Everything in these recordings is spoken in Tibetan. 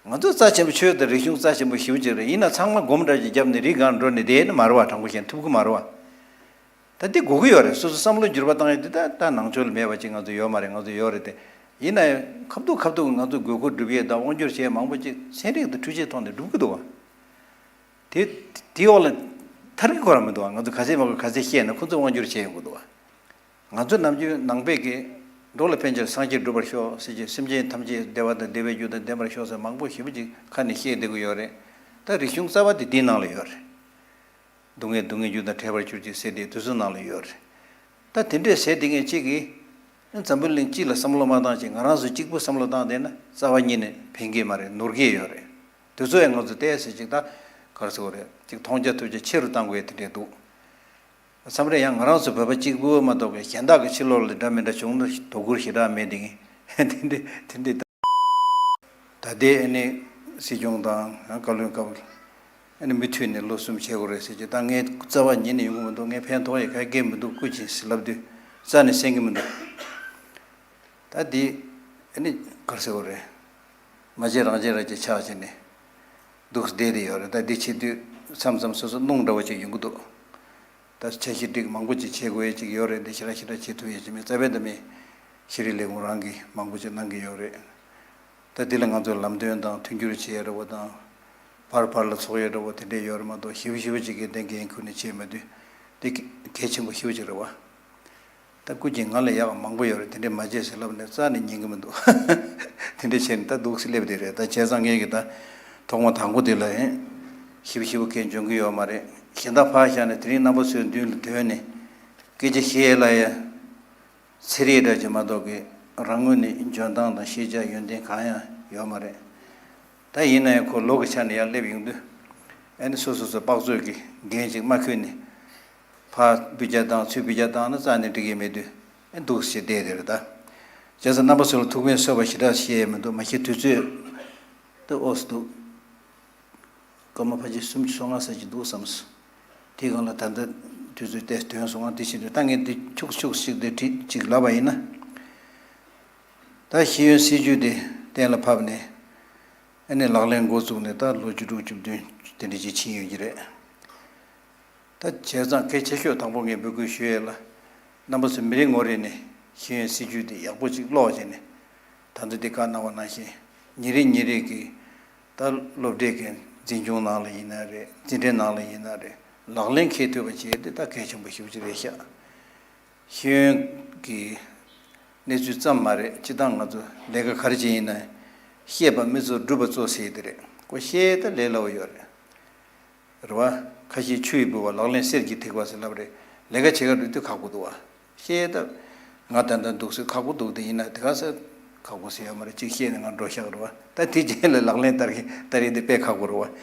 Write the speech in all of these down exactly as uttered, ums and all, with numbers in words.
ང་ཚོ་རྩ་ཆེན་པོ་ཆོས་དང་རིག་གཞུང་རྩ་ཆེན་པོ་ཞེ་པོ་ཅིག་རེད། ཡིན་ན་ཚང་མ་སྒོམ་འདྲ་ཅིག་བརྒྱབ་ནས་རིགས་གང་འགྲོ་ནས་བསྡད་ནི་མ་རེད་བ། དྲང་པོ་བཤད་ན་ཐུབ་ཀྱི་མ་རེད་བ། ད་འདི་དགོས་ཀྱི་ཡོད་རེད། སོ་སོ་བསམ་བློ་འགྱུར་བ་བཏང་ཡས་འདི་ད་ད་ནང་ཆོས་ལ་མེད་པ་ཅིག་ང་ཚོ་ཡོད་མ་རེད། ང་ཚོ་ཡོད་རེད་དེ། ཡིན་ན་ཡང་ཁ་ཐུག་ཁ་ཐུག་ང་ཚོ་དགོས་མཁོ་སྒྲུབ་ཡས་དང་དབང་སྒྱུར་བྱེད་ཡས་མང་པོ་ཅིག་ཚན་རིག་དང་འཕྲུལ་ཆས་ཐོག་ནས་སྒྲུབ་ཀྱི་འདུག་བ། དེ་དེའི་འོག་ལ་ཐར་གྱི་ཁོ་རང་མི་འདུག་བ། ང་ཚོ་ག་ཚད་མ་དགོས་ག་ཚད་བཤད་ན་ཁོ་ཚོས་དབང་སྒྱུར་བྱེད་ཡོང་གི་འདུག་བ། ང་ཚོ་ནམ་རྒྱུན་ནང་པའི་གི་འགྲོ་ལ་ཕན་ཕྱིར་སངས་རྒྱས་འགྲུབ་པར་ཤོག་ཟེར་གྱི། སེམས་ཅན་ཐམས་ཅད་བདེ་བ་དང་བདེ་བའི་རྒྱུ་དང་ལྡན་པར་ཤོག་ཟེར་མང་པོ་ཞེ་པོ་ཅིག་ཁ་ནས་བཤད་བསྡད་ཀྱི་ཡོད་རེད། ད་རིག་གཞུང་རྩ་བ་དེ་འདིའི་ནང་ལ་ཡོད་རེད། སྡུག་བསྔལ་སྡུག་བསྔལ་རྒྱུ་དང་བྲལ་བར་གྱུར་ཅིག་ཟེར་དེ་དུས་ཚོད་ནང་ལ་ཡོད་རེད། ད་དེ་འདྲས་ཟེར་དེ་ངས་གཅིག་གིས་འཛམ་བུ་གླིང་སྤྱི་ལ་བསམ་བློ་མ་བཏང་ཅིག་ང་རང་ཚོ་གཅིག་པུ་བསམ་བློ་བཏང་བསྡད་ན་རྩ་བ་ཉིད་ནས་ཕན་གྱི་མ་རེད། ནོར་གྱི་ཡོད་རེད། དུས་ཚོད་ཡང་ང་ཚོ་བལྟས་ཟེར་ཅིག་ད་ག་རེ་ཟེར་དགོས་རེད། ཅིག་མཐོང་རྒྱ་ཐོས་རྒྱ་ཆེ་རུ་བཏང་དགོས་དེ་འདྲས་འདུག། མཚམས་རེ་ཡང་ང་རང་ཚོ་བོད་པ་གཅིག་པུ་མ་གཏོགས་པའི་གཞན་དག་གི་ཕྱི་ལོགས་ལ་འདྲ་མི་འདྲ་བྱུང་ན་དོ་ཁུར་ཞེ་དྲག་མེད་དེ་ངས་དེ་འདྲས་དེ་འདྲས། ད་ལྟའི་ཨ་ནི་སྲིད་སྐྱོང་དང་ཡང་བཀའ་བློན་སྐབས་ཨ་ནི་མུ་མཐུད་ནས་ལོ་གསུམ་བྱེད་དགོས་རེད་ཟེར་གྱི། ད་ངས་རྩ་བ་ཉིད་ནས་ཡོང་གི་མི་འདུག། ངས་ཕན་ཐོགས་ཡས་ག་གེ་མི་འདུག། སྐུ་མཁྱེན་ཟེར་ལབ་དུས་རྩ་ནས་གསན་གྱི་མི་འདུག། ད་འདི་ཨ་ནི་ག་རེ་ཟེར་དགོས་རེད། མ་བྱས་རང་བྱས་ར་ཅིག་ཆགས་བྱས་ནས་འདུག་བསྡད་དེ་ཡོད་རེད། ད་འདི་བྱེད་དུས་མཚམས་མཚམས་སོ་སོ་སྣང་འདྲ་བོ་ཅིག་ཡོང་གི་འདུག། ད་འཆར་གཞི་སྒྲིག་མང་པོ་ཅིག་བྱེད་དགོས་ཡས་ཅིག་ཡོད་རེད། འདི་ཞེ་དྲག་ཞེ་དྲག་བྱེད་ཐུབ་ཡས་ཅིག་མེད། རྩ་བའི་ད་མི་ཤེས་རིག་ལས་ཁུངས་རང་གིས་མང་པོ་ཅིག་གནང་གི་ཡོད་རེད། ད་འདི་ལ་ང་ཚོས་ལམ་སྟོན་དང་མཐུན་འགྱུར་བྱེད་ཡས་འདྲ་བོ་དང་། བར་བར་ལ་ཚོགས་ཡས་འདྲ་བོ་དེ་འདྲས་ཡོད་རེད་མ་གཏོགས་ཞེ་པོ་ཞེ་པོ་ཅིག་གི་འདི་འགན་ཁུར་ནས་བྱས་མ་དུས་འདི་གལ་ཆེན་པོ་ཞེ་པོ་ཅིག་རེད་བ། ད་སྐུ་མཁྱེན་ང་ལས་ཡག་མང་པོ་ཡོད་རེད། དེ་འདྲས་མ་བྱེད་ཟེར་ལབ་ནས་རྩ་ནས་ཉན་གི་མི་འདུག། དེ་འདྲས་བྱས་ནས་ད་འདུག་སེ་སླེབས་བསྡད་རེད། ད་བྱས་ཙང་ངས་གི་ད་ཐོག་མ་དང་པོ་དེ་ལ་ཨེ་ཞེ་པོ་ཞེ་པོ་གལ་འཇོན་གི་ཡོད་མ་རེད། གཞན་དག་ཕར་བཞག་ནས་དེ་རིང་རྣམ་པ་ཚོའི་མདུན་ལ་ཐོན་ནས་སྐད་ཆ་བཤད་ཡས་ལ་ཡ་ཚེ་རིང་འདྲ་ཅིག་མ་གཏོགས་གི་རང་ངོས་ནས་འཇོན་ཐང་དང་ཤེས་བྱ་ཡོན་ཏན་གང་ཡང་ཡོད་མ་རེད། ད་ཡིན་ན་ཡང་ཁོ་ལོ་གི་ཆ་ནས་ཡར་སླེབས་ཡོང་དུས་ཨ་ནི་སོ་སོ་སོ་དཔག་ཚོད་ཀྱི་འགན་ཅིག་མ་འཁུར་ནས་ཕར་འབུད་རྒྱག་བཏང་ཚུར་འབུད་རྒྱག་བཏང་ན་རྩ་ནས་འགྲིག་གི་མེད་དུས་ཨ་འདུག་སེ་བསྡད་དེ་རེད་ད། བྱས་ཙང་རྣམ་པ་ཚོ་ལ་ཐུགས་ཕན་གསོས་པ་ཞེ་དྲག་བཤད་ཡས་མི་འདུག། མ་གཞི་དུས་ཚོད་ད་ཨོ་སི་འདུག། སྐར་མ་ཕལ་ཆེར་སུམ་ཅུ་སོ་ལྔ་ཙམ་ཅིག་འདུག་བསམས། དེའི་སྒང་ལ་ད་ལྟ་དུས་ཚོད་ཏོག་ཙམ་ཐོན་སོང་ང་། དེ་བཞིན་དུ་ད་ངས་འདི་ཁྱུག་ཁྱུག་ཅིག་དེ་བྲིས་ཅིག་ལབ་པ་ཡིན་ན། ད་ཤེས་ཡོན་སྲིད་བྱུས་དེ་གཏན་ལ་ཕབ་ནས་ཨ་ནི་ལག་ལེན་འགོ་བཙུགས་ནས་ད་ལོ་བཅུ་དྲུག་བཅུ་བདུན་དེ་འདྲ་ཅིག་ཕྱིན་ཡོད་ཀྱི་རེད། ད་བྱས་ཙང་གལ་ཆེ་ཤོས་དང་པོ་ངས་འབོད་སྐུལ་ཞུ་ཡས་ལ། རྣམ་པ་ཚོ་མི་རེ་ངོ་རེ་ནས་ཤེས་ཡོན་སྲིད་བྱུས་དེ་ཡག་པོ་ཅིག་ཀློག་བྱས་ནས། ད་ལྟ་འདི་བཀའ་གནང་བ་ནང་བཞིན་ཉིན་རེ་ཉིན་རེ་གི་ད་སློབ་གྲྭའི་གི་འཛིན་སྐྱོང་ནང་ལ་ཡིན་ན་རེད། འཛིན་གྲྭའི་ནང་ལ་ཡིན་ན་རེད། ལག་ལེན་འཁེལ་ཐུབ་པ་བྱས་ཏེ་ད་གལ་ཆེན་པོ་ཞེ་པོ་ཅིག་རེད་ཤག། ཤེས་ཡོན་གྱི་གནས་ཚུལ་ཙམ་མ་རེད། སྤྱིར་བཏང་ང་ཚོ་ལས་ཀ་ག་རེ་བྱེད་ཡིན་ན་ཤེས་པ་མི་གཙོ་སྒྲུབ་པ་གཙོ་ཟེར་ཡི་དེ་རེད། ཁོ་ཤེས་ད་ལས་སླ་བོ་ཡོད་རེད། རེད་བ། ཁ་ཤས་ཆུ་ཡིས་འབུད་པ་ལག་ལེན་གསེར་གྱིས་ཐེག་པ་ཟེར་ལབ་རེད། ལས་ཀ་བྱེད་ག་འགྲོ་དུས་ཁག་པོ་འདུག་བ། ཤེས་ད། ང་ད་ལྟ་འདུག་སེ་ཁག་པོ་འདུག་དེ་ཡིན་ན་དེ་ག་ས་ཁག་པོ་ཟེར་ཡ་མ་རེད། ཅིག་ཤེས་ནས་ང་འགྲོ་ཤག་རེད་བ། ད་དེ་རྗེས་ལ་ལག་ལེན་བསྟར་གི་བསྟར་ཡི་དེ་དཔེ་ཁག་པོ་རེད་བ།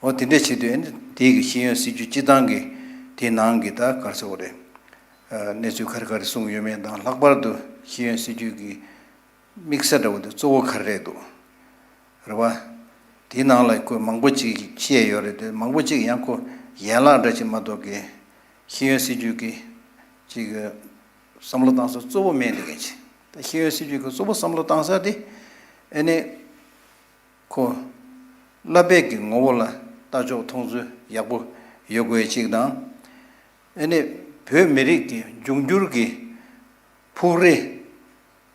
འོ་དེ་འདྲས་བྱེད་དུས་ཨ་ནི་དེའི་གི་ཤེས་ཡོན་སྲིད་བྱུས་སྤྱིར་བཏང་གི་དེའི་ནང་གི་ད་ག་རེ་ཟེར་དགོས་རེད། ཨ་གནས་ཚུལ་ག་རེ་ག་རེ་གསུངས་ཡོད་མེད་དང་། ལྷག་པར་དུ་ཤེས་ཡོན་སྲིད་བྱུས་ཀྱི་དམིགས་ས་འདྲ་བོ་དེ་གཙོ་བོ་ག་རེ་རེད་འདུག། རེད་བ། དེའི་ནང་ལ་ཁོས་མང་པོ་ཅིག་བཤད་ཡོད་རེད་དེ། མང་པོ་ཅིག་ཡང་ཁོ་ཡན་ལག་འདྲ་ཅིག་མ་གཏོགས་ཀྱི་ཤེས་ཡོན་སྲིད་བྱུས་ཀྱི་ཅིག་བསམ་བློ་བཏང་ས་གཙོ་བོ་མེད་འདི་ག་ཅིག། ད་ཤེས་ཡོན་སྲིད་བྱུས་ཀྱི་གཙོ་བོ་བསམ་བློ་བཏང་ས་དེ་ཨ་ནི་ཁོ་བསླབ་པའི་གི་ངོ་བོ་ལ་ལྟ་ཕྱོགས་མཐོང་ཚུལ་ཡག་པོ་ཡོད་དགོས་ཅིག་དང་། ཨ་ནི་བོད་མི་རིགས་ཀྱི་འབྱུང་འགྱུར་གྱི་ཕུགས་རེ་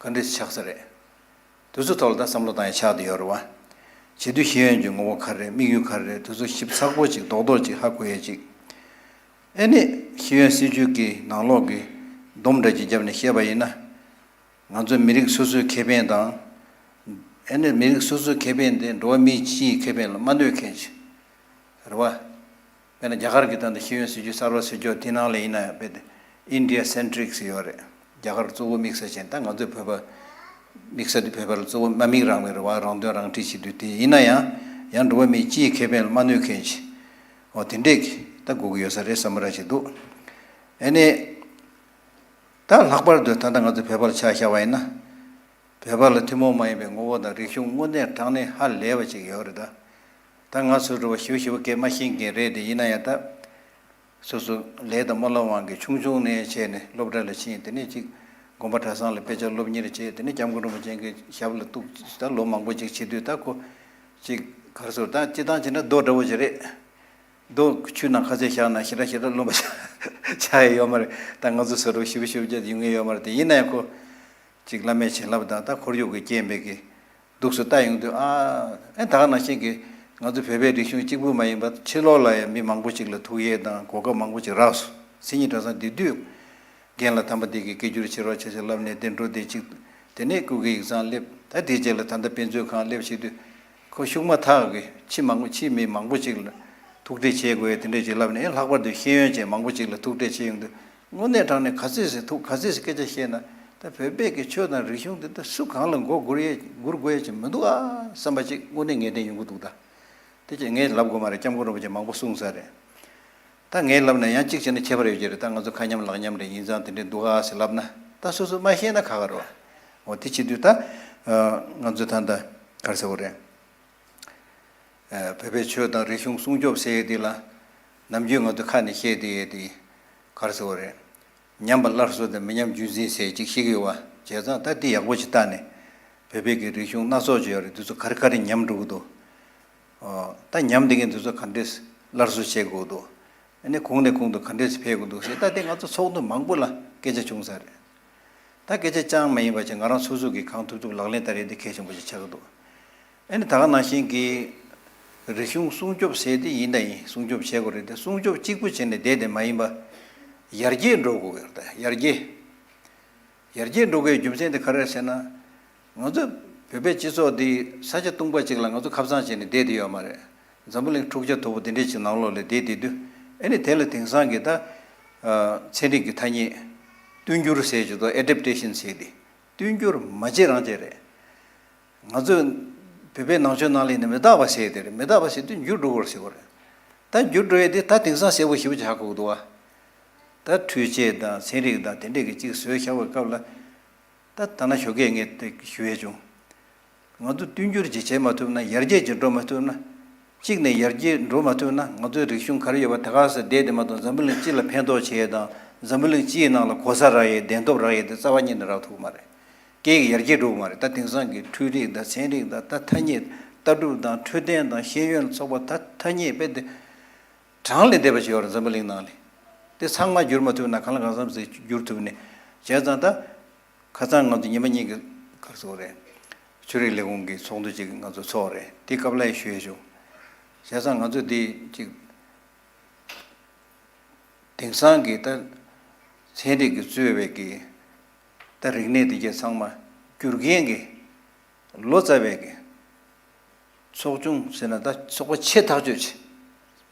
ག་འདྲས་ཆགས་ས་རེད། དེ་ཚོ་ཐོག་ལ་ད་བསམ་བློ་བཏང་ཡ་ཆགས་བསྡད་ཡོད་རེད་བ། བྱེད་དུས་ཤེས་ཡོན་གྱི་ངོ་བོ་ག་རེ་རེད། དམིགས་ཡུལ་ག་རེ་རེད། དེ་ཚོ་ཞིབ་ཚགས་པོ་ཅིག་རྡོག་རྡོག་ཅིག་ཧ་གོ་ཡ་ཅིག། ཨ་ནི་ཤེས་ཡོན་སྲིད་བྱུས་ཀྱི་ནང་ལོགས་ཀྱི་སྡོམ་འདྲ་ཅིག་བརྒྱབ་ནས་བཤད་པ་ཡིན་ན། ང་ཚོ་མི་རིགས་སོ་སོའི་ཁེ་ཕན་དང་། ཨ་ནི་མི་རིགས་སོ་སོའི་ཁེ་ཕན་དེ་འགྲོ་བ་མི་སྤྱིའི་ཁེ་ཕན་ལ་མ་གནོད་མཁན་ཅིག་རེད་བ། དཔེར་ན་རྒྱ་གར་གྱི་ད་ལྟ་ཤེས་ཡོན་སྲིད་བྱུས་གསར་པ་བཟོ་ཕྱོགས་དེ་ནང་ལ་ཡིན་ན་ཡང་རྦད་དེ་India centric ཟེར་ཡོད་རེད། རྒྱ་གར་གཙོ་བོ་དམིགས་ས་བྱས། ད་ང་ཚོའི་བོད་པ་དམིགས་ས་དེ་བོད་པ་ལ་གཙོ་བོ་དམག་མི་རང་མི་རེད་བ། རང་དོན་རང་འཁྲི་བྱེད་དུས་དེ་ཡིན་ན་ཡང་ཡང་འགྲོ་བ་མིའི་སྤྱིའི་ཁེ་ཕན་ལ་མ་གནོད་མཁན་ཅིག། འོ་དེ་འདྲས་ཀྱི་ད་དགོས་ཀྱི་ཡོད་ས་རེད་བསམ་པ་རང་ཞིག་འདུག། ཨ་ནི་ད་ལྷག་པར་དུ་ད་ལྟ་ང་ཚོ་བོད་པ་ལ་ཆ་བཞག་པ་ཡིན་ན། བོད་པ་ལ་ཐུན་མོང་མ་ཡིན་པའི་ངོ་བོ་དང་རིག་གཞུང་དངོས་གནས་དྲང་གནས་ཧ་ལས་པ་ཅིག་ཡོད་རེད་ད། ད་ང་ཚོ་འགྲོ་བ་ཞིབ་ཞིབ་སྐད་མ་ཤེས་མཁན་རེད་དེ། ཡིན་ན་ཡང་ད་སོ་སོ་ལས་དང་སྨོན་ལམ་དབང་གིས་ཆུང་ཆུང་ནས་བྱས་ནས་སློབ་གྲྭ་ལ་ཕྱིན། དེ་ནས་ཅིག་དགོན་པ་གྲྭ་ཚང་ལ་དཔེ་ཆ་སློབ་གཉེར་བྱས། དེ་ནས་སྐྱབས་མགོན་རིན་པོ་ཆེ་གི་ཞབས་ལ་གཏུགས། ད་ལོ་མང་པོ་ཅིག་བྱེད་དུས་ད་ཁོ་ ཅིག་ག་རེ་ཟེར། ད་སྤྱིར་བཏང་བྱས་ན་རྡོ་འདྲ་བོ་ཞིག་རེད། རྡོ་ཆུ་ནང་ཁ་ཚོད་བཞག་ན་ཞེ་དྲག་ཞེ་དྲག་རློན་པ་ཆགས་ཡ་ཡོད་མ་རེད། ད་ང་ཚོ་བཟོ་འདྲ་བོ་ཞིབ་ཞིབ་བྱས་ཡོང་ངེས་ཡོད་མ་རེད་དེ། ཡིན་ན་ཡང་ཁོ་ཅིག་བླ་མའི་བྱིན་རླབས་དང་ད་ཁོར་ཡུག་གི་རྐྱེན་པས་ཀྱི་འདུག་སེ་ལྟ་ཡོང་དུས། ཨ་ཨེ་ད་ག་ནང་བཞིན་གྱི་ང་ཚོ་བོད་པའི་རིག་གཞུང་གཅིག་པུ་མ་ཡིན་པར་ཕྱི་ལོགས་ལ་ཡང་མི་མང་པོ་ཅིག་ལ་ཐུག་ཡས་དང་གོ་སྐབས་མང་པོ་ཅིག་རག་སོང་། མཚན་ཉིད་གྲྭ་ཚང་དེ་དུས། རྒན་ལགས་དམ་པ་འདི་གིས་སྐད་སྒྱུར་བྱེད་རོགས་བྱེད་ཅེས་ལབ་ནས་གདན་འགྲོ་དེ་གཅིག་དེ་ནས་སྐུ་སྒེར་ཡིག་ཚང་སླེབས། ད་དེའི་རྗེས་ལ་ད་ལྟ་དཔེ་མཛོད་ཁང་སླེབས་བྱེད་དུས། ཁོ་ཤུགས་མ་ཐག་གིས་ཕྱི་མང་པོ་ཕྱི་མི་མང་པོ་ཅིག་ལ་ཐུག་འཕྲད་བྱེད་དགོས་ཡ་དེ་འདྲས་ཅིག་ལབ་ནས། ལྷག་པར་དུ་ཤེས་ཡོན་ཅན་མང་པོ་ཅིག་ལ་ཐུག་འཕྲད་བྱེད་ཡོང་དུས། དངོས་གནས་དྲང་གནས་ག་ཚོད་ཟེར་ཐུག་ག་ཚོད་ཟེར་སྐད་ཆ་བཤད་ན། ད་བོད་པའི་གི་ཆོས་དང་རིག་གཞུང་འདི་ད་སུ་གང་ལ་མགོ་སྒུར་ཡས་སྒུར་དགོས་ཡས་ཅིག་མི་འདུག་ཨ་བསམ་པ་ཅིག་དངོས་གནས་ངེས་གཏན་ཡོང་གི་འདུག་ད་དེ་ཅིག་ངས་ལབ་དགོས་མ་རེད། སྐྱབས་མགོན་རིན་པོ་ཆེ་མང་པོ་གསུངས་ས་རེད། ད་ངས་ལབ་ན་ཡང་གཅིག་བྱས་ན་ཁྱད་པར་ཡོད་ཀྱི་རེད། ད་ང་ཚོ་ཁ་མཉམ་ལག་མཉམ་རེད། ཡིན་ཙང་དེ་འདྲས་འདུག་ཨ་ཟེར་ལབ་ན། ད་སོ་སོ་མ་ཤེས་ན་ཁག་ཁག་རེད་བ། འོ་དེ་བྱེད་དུས་ད་ང་ཚོ་ད་ལྟ་ག་རེ་ཟེར་དགོས་རེད། བོད་པའི་ཆོས་དང་རིག་གཞུང་སྲུང་སྐྱོབ་ཟེར་ཡས་དེ་ལ། ནམ་རྒྱུན་ང་ཚོ་ཁ་ནས་བཤད་བསྡད་ཡས་དེ་ག་རེ་ཟེར་དགོས་རེད། ཉམས་པ་སླར་གསོ་དང་མི་ཉམས་རྒྱུན་འཛིན་ཟེར་ཅིག་བཤད་ཀྱི་ཡོད་བ། བྱས་ཙང་ད་འདི་ཡག་པོ་ཞིག་བལྟས་ནས། བོད་པའི་གི་རིག་གཞུང་སྣ་ཚོགས་ཅིག་ཡོད་རེད། འདི་ཚོ་ག་རེ་ག་རེ་ཉམས་འགྲོ་གི་འདུག་ཨོ། ད་ཉམས་བསྡད་མཁན་འདི་ཚོ་ག་འདྲས་སླར་གསོ་བྱེད་དགོས་འདུག་ཨ་ནི་གོང་ནས་གོང་དུ་ག་འདྲས་འཕེལ་དགོས་འདུག་ཟེར། ད་དེ་ང་ཚོ་ཚོགས་འདུ་མང་པོ་ལ་སྐད་ཆ་བྱུང་ས་རེད། ད་སྐད་ཆ་རྐྱང་མ་ཡིན་པ་བྱས་ང་རང་སོ་སོ་གིས་གང་ཐུབ་ཐུབ་ལག་ལེན་བསྟར་ཡས་དེ་གལ་ཆེན་པོ་ཞིག་ཆགས་ཀྱི་འདུག་ཨ་ནི་ད་ག་ནང་བཞིན་གྱི་རིག་གཞུང་སྲུང་སྐྱོབ་ཟེར་དེ་ཡིན་ད་ཡིན། སྲུང་སྐྱོབ་བྱེད་དགོས་རེད་དེ། སྲུང་སྐྱོབ་གཅིག་པུ་བྱས་ནས་བསྡད་དེ་མ་ཡིན་པ། ཡར་རྒྱས་འགྲོ་དགོས་ཀྱི་རེད། ད་ཡར་རྒྱས། ཡར་རྒྱས་འགྲོ་དགོས་རྒྱུ་མཚན་དེ་ག་རེ་རེད་ཟེར་ན། ང་ཚོ་བོད་པའི་སྤྱི་ཚོགས་འདི་ས་ཆ་སྟོང་པ་ཅིག་ལ་ང་ཚོ་ཁ་བཟང་བྱས་ནས་བསྡད་དེ་ཡོད་མ་རེད། འཛམ་བུ་གླིང་འཁྲུག་ཆ་དོད་པོ་དེ་འདྲས་ཅིག་ནང་ལོགས་ལ་བསྡད་བསྡད་དུས། ཨ་ནི་དེ་ལ་དེང་སང་གི་ད་ཚན་རིག་གི་ཐ་སྙད་བསྟུན་འགྱུར་ཟེར་གྱི་འདུག་ཨེ་ཌེབ་ཊེ་ཤན་ཟེར་དེ། བསྟུན་འགྱུར་མ་བྱེད་རང་བྱེད་རེད། ང་ཚོས་བོད་པའི་ནང་ཆོས་ནང་ལ་ཡིན་ན་མི་རྟག་པ་ཟེར་དེ་རེད། མི་རྟག་པ་ཟེར་དུས་འགྱུར་འགྲོ་དགོས་ཟེར་བ་རེད། ད་འགྱུར་འགྲོ་ཡས་དེ་ད་དེང་སང་གསལ་པོ་ཞེ་པོ་ཅིག་ཧ་གོ་གི་འདུག་བ། ད་འཕྲུལ་ཆས་དང་ཚན་རིག་དང་དེ་འདྲས་ཀྱི་ཅིག་བཟོས་བཞག་པའི་སྐབས་ལ། ད་ད་ན་ཞོགས་ཀས་ངས་དེ་ཞུ་ཡས་བྱུང་། ང་ཚོ་བསྟུན་འགྱུར་ཅིག་བྱེད་མ་ཐུབ་ན། ཡར་རྒྱས་ཅིག་འགྲོ་མ་ཐུབ་ན། གཅིག་ནས་ཡར་རྒྱས་འགྲོ་མ་ཐུབ་ན། ང་ཚོའི་རིག་གཞུང་ག་རེ་ཡོད་པ་དེ་ག་ས་བསྡད་དེ་མ་གཏོགས། འཛམ་བུ་གླིང་སྤྱི་ལ་ཕན་ཐོགས་བྱེད་ཡས་དང་། འཛམ་བུ་གླིང་སྤྱིའི་ནང་ལ་གོ་ས་རག་ཡས། གདན་ཐོབ་རག་ཡས་དེ་རྩ་བ་ཉིད་ནས་རག་ཐུབ་ཀྱི་མ་རེད། སྐད་ཡིག་ཡར་རྒྱས་འགྲོ་གི་མ་རེད། ད་དེང་སང་གི་འཕྲུལ་རིག་དང་ཚན་རིག་དང་། ད་ཐ་སྙད་ལྟ་གྲུབ་དང་། འཕྲོད་བསྟེན་དང་ཤེས་ཡོན་ཚོགས་པ། ད་ཐ་སྙད་དཔེ་དེ་གྲངས་ལས་འདས་པ་ཞིག་ཡོད་རེད། འཛམ་བུ་གླིང་ནང་ལ་དེ་ཚང་མ་བསྒྱུར་མ་ཐུབ་ན། གང་ལ་གང་འཚམ་ཞིག་བསྒྱུར་ཐུབ་ནས། བྱས་ཙང་ད་ཁ་སང་ང་ཚོ་ཉི་མ་གཉིས་ཀྱི་ག་རེ་ཟེར་དགོས་རེད། ཆོས་རིག་ལས་ཁུངས་ཀྱི་ཚོགས་འདུ་ཅིག་ང་ཚོ་ཚོགས་རེད། དེ་སྐབས་ལ་ཡང་ཞུ་ཡས་བྱུང་། བྱས་ཙང་ང་ཚོ་འདི་ཅིག་དེང་སང་གི་ད་ཚན་རིག་གིས་གཙོས་པའི་གི་ད་རིག་གནས་དེ་གས་ཚང་མ་བསྒྱུར་མཁན་གྱི་ལོ་ཙཱ་བའི་གི་ཚོགས་ཆུང་ཟེར་ན། ད་ཚོགས་པ་ཆེ་ཐག་ཆོད་ཆེ།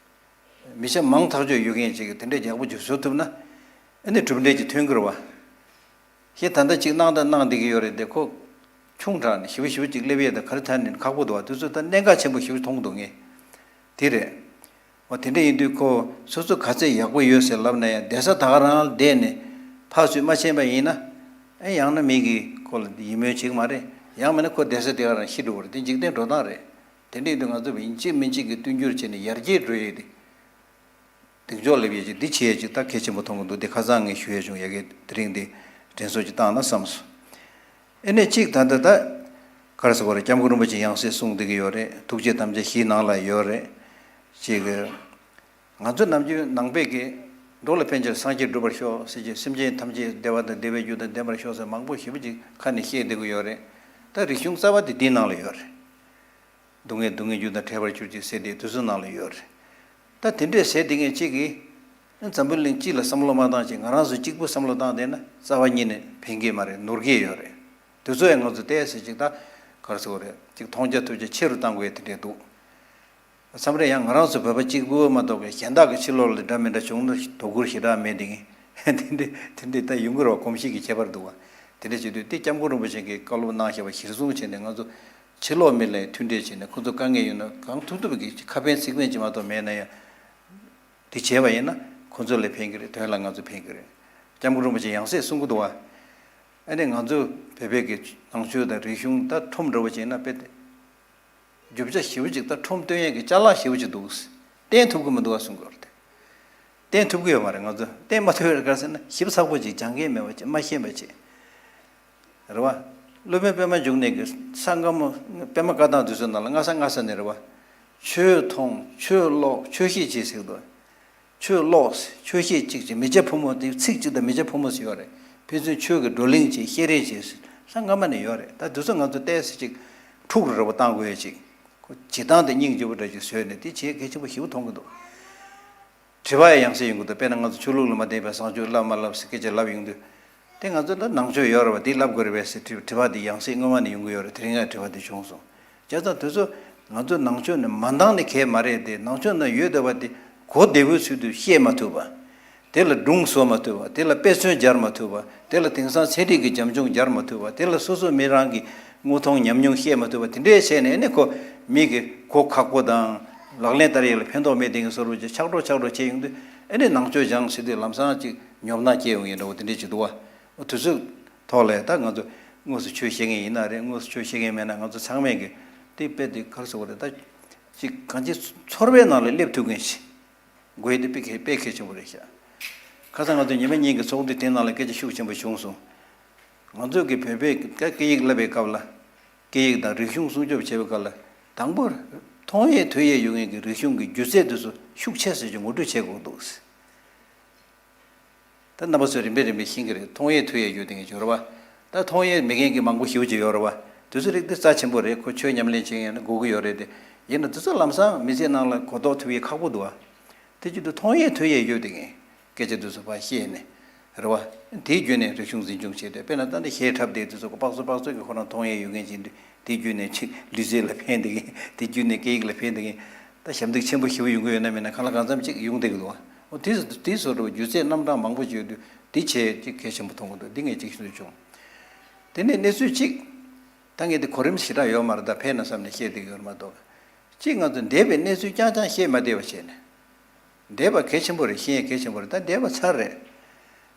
མི་ཆ་མང་ཐག་ཆོད་ཡོད་མཁན་ཅིག་གིས་དེ་འདྲའི་ཡག་པོ་ཅིག་བཟོ་ཐུབ་ན། ཨ་ནི་གྲུབ་འབྲས་ཅིག་ཐོན་གྱི་རེད་བ། ཞེས་ད་ལྟ་ཅིག་གནང་དང་གནང་བསྡད་ཀྱི་ཡོད་རེད་དེ། ཁོ་ཆུང་དྲགས་ནས་ཞེ་པོ་ཞེ་པོ་ཅིག་སླེབས་ཡས་དང་ག་རེ་ཐད་ནས་ཁག་པོ་འདུག་བ། དེ་ཚོ་ད་གནད་འགག་ཆེན་པོ་ཞེ་པོ་མཐོང་གི་འདུག་ངས། དེ་རེད། འོ་དེ་འདྲ་ཡིན་དུས་ཁོ་སོ་སོ་ག་ཚད་ཡག་པོ་ཡོད་ཟེར་ལབ་ན་ཡང་། བསྡད་ས་ད་ག་རང་ལ་བསྡད་ནས་ཕར་ཚུར་མ་ཕྱིན་པ་ཡིན་ན། ཨེ་ཡང་ན་མི་གིས་ཁོ་ལ་ཡིད་སྨོན་བྱེད་ཀྱི་མ་རེད། ཡང་མིན་ན་ཁོ་བསྡད་ས་དེ་ག་རང་ཤི་འགྲོ་གི་རེད། དེ་འཇིག་རྟེན་འགྲོ་སྟངས་རེད། དེ་འདྲ་ཡིན་དུས་ང་ཚོ་ཡིན་གཅིག་མིན་གཅིག་གིས་བསྟུན་འགྱུར་བྱས་ནས་ཡར་རྒྱས་འགྲོ་ཡས་དེ། གདེང་འཇོག་སླེབས་ཡས་ཅིག་འདི་བྱེད་ཡས་ཅིག་ད་གལ་ཆེན་པོ་མཐོང་གི་འདུག་དེ་ཁ་སང་ངས་ཞུ་ཡས་བྱུང་། ཡ་གི་དེ་རིང་འདི་དྲན་གསོ་ཅིག་བཏང་ན་བསམ་སོང་། ཨེ་ནས་གཅིག་ད་ལྟ་ད་ག་རེ་ཟེར་དགོས་རེད། སྐྱབས་མགོན་རིན་པོ་ཆེ་ཡང་སྲིད་གསུངས་བསྡད་ཀྱི་ཡོད་རེད། ཐུགས་བསྐྱེད་དམ་བཅའ་བཞིའི་ནང་ལ་ཡོད་རེད། ཅིག་ང་ཚོ་ནམ་རྒྱུན་ནང་པའི་གི་འགྲོ་ལ་ཕན་ཕྱིར་སངས་རྒྱས་འགྲུབ་པར་ཤོག་ཟེར་གྱི། སེམས་ཅན་ཐམས་ཅད་བདེ་བ་དང་བདེ་བའི་རྒྱུ་དང་ལྡན་པར་ཤོག་ཟེར་མང་པོ་ཞེ་པོ་ཅིག་ཁ་ནས་བཤད་བསྡད་ཀྱི་ཡོད་རེད། ད་རིག་གཞུང་རྩ་བ་དེ་འདིའི་ནང་ལ་ཡོད་རེད། སྡུག་བསྔལ་སྡུག་བསྔལ་རྒྱུ་དང་བྲལ་བར་གྱུར་ཅིག་ཟེར་དེ་དུས་ཚོད་ནང་ལ་ཡོད་རེད། ད་དེ་འདྲས་ཟེར་དེ་ངས་གཅིག་གིས་འཛམ་བུ་གླིང་སྤྱི་ལ་བསམ་བློ་མ་བཏང་ཅིག་ང་རང་ཚོ་གཅིག་པུ་བསམ་བློ་བཏང་བསྡད་ན་རྩ་བ་ཉིད་ནས་ཕན་གྱི་མ་རེད། ནོར་གྱི་ཡོད་རེད། དུས་ཚོད་ཡང་ང་ཚོ་ཏོག་ཙམ་ཅིག་ད་ག་རེ་ཟེར་དགོས་རེད། ཅིག་མཐོང་རྒྱ་ཐོས་རྒྱ་ཆེ་རུ་གཏང་དགོས་ཡ་དེ་འདྲས་འདུག་མཚམས་རེ་ཡང་ང་རང་ཚོ་བོད་པ་གཅིག་པུ་མ་གཏོགས་པའི་གཞན་དག་གི་ཕྱི་ལོགས་ལ་འདྲ་མི་འདྲ་བྱུང་ན་དོ་ཁུར་ཞེ་དྲག་མེད་དེ། དེ་འདྲས་དེ་འདྲས་ད་ཡོང་གི་རེད་བ། གོམས་གཤིས་ཀྱི་ཁྱད་པར་འདུག་བ། དེ་འདྲ་བྱེད་དུས་དེ་སྐྱབས་མགོན་རིན་པོ་ཆེ་གིས་བཀའ་སློབ་གནང་བཞག་པ་གཞིར་བཟུང་བྱས་ནས། ང་ཚོ་ཕྱི་ལོགས་མི་ལ་མཐུན་འབྲེལ་བྱས་ནས་ཁོ་ཚོ་དཀའ་ངལ་ཡོད་ན་གང་ཐུབ་ཐུབ་ཀྱིས་ཁ་ཕན་ཚིག་ཕན་ཅིག་མ་གཏོགས་མེད་ན་ཡང་། དེ་བྱས་པ་ཡིན་ན་ཁོ་ཚོ་ལ་ཕན་གྱི་རེད། དོན་ལ་ང་ཚོ་ཕན་གྱི་རེད། སྐྱབས་མགོན་རིན་པོ་ཆེ་ཡང་སྲིད་གསུང་གི་འདུག་བ། ཨ་ནི་ང་ཚོ་བོད་པའི་གི་ནང་ཆོས་དང་རིག་གཞུང་ད་ཁྲོམ་འདྲ་བོ་བྱས་ན་དཔེ་དེ། རྒྱུ་ཆ་ཞེ་པོ་ཅིག་ད་ཁྲོམ་སྟོན་ཡས་ཀྱི་ཅ་ལག་ཞེ་པོ་ཅིག་འདུག་བསྟན་ཐུབ་ཀྱི་མི་འདུག་ཨ་གསུང་གི་ཡོད་རེད། བསྟན་ཐུབ་ཀྱི་ཡོད་མ་རེད། ང་ཚོ་བསྟན་མ་ཐུབ་ཡོད་རེད། ག་རེ་ཟེར་ན་ཞིབ་ཚགས་པོ་ཅིག་སྦྱང་མཁན་མེད་པ་ཅིག་མ་ཤེས་པ་ཅིག་རེད་བ། སློབ་དཔོན་པད་མ་འབྱུང་གནས་ཀྱི་ས་སྔ་མོ་པད་མ་བཀའ་ཐང་དེ་ཚོའི་ནང་ལ་སྔ་ས་སྔ་ས་ནས་རེད་བ། ཆོས་མཐོང་ཆོས་ཀློག་ཆོས་བཤད་བྱེད་ཟེར་གི་འདུག་ཆོས་ཀློག་ཆོས་བཤད་ཅིག་ཅིག་མི་བྱ་ཕོ་མོ་དེ་ཚིག་ཅིག་དང་མི་བྱ་ཕོ་མོ་ཟེར་ཡོད་རེད། ཕན་ཚུན་ཆོས་ཀྱི་བགྲོ་གླེང་བྱེད་བཤད་རེས་བྱེད་ཟེར་ས་སྔ་མ་ནས་ཡོད་རེད། ད་དེ་ཚོ་ང་ཚོ་ཏོག་ཙམ་ཅིག་འཁྲུག་རུ་རེ་བ་བཏང་དགོས་ཡ་ཅིག་ཁོ་བྱེད་སྟངས་དེ་སྙིང་རྗེ་པོ་འདྲ་ཅིག་བཟོས་ནས་དེ་བྱེད་གལ་ཆེན་པོ་ཞེ་པོ་མཐོང་གི་འདུག་དྲི་བ་ཡང་སེ་ཡོང་གི་འདུག་དཔེར་ན་ང་ཚོ་ཆོས་ལུགས་ལ་མ་བརྟེན་པའི་བཟང་སྤྱོད་བསླབ་མ་བསླབ་ཟེར་སྐད་ཆ་ལབ་ཡོང་དུས། དེ་ང་ཚོ་ད་ནང་ཆོས་ཡོད་རེད་བ། དེ་བསླབ་དགོས་རེད་པས་ཟེར་དྲི་དྲི་བ་དེ་ཡང་སེ་སྔོན་མ་ནས་ཡོང་གི་ཡོད་རེད། དེ་རིང་ཡང་དྲི་བ་དེ་བྱུང་སོང་། བྱས་ཙང་དེ་ཚོ་ང་ཚོ་ནང་ཆོས་ནས་མ་འདང་ནི་གང་ཡང་མ་རེད་དེ། ནང་ཆོས་ནང་ཡོད་བསྡད་པ་དེ་གོ་བདེ་པོའི་ཚུལ་དུ་བཤད་མ་ཐུབ་པ། དེ་ལ་སྒྲུང་བཟོ་མ་ཐུབ་པ། དེ་ལ་དཔེ་མཚོན་སྦྱར་མ་ཐུབ་པ། དེ་ལ་དེང་སང་ཚན་རིག་གི་རྒྱབ་ལྗོངས་སྦྱར་མ་ཐུབ་པ། དེ་ལ་སོ་སོ་མི་རང་གི་དངོས་མཐོང་ཉམས་མྱོང་བཤད་མ་ཐུབ་པ། དེ་འདྲའི་བྱས་ནས་ཨ་ནི་ཁོ་མི་གི་གོ་ཁག་པོ་དང་ལག་ལེན་བསྟར་ཡས་ལ་ཕན་ཐོགས་མེད་དེ་གི་བཟོ་འདྲ་ཅིག་ཆགས་འགྲོ་ཆགས་འགྲོ་བྱས་ཡོང་དུས། ཨ་ནི་ནང་ཆོས་སྦྱངས་ཟེར་དུས་ལམ་སང་ཅིག་ཉོབ་སྣང་སྐྱེ་ཡོང་ཡས་འདྲ་བོ་དེ་འདྲས་ཅིག་འདུག་བ། འོ་དུས་ཚོད་ཐོག་ལ་ད་ང་ཚོ་དངོས་སུ་ཆོས་བཤད་མཁན་ཡིན་ན་རེད། དངོས་སུ་ཆོས་བཤད་མཁན་མེད་ན་ང་ཚོ་ཚང་མས་ཀྱི་དེ་དཔེ་དེ་ག་རེ་ཟེར་དགོས་རེད། ད་ཅིག་གང་ཅི་ཚོར་བའི་ནང་ལ་སླེབས་ཐུབ་མཁན་ཞིག་དགོས་ཡས་དེ་དཔེ་གལ་དཔེ་གལ་ཆེན་པོ་རེད་ཤག་ཁ་སང་ང་ཚོ་ཉི་མ་གཉིས་ཀྱི་ཚོགས་འདུ་དེ་ནང་ལ་སྐད་ཆ་ཤུགས་ཆེན་པོ་བྱུང་སོང་། ང་ཚོ་གི་བོད་པའི་སྐད་ཡིག་བསླབ་པའི་སྐབས་ལ། སྐད་ཡིག་དང་རིག་གཞུང་སྲུང་སྐྱོབ་བྱེད་པའི་སྐབས་ལ། དང་པོ་མཐོང་ཡས་ཐོས་ཡས་ཡོད་མཁན་གྱི་རིག་གཞུང་གི་སྒྱུ་རྩལ་དེ་ཚོ་ཤུགས་ཆེ་ཙམ་ཅིག་ངོ་སྤྲོད་བྱེད་དགོས་འདུག་ད་རྣམ་པ་ཚོས་རིམ་པས་རིམ་པས་ཤེས་ཀྱི་རེད། མཐོང་ཡས་ཐོས་ཡས་ཡོད་དེ་ངས་སྦྱོར་བ། ད་མཐོང་ཡས་མེད་མཁན་གྱི་མང་པོ་ཞེ་པོ་ཅིག་ཡོད་རེད་བ། དེ་ཚོ་རིགས་དེ་རྩ་ཆེན་པོ་རེད། ཁོ་ཆོས་ཉམས་ལེན་བྱེད་མཁན་ནི་དགོས་ཀྱི་ཡོད་རེད་དེ། ཡིན་ན་དེ་ཚོ་ལམ་སང་མི་ཚེ་ནང་ལ་གོ་རྟོགས་ཐུབ་ཡས་ཁག་པོ་འདུག་བ། དེ་བྱེད་དུས་མཐོང་ཡས་ཐོས་ཡས་ཡོད་དེ་ངས་སྐད་ཆ་དེ་ཚོ་ཕར་བཤད་ནས། རེད་བ། དེའི་བརྒྱུད་ནས་རིག་གཞུང་འཛིན་སྐྱོང་བྱས་ཏེ། དཔེར་ན་ད་ནི་གཞས་འཁྲབ་དེ་དེ་ཚོ་ཁོ་སྤགས་ཚོ་སྤགས་ཚོ་གི་ཁོ་རང་མཐོང་ཡས་ཡོད་མཁན་ཅིག་འདུག་དེའི་བརྒྱུད་ནས་ཅིག་ལུས་རྩལ་ལ་ཕན་བསྡད་མཁན། དེའི་བརྒྱུད་ནས་སྐད་ཡིག་ལ་ཕན་བསྡད་མཁན། ད་ཞབས་འདེགས་ཆེན་པོ་ཞེ་པོ་ཡོང་གི་ཡོད་ན་མེད་ན་གང་ལ་གང་འཚམ་ཅིག་ཡོང་བསྡད་ཀྱི་འདུག་བ། འོ་དེ་དེ་བཟོ་འདྲ་བ་སྒྱུ་རྩལ་རྣམ་གྲངས་མང་པོ་ཅིག་ཡོད་དུས་དེ་བྱས་ཅིག་གལ་ཆེན་པོ་མཐོང་གི་འདུག་འདི་ངས་ཅིག་ཞུ་འདོད་བྱུང་། དེ་ནས་གནས་ཚུལ་གཅིག་ད་ངས་འདི་གོ་རིམ་ཞེ་དྲག་ཡོད་མ་རེད། ད་ཕན་ན་བསམ་ནས་བཤད་བསྡད་ཀྱི་ཡོད་མ་གཏོགས། གཅིག་ང་ཚོ་འདས་པའི་གནས་ཚུལ་རྐྱང་རྐྱང་བཤད་མ་བསྡད་པ་བྱས་ནས། འདས་པ་གལ་ཆེན་པོ་རེད། ཤེས་ཡས་གལ་ཆེན་པོ་རེད། ད་འདས་པ་ཚར་རེད།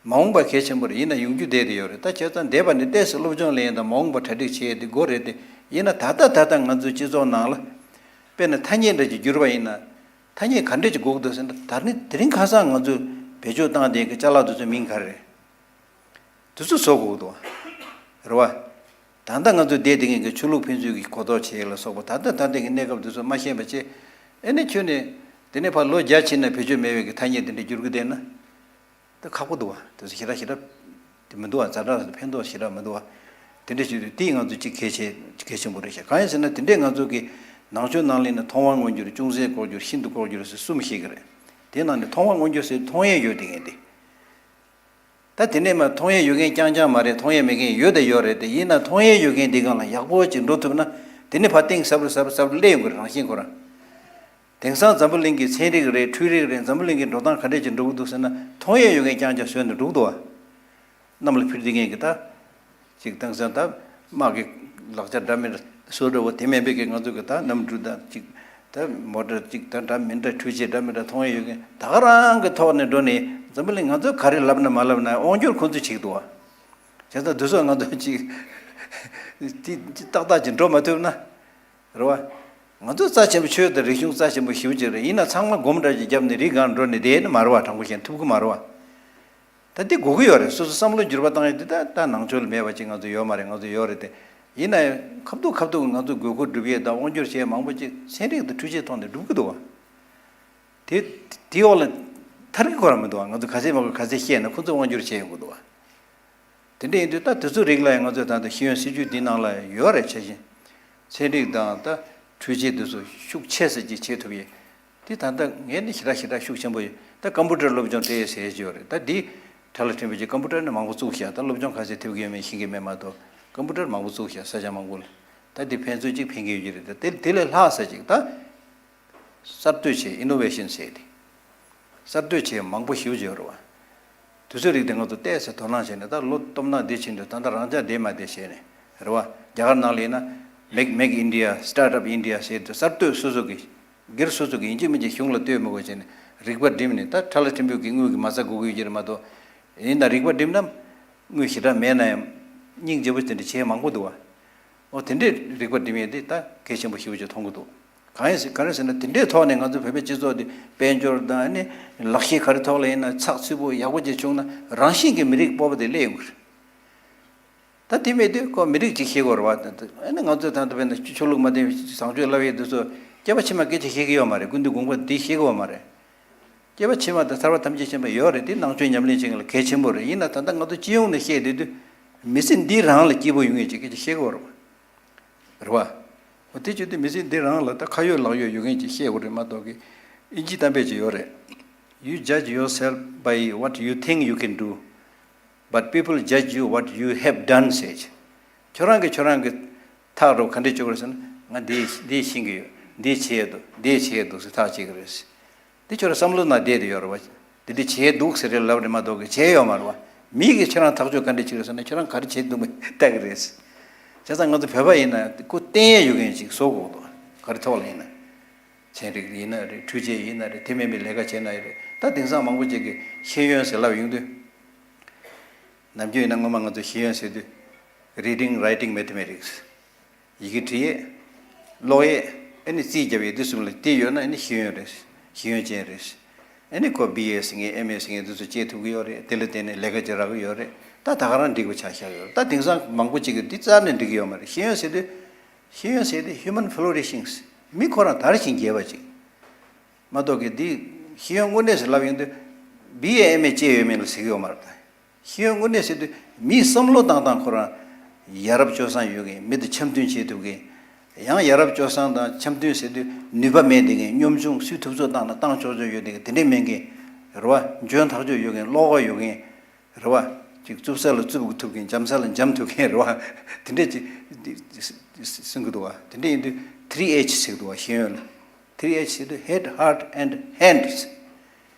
མ་འོངས་པ་གལ་ཆེན་པོ་རེད། ཡིན་ན་ཡོང་རྒྱུ་བསྡད་དེ་ཡོད་རེད། ད་བྱས་ཙང་འདས་པ་ནས་ཏོག་ཙམ་སློབ་སྦྱོང་ལེན་ཡས་དང་མ་འོངས་པ་གྲ་སྒྲིག་བྱེད་ཡས་དེ་དགོས་རེད་དེ། ཡིན་ན་ད་ལྟ་ད་ལྟ་ང་ཚོའི་སྤྱི་ཚོགས་ནང་ལ་དཔེར་ན་ཐ་སྙད་འདྲ་ཅིག་བསྒྱུར་བ་ཡིན་ན། ཐ་སྙད་ག་འདྲ་ཅིག་དགོས་ཀྱི་འདུག་ཟེར་ན། ད་ནི་དེ་རིང་ཁ་སང་ང་ཚོས་བེད་སྤྱོད་བཏང་བསྡད་ཀྱི་ཅ་ལག་དེ་ཚོའི་མིང་ག་རེ་རེད། དེ་ཚོ་བཟོ་དགོས་ཀྱི་འདུག་བ། རེད་བ། ད་ལྟ་ང་ཚོ་བསྡད་བསྡད་མཁན་གྱི་ཆོས་ལུགས་ཕན་ཚུན་གྱི་གོ་རྟོགས་བྱེད་ཡས་ལ་སོགས་པ། ད་ལྟ་ད་ལྟ་གི་གནས་སྐབས་དེ་ཚོ་མ་ཤེས་པ་བྱས། ཨེ་ནས་ཁྱོན་ནས་དེ་ནས་ཕར་ལོ་བརྒྱ་ཕྱིན་ན་བེད་སྤྱོད་མེད་པའི་གི་ཐ་སྙད་དེ་འདྲ་བསྒྱུར་གྱི་བསྡད་ན། དེ་ཁག་པོ་འདུག་བ། དེ་ཚོ་ཞེ་དྲག་ཞེ་དྲག་དེ་མི་འདུག་བ། ཛ་དྲག་ཕན་ཐོགས་ཞེ་དྲག་མི་འདུག་བ། དེ་འདྲ་བྱེད་དུས་དེ་ང་ཚོ་གཅིག་གལ་ཆེ་གལ་ཆེན་པོ་རེད་ཤག་གང་ཡིན་ཟེར་ན་དེ་འདྲས་ང་ཚོ་གི་ནང་ཆོས་ནང་ལ་ཡིན་ན་མཐོང་བ་མངོན་གྱུར། ཅུང་ཟད་ལྐོག་གྱུར། ཤིན་ཏུ་ལྐོག་གྱུར་ཟེར་གསུམ་བཤད་ཀྱི་རེད། དེ་ནང་ནས་མཐོང་བ་མངོན་གྱུར་ཟེར་མཐོང་ཡས་ཡོད་དེ་ངས་དེ། ད་དེ་ནས་མ་མཐོང་ཡས་ཡོད་མཁན་རྐྱང་རྐྱང་མ་རེད། མཐོང་ཡས་མེད་མཁན་ཡོད་དང་ཡོད་རེད་དེ། ཡིན་ན་མཐོང་ཡས་ཡོད་མཁན་དེ་སྒང་ལ་ཡག་པོ་ཅིག་འགྲོ་ཐུབ་ན། དེ་ནས་ཕར་གཏིང་ཟབ་རུ་ཟབ་རུ་ཟབ་རུ་སླེབས་ཡོང་གི་རེད། རང་བཞིན་ཁོ་རང་། དེང་སང་འཛམ་བུ་གླིང་གི་ཚན་རིག་རེད། འཕྲུལ་རིག་རེད། འཛམ་བུ་གླིང་གི་འགྲོ་སྟངས་ག་འདྲས་ཅིག་འགྲོ་གི་འདུག་ཟེར་ན། མཐོང་ཡས་ཡོད་མཁན་རྐྱང་རྐྱང་བཟོས་ནས་འགྲོ་གི་འདུག་བ། གནམ་ལ་འཕུར་བསྡད་མཁན་གྱི་ད། ཅིག་དེང་སང་ད་དམག་གི་ལག་ཆ་འདྲ་མི་འདྲ་བཟོ་འདྲ་བོ་དེ་མིན་པའི་གི་ང་ཚོ་གི་ད་གནམ་གྲུ་དང་ཅིག་ད་མོ་ཊ་ཅིག་ད་འདྲ་མི་འདྲ་འཕྲུལ་ཆས་འདྲ་མི་འདྲ་མཐོང་ཡས་ཡོད་མཁན་ད་ག་རང་གི་ཐོག་ནས་འགྲོ་ནས། འཛམ་བུ་གླིང་ང་ཚོ་ག་རེ་ལབ་ན་མ་ལབ་ན་དབང་སྒྱུར་ཁོ་ཚོས་བྱེད་ཀྱི་འདུག་བ། བྱས་ཙང་དེ་ཚོ་ང་ཚོ་ཅིག་དེ་ཏག་ཏག་ཅིག་འགྲོ་མ་ཐུབ་ན། རེད་བ། ང་ཚོ་རྩ་ཆེན་པོ་ཆོས་དང་རིག་གཞུང་རྩ་ཆེན་པོ་ཞེ་པོ་ཅིག་རེད། ཡིན་ན་ཚང་མ་སྒོམ་འདྲ་ཅིག་བརྒྱབ་ནས་རི་སྒང་འགྲོ་ནས་བསྡད་ནི་མ་རེད་བ། དྲང་པོ་བཤད་ན་ཐུབ་ཀྱི་མ་རེད་བ། ད་འདི་དགོས་ཀྱི་ཡོད་རེད། སོ་སོ་བསམ་བློ་འགྱུར་བ་བཏང་ཡས་དེ་ད་ད་ནང་ཆོས་ལ་མེད་པ་ཅིག་ང་ཚོ་ཡོད་མ་རེད། ང་ཚོ་ཡོད་རེད་དེ། ཡིན་ན་ཡང་ཁ་ཐུག་ཁ་ཐུག་ང་ཚོ་དགོས་མཁོ་སྒྲུབ་ཡས་དང་དབང་སྒྱུར་བྱེད་ཡས་མང་པོ་ཅིག་ཚན་རིག་དང་འཕྲུལ་ཆས་ཐོག་ནས་སྒྲུབ་ཀྱི་འདུག་བ། དེ་དེའི་འོག་ལ་ཐར་གྱི་ཁོ་རང་མི་འདུག་བ། ང་ཚོ་ག་ཚད་མ་དགོས་ག་ཚད་བཤད་ན་ཁོ་ཚོས་དབང་སྒྱུར་བྱེད་ཡོང་གི་འདུག་བ། དེ་འདྲ་ཡིན་དུས་ད་དེ་ཚོའི་རིགས་ལ་ཡང་ང་ཚོས་ད་ལྟ་ཤེས་ཡོན་སྲིད་བྱུས་འདི་ནང་ལ་ཡོད་རེད། ཆ་བཞིན་ཚན་རིག་དང་ད་འཕྲུལ་ཆས་དེ་ཚོ་ཤུགས་ཆེ་ཙམ་ཅིག་བྱེད་ཐུབ་ཡས། དེ་ད་ལྟ་ངས་ནི་ཞེ་དྲག་ཞེ་དྲག་ཤུགས་ཆེན་པོ་ཡོད། ད་ཀམ་པུ་ཊར་སློབ་སྦྱོང་སྤྲད་ཡས་ཟེར་གྱི་ཡོད་རེད། ད་འདི་ཁྲ་ལ་ཕྲན་བུ་ཅིག་ཀམ་པུ་ཊར་ནི་མང་པོ་བཙུགས་ཤག་ད་སློབ་སྦྱོང་ག་ཚད་ཐེབས་ཀྱི་ཡོད་མེད་ཤེས་ཀྱི་མེད་མ་གཏོགས། ཀམ་པུ་ཊར་མང་པོ་བཙུགས་ཤག་ས་ཆ་མང་པོ་ལ། ད་འདི་ཕན་ཚུན་གཅིག་ཕན་གྱི་ཡོད་ཀྱི་རེད། ད་དེ་དེ་ལས་ལྷག་ས་ཅིག་ད། གསར་གཏོད་བྱེད། ཨི་ནོ་ཝེ་ཤན་ཟེར་ཏེ། གསར་གཏོད་བྱེད་མང་པོ་ཞེ་པོ་ཅིག་ཡོད་རེད་བ། དུས་ཚོད་རིགས་དེ་ང་ཚོ་ཏོག་ཙམ་དོ་སྣང་བྱས་ནས། ད་ལོ་སྟོབས་ན་བདེ་ཕྱིན་དུས་ད་ལྟ་རང་ཅག་བདེ་མ་བདེ་བྱས་ནས་རེད་བ། རྒྱ་གར་ནང་ལ་ཡིན་ན་Make Make India Start Up India ཟེར་ཏེ་གསར་གཏོད་སོ་སོ་གི་སྒེར་སོ་སོ་གི་ཡིན་གཅིག་མིན་གཅིག་གཞུང་ལ་ལྟོས་མི་དགོས་བྱས་ནས་རིག་པ་སྒྲིམ་ནས། ད་ཁྲ་ལ་ཕྲན་བུ་གི་དངུལ་གྱི་མ་རྩ་དགོས་ཀྱི་ཡོད་ཀྱི་རེད་མ་གཏོགས། ཡིན་ན་རིག་པ་སྒྲིམ་ན་དངུལ་ཞེ་དྲག་མེད་ན་ཡང་སྙིང་རྗེ་པོ་དེ་འདྲ་བྱེད་མང་པོ་འདུག་བ། འོ་དེ་འདྲའི་རིག་པ་སྒྲིམ་ཡས་དེ་ད་གལ་ཆེན་པོ་ཞེ་པོ་ཅིག་མཐོང་གི་འདུག་གང་ཡིན་ཟེར་ག་རེ་ཟེར་ན་དེ་འདྲའི་ཐོག་ནས་ང་ཚོ་བོད་པའི་སྤྱི་ཚོགས་འདི་དཔལ་འབྱོར་དང་ནི་ལག་ཤེས་ག་རེ་ཐོག་ལ་ཡིན་ན་ཚགས་ཚུད་པོ་ཡག་པོ་ཅིག་བྱུང་ན་རང་བཞིན་གྱིས་མི་རིགས་སྤོབས་པ་དེ་སླེབས་ཡོང་གི་རེད། ད་དེ་མེད་དུས་ཁོ་མི་རིགས་གཅིག་ཤེས་དགོས་རེད་བ། ཨ་ནི་ང་ཚོས་ད་ལྟ་བས་ན་ཆོས་ལུགས་མ་བསྟེན་པའི་བཟང་སྤྱོད་བསླབ་ཡས་དེ་ཚོ་སྐྱེ་བ་ཕྱི་མ་སྐད་ཆ་བཤད་ཀྱི་ཡོད་མ་རེད། ཀུན་འདུས་དགོངས་པ་འདི་བཤད་ཀྱི་ཡོད་མ་རེད། སྐྱེ་བ་ཕྱི་མ་དང་ཐར་པ་ཐམས་ཅད་མཁྱེན་པ་ཡོད་རེད། དེ་ནང་ཆོས་ཉམས་ལེན་བྱེད་མཁན་ལ་གལ་ཆེན་པོ་རེད། ཡིན་ན་ད་ལྟ་ང་ཚོ་སྤྱི་ཡོངས་ནས་བཤད་བསྡད་དུས་མི་ཚེ་འདི་རང་ལ་སྐྱིད་པོ་ཡོང་ངེས་ཀྱི་སྐད་ཆ་བཤད་ཀྱི་ཡོད་རེད་བ། རེད་བ། འོ་དེ་བྱེད་དུས་མི་ཚེ་འདི་རང་ལ་ད་ཁ་ཡོད་ལག་ཡོད་ཡོད་མཁན་ཅིག་བཤད་དགོས་རེད་མ་གཏོགས་ཀྱི། ཨིན་ཇི་གཏམ་དཔེ་ཅིག་ཡོད་རེད། You judge yourself by what you think you can do, but people judge you what you have done ཟེར། ཁྱོད་རང་གིས་ཁྱོད་རང་གི་ཐག་རོ་ག་འདྲས་གཅོད་ཀྱི་རེད་ཟེར་ན། ང་འདི་འདི་ཤེས་ཀྱི་ཡོད། འདི་བྱེད་ཡས་འདུག་འདི་བྱེད་ཡས་འདུག་ཟེར་ཐག་བཅད་ཀྱི་རེད། འདི་ཁྱོད་རང་བསམ་བློ་ནང་བསྡད་དེ་ཡོད་རེད་བ། འདི་འདི་བྱས་འདུག་ཟེར་རེད་ལབ་རེད་མ་གཏོགས་ཀྱི་བྱས་ཡོད་མ་རེད་བ། མིས་ཀྱིས་ཁྱེད་རང་ཐག་གཅོད་ག་འདྲ་བྱེད་རེད་ཟེར་ན། ཁྱེད་རང་ག་རེ་བྱས་འདུག་མི་ལྟ་གི་རེད། བྱས་ཙང་ང་ཚོ་བོད་པ་ཡིན་ན་ཁོ་བསྟན་ཡས་ཡོད་མཁན་ཅིག་བཟོ་དགོས་འདུག་ག་རེ་ཐོག་ལ་ཡིན་ན། ཚན་རིག་ཡིན་ན་རེད། འཕྲུལ་ཆས་ཡིན་ན་རེད། དེ་མིན་པའི་ལས་ཀ་བྱས་ན་ཡང་རེད། ད་དེང་སང་མང་པོ་ཅིག་གིས་ཤེས་ཡོན་ཟེར་ལབ་ཡོང་དུས། ནམ་རྒྱུན་ཡིན་ན་སྔོན་མ་ང་ཚོ་ཤེས་ཡོན་ཟེར་དུས། Reading, writing, mathematics. ཡི་གེ་འབྲི་ཡས། ཀློག་ཡས། ཨ་ནི་རྩིས་རྒྱབ་ཡས། འདི་གསུམ་ལ་དེ་ཡོད་ན་ཨ་ནི་ཤེས་ཡོན་རེད། ཤེས་ཡོན་ཅན་རེད། ཨ་ནི་ཁོ་བི་ཨེ་ཟེར་མཁན། ཨེམ་ཨེ་ཟེར་མཁན་འདི་ཚོ་བྱེད་ཐུབ་ཀྱི་ཡོད་རེད། དེ་ལ་བརྟེན་ནས་ལས་ཀ་ཅིག་རག་གི་ཡོད་རེད། ད་ད་ག་རང་འགྲིག་པ་ཆགས་བཞག་ཡོད་རེད། ད་དེང་སང་མང་པོ་ཅིག་གིས་འདི་རྩ་ནས་འགྲིག་གི་ཡོད་མ་རེད། ཤེས་ཡོན་ཟེར་དུས། ཤེས་ཡོན་ཟེར་དུས་human flourishing། མི་ཁོ་རང་དར་ཞིང་རྒྱས་པ་ཅིག་མ་གཏོགས་ཀྱི། འདི་ཤེས་ཡོན་དངོས་གནས་སུ་ལབ་ཡོང་དུས་བི་ཨེ་ཨེམ་ཨེ་བྱས་ཡོད་མེད་ལ་ཟེར་གྱི་ཡོད་མ་རེད། ད་ཤེས་ཡོན་དངོས་གནས་ཟེར་དུས་མིའི་བསམ་བློ་བཏང་སྟངས་ཁོ་རང་ཡ་རབས་སྤྱོད་བཟང་ཡོད་མཁན། མི་དང་འཆམ་མཐུན་བྱེད་ཐུབ་མཁན། ཡང་ཡ་རབས་སྤྱོད་བཟང་དང་འཆམ་མཐུན་ཟེར་དུས་ནུས་པ་མེད་བསྡད་མཁན། གཉོམ་ཆུང་། སུས་ཐུབ་ཚོད་བཏང་ན་བཏང་ཆོག་ཆོག་ཡོད་བསྡད་མཁན། དེ་འདྲས་མེད་མཁན་རེད་བ། འཇོན་ཐག་ཆོད་ཡོད་མཁན། ཀློག་པ་ཡོད་མཁན་རེད་བ། ཅིག་རྩུབ་ས་ལ་རྩུབ་ཐུབ་མཁན། འཇམ་ས་ལ་འཇམ་ཐུབ་མཁན་རེད་བ། དེ་འདྲས་ཅིག་གསུང་གི་འདུག་བ། དེ་འདྲས་ཡིན་དུས་three H ཟེར་གི་འདུག་བ། ཤེས་ཡོན་ལ། three H ཟེར་དུས་head, heart and hands།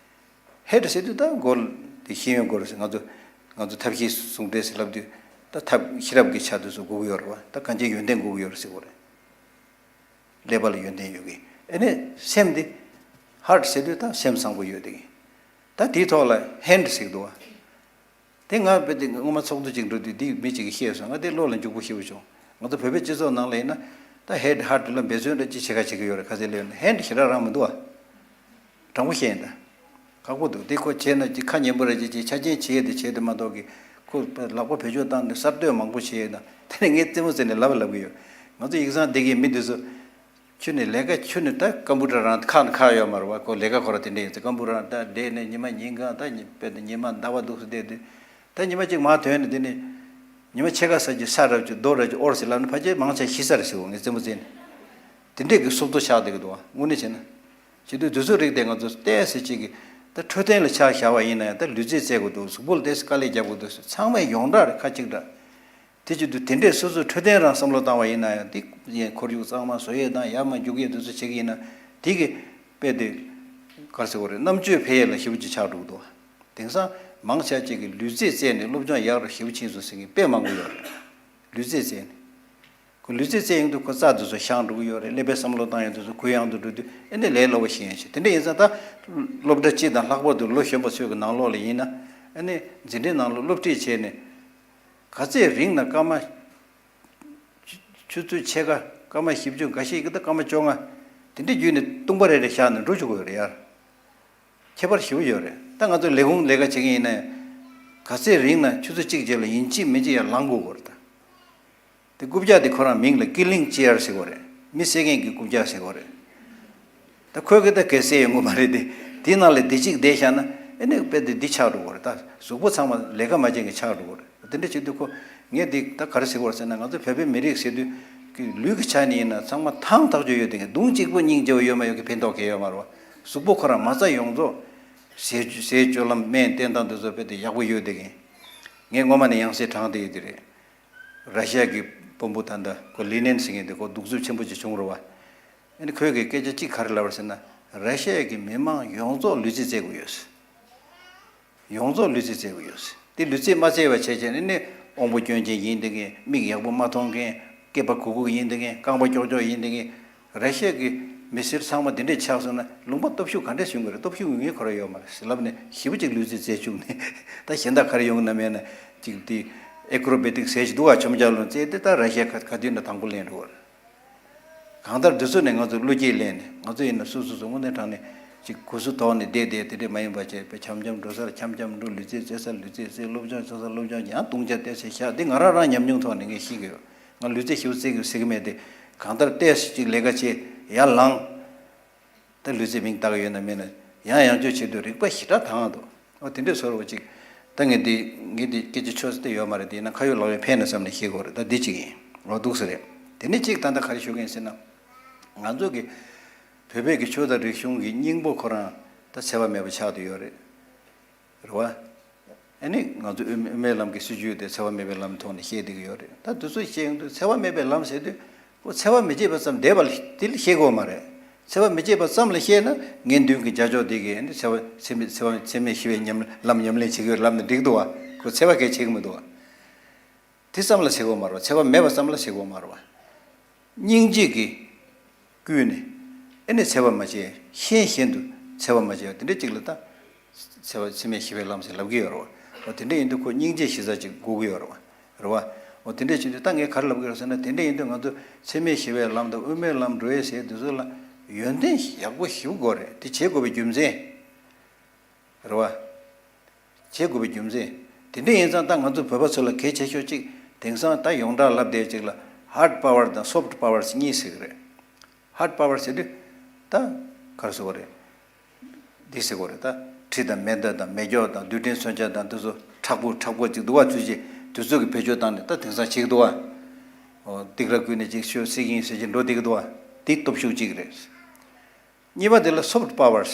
ཧེཌ་ཟེར་དུས་ད་མགོ་དེ་ཤེས་ཡོན་སྐོར་ཟེར། ང་ཚོ་ང་ཚོ་ཐབས་ཤེས་ཟུང་འབྲེལ་ཟེར་ལབ་དུས། ད་ཐབས་ཤེས་རབ་ཀྱི་ཆ་དེ་ཚོ་དགོས་ཀྱི་ཡོད་རེད་བ། ད་གང་ཅིའི་ཡོན་ཏན་དགོས་ཀྱི་ཡོད་རེད་ཟེར་དགོས་རེད། ཀླད་པ་ལ་ཡོན་ཏན་ཡོད་མཁན། ཨ་ནི་སེམས་དེ། ཧར་ཊི་ཟེར་དུས་ད་སེམས་བཟང་པོ་ཡོད་བསྡད་མཁན། ད་དེའི་ཐོག་ལ་ཧེནཌ་ཟེར་གྱི་འདུག་བ། དེ་ང་དཔེ་དེ་སྔོན་མ་ཚོགས་འདུ་ཅིག་འགྲོ་དུས་དེ་མི་གཅིག་གིས་བཤད་སོང་། ང་དེ་བློ་ལ་འཇུག་པོ་ཞེ་པོ་བྱུང་། ང་ཚོ་བོད་པའི་སྤྱི་ཚོགས་ནང་ལ་ཡིན་ན། ད་ཧེཌ་ཧར་ཊི་ལ་འབད་བརྩོན་འདྲ་ཅིག་བྱེད་ཁ་བྱེད་ཀྱི་ཡོད་རེད། ཁ་ཟས་ལས་ཡོད་ན། ཧེནཌ་ཞེ་དྲག་རང་མི་འདུག་བ། དྲང་པོ་བཤད་ཡིན་ད། ཁག་པོ་འདུག་དེ་ཁོ་བྱས་ན་ཅིག་ཁ་ཉན་པོ་རེད། ཅིག་ཅིག་ཆ་རྐྱེན་བྱས་ཏེ་བྱས་ཏེ་མ་གཏོགས་ཀྱི། ཁོ་ལག་པ་བེད་སྤྱོད་བཏང་ནས་གསར་གཏོད་མང་པོ་བྱས་ཡོད་ན། དེ་ནས་ངས་རྩེད་མོ་རྩེ་ནས་ལབ་ལབ་ཀྱི་ཡོད། ང་ཚོ་ཡིག་ཚང་བསྡད་མཁན་མི་འདི་ཚོ། ཁྱོད་ནི་ལས་ཀ། ཁྱོད་ནི་ད་ཀམ་པུ་ཊར་རང་ཁ་ནས་ཁ་ཡོད་མ་རེད་བ། ཁོ་ལས་ཀ་ཁོ་རང་དེ་འདྲ་ཡིན་ཚེ། ཀམ་པུ་ཊར་རང་ད་བསྡད་ནས་ཉི་མ་ཉིན་གང་། ད་ཉི་དཔེ་དེ་ཉི་མ་ཟླ་བ་འདུག་སེ་བསྡད་དུས། ད་ཉི་མ་གཅིག་མར་ཐོན་ནས་དེ་ནས་ཉི་མ་ཕྱེད་ཀ་ཙམ་ཅིག་ས་རབ་ཅིག་རྡོ་རབ་ཅིག་ཨོར་ཟེར་ལབ་ན། ཕལ་ཆེར་མང་ཆེ་ཤི་ས་རེད་ཟེར་བ། ངས་རྩེད་མོ་རྩེ་ནས། དེ་འདྲས་ཀྱི་སྲོག་ཐོག་ཆགས་བསྡད་ཀྱི་འདུག་བ། དངོས་གནས་བྱས་ན། བྱེད་དུས་དུས་ཚོད་རིགས་དེ་ང་ཚོ་ཏོག་ཙམ་ཅིག་གི། ད་འཕྲོད་བསྟེན་ལ་ཆ་བཞག་པ་ཡིན་ན་ཡང་། ད་ལུས་རྩལ་རྩེ་དགོས་འདུག་གཟུགས་པོ་ལ་ཏོག་ཙམ་དཀའ་ལས་རྒྱག་དགོས་འདུག་ཚང་མས་ཡོངས་གྲགས་རེད། ཁ་གཅིག་གྲགས། དེ་བྱེད་དུས་དེ་འདྲས་སོ་སོའི་འཕྲོད་བསྟེན་རང་བསམ་བློ་བཏང་བ་ཡིན་ན་ཡང་། དེ་ཡན་ཁོར་ཡུག་གཙང་མ་བཟོ་ཡས་དང་། ཡར་མར་རྒྱུག་ཡས་དེ་ཚོ་བྱེད་ཀྱི་ཡིན་ན། དེ་གི་དཔེ་དེ་ག་རེ་ཟེར་དགོས་རེད། རྣམ་དཔྱོད་འཕེལ་ཡས་ལ་ཞེ་པོ་ཅིག་ཆགས་འགྲོ་གི་འདུག་བ། དེང་སང་མང་ཆེ་ཅིག་གིས་ལུས་རྩལ་རྩེས་ནས་སློབ་སྦྱོང་ཡག་རུ་ཞེ་པོ་ཕྱིན་སོང་ཟེར་མཁན་དཔེ་མང་པོ་ཡོད་རེད། ལུས་རྩལ་རྩེས་ནས། ཁོ་ལུས་རྩལ་རྩེས་ཡོང་དུས་ཁོ་རྩ་དེ་ཚོ་བཞག་འགྲོ་གི་ཡོད་རེད། ཀླད་པའི་བསམ་བློ་བཏང་ཡས་དེ་ཚོ་གུ་ཡངས་དུ་འགྲོ་དུས། ཨ་ནི་ལས་སླ་པོ་ཞིག་ཡིན་ཞིང་། དེ་འདྲ་ཡིན་ཙང་ད་སློབ་གྲྭ་སྤྱི་དང་ལྷག་པར་དུ་ལོ་གཞོན་པ་ཚོའི་གི་ནང་ལོགས་ལ་ཡིན་ན། ཨ་ནི་འཛིན་གྲྭའི་ནང་ལ་སློབ་ཁྲིད་བྱས་ནས། ག་ཚོད་རིང་ན། སྐར་མ་ཆུ་ཆུ་ཚོད་ཕྱེད་ཀ། སྐར་མ་བཞི་བཅུ། འགའ་ཤས་ཀྱིས་ད་སྐར་མ་བཅོ་ལྔ། དེ་འདྲ་བརྒྱུད་ནས་ཏུང་པ་རེ་རེ་བཞག་ནས་འགྲོ་བཅུག་གི་ཡོད་རེད་ཡ། ཁྱད་པར་ཞེ་པོ་ཡོད་རེད། ད་ང་ཚོ་ལས་ཁུངས་ལས་ཀ་བྱེད་མཁན་ཡིན་ན་ཡང་། ག་ཚོད་རིང་ན་ཆུ་ཚོད་གཅིག་རྗེས་ལ་ཡིན་གཅིག་མིན་གཅིག་ཡར་ལངས་དགོས་ཀྱི་རེད་ད། དེ་རྐུབ་བཀྱག་དེ་ཁོ་རང་མིང་ལ་ཀི་ལིང་ཅེར་ཟེར་གྱི་ཡོད་རེད། མི་བསད་མཁན་གྱི་རྐུབ་བཀྱག་ཟེར་གྱི་ཡོད་རེད། ད་ཁོས་གི་ད་གས་བསད་ཡོང་གི་མ་རེད་དེ། དེའི་ནང་ལ་དེ་གཅིག་བསྡད་བཞག་ན། ཨ་ནི་དཔེ་དེ་འདི་ཆགས་འགྲོ་གི་རེད། ད་གཟུགས་པོ་ཚང་མ་ལས་ཀ་མ་བྱེད་མཁན་ཆགས་འགྲོ་གི་རེད། དེ་འདྲ་བྱེད་དུས་ཁོ། ངས་འདི་ད་ག་རེ་ཟེར་དགོས་རེད་ཟེར་ན། ང་ཚོ་བོད་པའི་མི་རིགས་ཟེར་དུས་ཀྱི་ལུས་ཀྱི་ཆ་ནས་ཡིན་ན་ཚང་མ་ཐང་ཐག་ཆོད་ཡོད་བསྡད་མཁན། གདུང་གཅིག་པོ་སྙིང་རྗེ་བོ་ཡོད་མ་ཡོད་ཀྱི་ཕན་ཐོགས་གང་ཡང་ཡོད་མ་རེད་བ། གཟུགས་པོ་ཁོ་རང་མ་རྩ་ཡོངས་རྫོགས་ཟས་ཟས་སྤྱོད་ལམ། སྨན་བསྟེན་སྟངས་དེ་ཚོ་དཔེ་དེ་ཡག་པོ་ཡོད་བསྡད་མཁན། ངས་སྔོན་མ་ནས་ཡང་སེ་དྲངས་བསྡད་ཡོད་དེ་རེད། ར་ཤི་ཡ་གི་དཔོན་པོ་ད་ལྟ་ཁོ་ལི་ནན་ཟེར་མཁན་དེ་ཁོ་གདུག་རྩུབ་ཆེན་པོ་ཅིག་བྱུང་རེད་བ། ཨ་ནི་ཁོས་གི་སྐད་ཆ་གཅིག་ག་རེ་ལབ་པ་རེད་ཟེར་ན། ར་ཤི་ཡ་གི་མི་མང་ཡོངས་རྫོགས་ལུས་རྩལ་རྩེད་དགོས་ཡོད་ཟེར། ཡོངས་རྫོགས་ལུས་རྩལ་རྩེད་དགོས་ཡོད་ཟེར། དེ་ལུས་རྩལ་མ་རྩེ་བ་བྱས་བྱས་ནས་ནི་དབང་པོ་སྐྱོན་ཅན་ཡིན་བསྡད་མཁན། མིག་ཡག་པོ་མ་མཐོང་མཁན། སྐེད་པ་གུག་གུག་ཡིན་བསྡད་མཁན། རྐང་པ་ཀྱོག་ཀྱོག་ཡིན་བསྡད་མཁན། ར་ཤི་ཡ་གི་མི་སེར་ཚང་མ་འདི་འདྲས་ཆགས་སོང་ན་ལུང་པ་སྟོབས་ཤུགས་ག་འདྲས་ཡོང་གི་རེད། སྟོབས་ཤུགས་ཡོང་ཡས་ཁོ་རང་ཡོད་མ་རེད་ཟེར་ལབ་ནས་ཞེ་པོ་ཅིག་ལུས་རྩལ་རྩེད་བཅུག་ནས། ད་གཞན་དག་ག་རེ་ཡོང་གི་ན་མེད་ན། ཅིག་དེ་ཨེ་ཀྲོ་བེ་ཊིག་ཟེར་ཞིག་འདུག་ག་ཆོམ་རྒྱག་ལོ་རྩེད་དེ། ད་ར་ཤི་ཡ་ག་ག་དུས་ན་དང་པོ་ལེན་འགྲོ་བ་རེད། གང་ལྟར་འདི་ཚོ་ནས་ང་ཚོ་བློ་སྐྱེད་ལེན་ནས། ང་ཚོ་ཡིན་ན་སོ་སོ་སོ་དངོས་གནས་དྲང་ནས་ ཅིག་གུ་སུ་དོག་ནས་བསྡད་བསྡད་དེ་འདྲས་མ་ཡིན་པ་བྱས་པའི་འཆམ་འཆམ་འགྲོ་སར་འཆམ་འཆམ་འགྲོ། ལུས་རྩལ་རྩེ་སར་ལུས་རྩལ་རྩེ། སློབ་སྦྱོང་བྱེད་སར་སློབ་སྦྱོང་བྱེད། ཡང་བཏུང་བྱ་བལྟས་ཚེ་བཞག་འདི་ང་རང་རང་ཉམས་མྱོང་ཐོག་ནས་ངས་ཤེས་ཀྱི་ཡོད། ང་ལུས་རྩལ་ཞེ་པོ་རྩེ་གི་རྩེ་གི་མེད་དེ། གང་ལྟར་བལྟས་ཅིག་ལས་ཀ་བྱེད། ཡར་ལངས། ད་ལུས་རྩལ་མིང་བཏགས་ཡོད་ན་མེད་ན། ཡང་ཡང་བསྐྱར་བྱེད་དུས་རིག་པ་ཞེ་དྲག་དྭངས་འདུག་ཨོ་དེ་འདྲས་བཟོ་འདྲ་བོ་ཅིག་ད་ངས་འདི་ངས་འདི་སྐད་ཆ་ཆོས་སུ་བལྟས་ཡོད་མ་རེད། དེ་ཡིན་ན་ཁ་ཡོད་ལག་ཡོད་ཕན་ན་བསམ་ནས་བཤད་དགོས་རེད། ད་འདི་གཅིག་ཡིན། ཨོ་འདུག་ས་རེད། དེ་ནས་གཅིག་ད་ལྟ་ག་རེ་ཞུ་གི་ཡིན་ཟེར་ན། ང་ཚོ་གི་བོད་པའི་གི་ཆོས་དང་རིག་གཞུང་གི་སྙིང་པོ་ཁོ་རང་ད་འཚེ་བ་མེད་པ་ཆགས་བསྡད་ཡོད་རེད། རེད་བ། ཨ་ནི་ང་ཚོ་དབུ་དབུ་མའི་ལམ་གྱི་སྲིད་བྱུས་དེ་འཚེ་བ་མེད་པའི་ལམ་ཐོག་ནས་བཤད་བསྡད་ཀྱི་ཡོད་རེད། ད་དེ་ཚོ་བཤད་ཡོང་དུས་འཚེ་བ་མེད་པའི་ལམ་ཟེར་དུས་ཁོ་འཚེ་བ་མི་བྱེད་པ་ཙམ་བསྡད་པ་ལ་དེ་ལ་བཤད་དགོས་མ་རེད། འཚེ་བ་མི་བྱེད་པ་ཙམ་ལ་བཤད་ན་ངན་འདུན་གྱི་བྱ་སྤྱོད་དེ་གིས་ཨ་ནི་འཚེ་བ་འཚེ་མེད་འཚེ་བ་འཚེ་མེད་ཞི་བའི་ཉམས་ལམ་ཉམས་ལེན་བྱེད་ཀྱི་ཡོད་ལབ་ནས་འགྲིག་འདུག་བ། ཁོ་འཚེ་བ་གས་བྱེད་ཀྱི་མི་འདུག་བ། དེ་ཙམ་ལ་བྱེད་དགོས་མ་རེད་བ། འཚེ་བ་མེད་པ་ཙམ་ལ་བྱེད་དགོས་མ་རེད་བ། སྙིང་རྗེ་གིས་བསྐུལ་ནས་ཨེ་ནི་འཚེ་བ་མ་བྱེད། ཤན་ཤན་དུ་འཚེ་བ་མ་བྱེད་པ་དེ་འདྲ་ཅིག་ལ་ད་འཚེ་བ་འཚེ་མེད་ཞི་བའི་ལམ་ཟེར་ལབ་ཀྱི་ཡོད་རེད་བ། འོ་དེ་འདྲ་ཡིན་དུས་ཁོ་སྙིང་རྗེ་གཞི་རྩ་ཅིག་དགོས་ཀྱི་ཡོད་རེད་བ། རེད་བ། འོ་དེ་འདྲ་བྱེད་དུས་ད་ངས་ག་རེ་ལབ་ཀྱི་ཡོད་རེད་ཟེར་ན། དེ་འདྲ་ཡིན་དུས་ང་ཚོ་འཚེ་མེད་ཞི་བའི་ལམ་དང་དབུ་མའི་ལམ་འགྲོ་ཡས་ཟེར་དེ་ཚོ་ལ་ཡོན་ཏན་ཡག་པོ་ཞེ་པོ་དགོས་རེད། དེ་བྱེད་དགོས་པའི་རྒྱུ་མཚན། རེད་བ། བྱེད་དགོས་པའི་རྒྱུ་མཚན། དེ་འདྲ་ཡིན་ཙང་ད་ང་ཚོ་བོད་པ་ཚོ་ལ་གལ་ཆེ་ཤོས་གཅིག་དེང་སང་ད་ཡོངས་གྲགས་ལབ་བསྡད་ཅིག་ལ་ཧར་ཌི་པ་ཝར་དང་སོཕ་ཊི་པ་ཝར་གཉིས་ཟེར་གི་རེད། ཧར་ཌི་པ་ཝར་ཟེར་དུས་ད་ག་རེ་ཟེར་དགོས་རེད། འདི་ཟེར་དགོས་རེད། ད་གྲི་དང་མེ་མདའ་དང་མེ་སྒྱོགས་དང་རྡུལ་ཕྲན་མཚོན་ཆ་དང་དེ་ཚོ་མཁྲེགས་པོ་མཁྲེགས་པོ་ཅིག་འདུག་བ། ཚུལ་བཞིན་དེ་ཚོ་གི་བེད་སྤྱོད་བཏང་ནས་ད་དེང་སང་བྱེད་ཀྱི་འདུག་བ། འོ་སྡིགས་ར་བསྐུལ་ནས་ཅིག་ཤོད་སྲིད་ཀྱི་ཡིན་ཟེར་གྱི་འགྲོ་བསྡད་ཀྱི་འདུག་བ། འདི་སྟོབས་ཤུགས་གཅིག་རེད། གཉིས་པ་དེ་ལ་སོཕ་ཊི་པ་ཝར།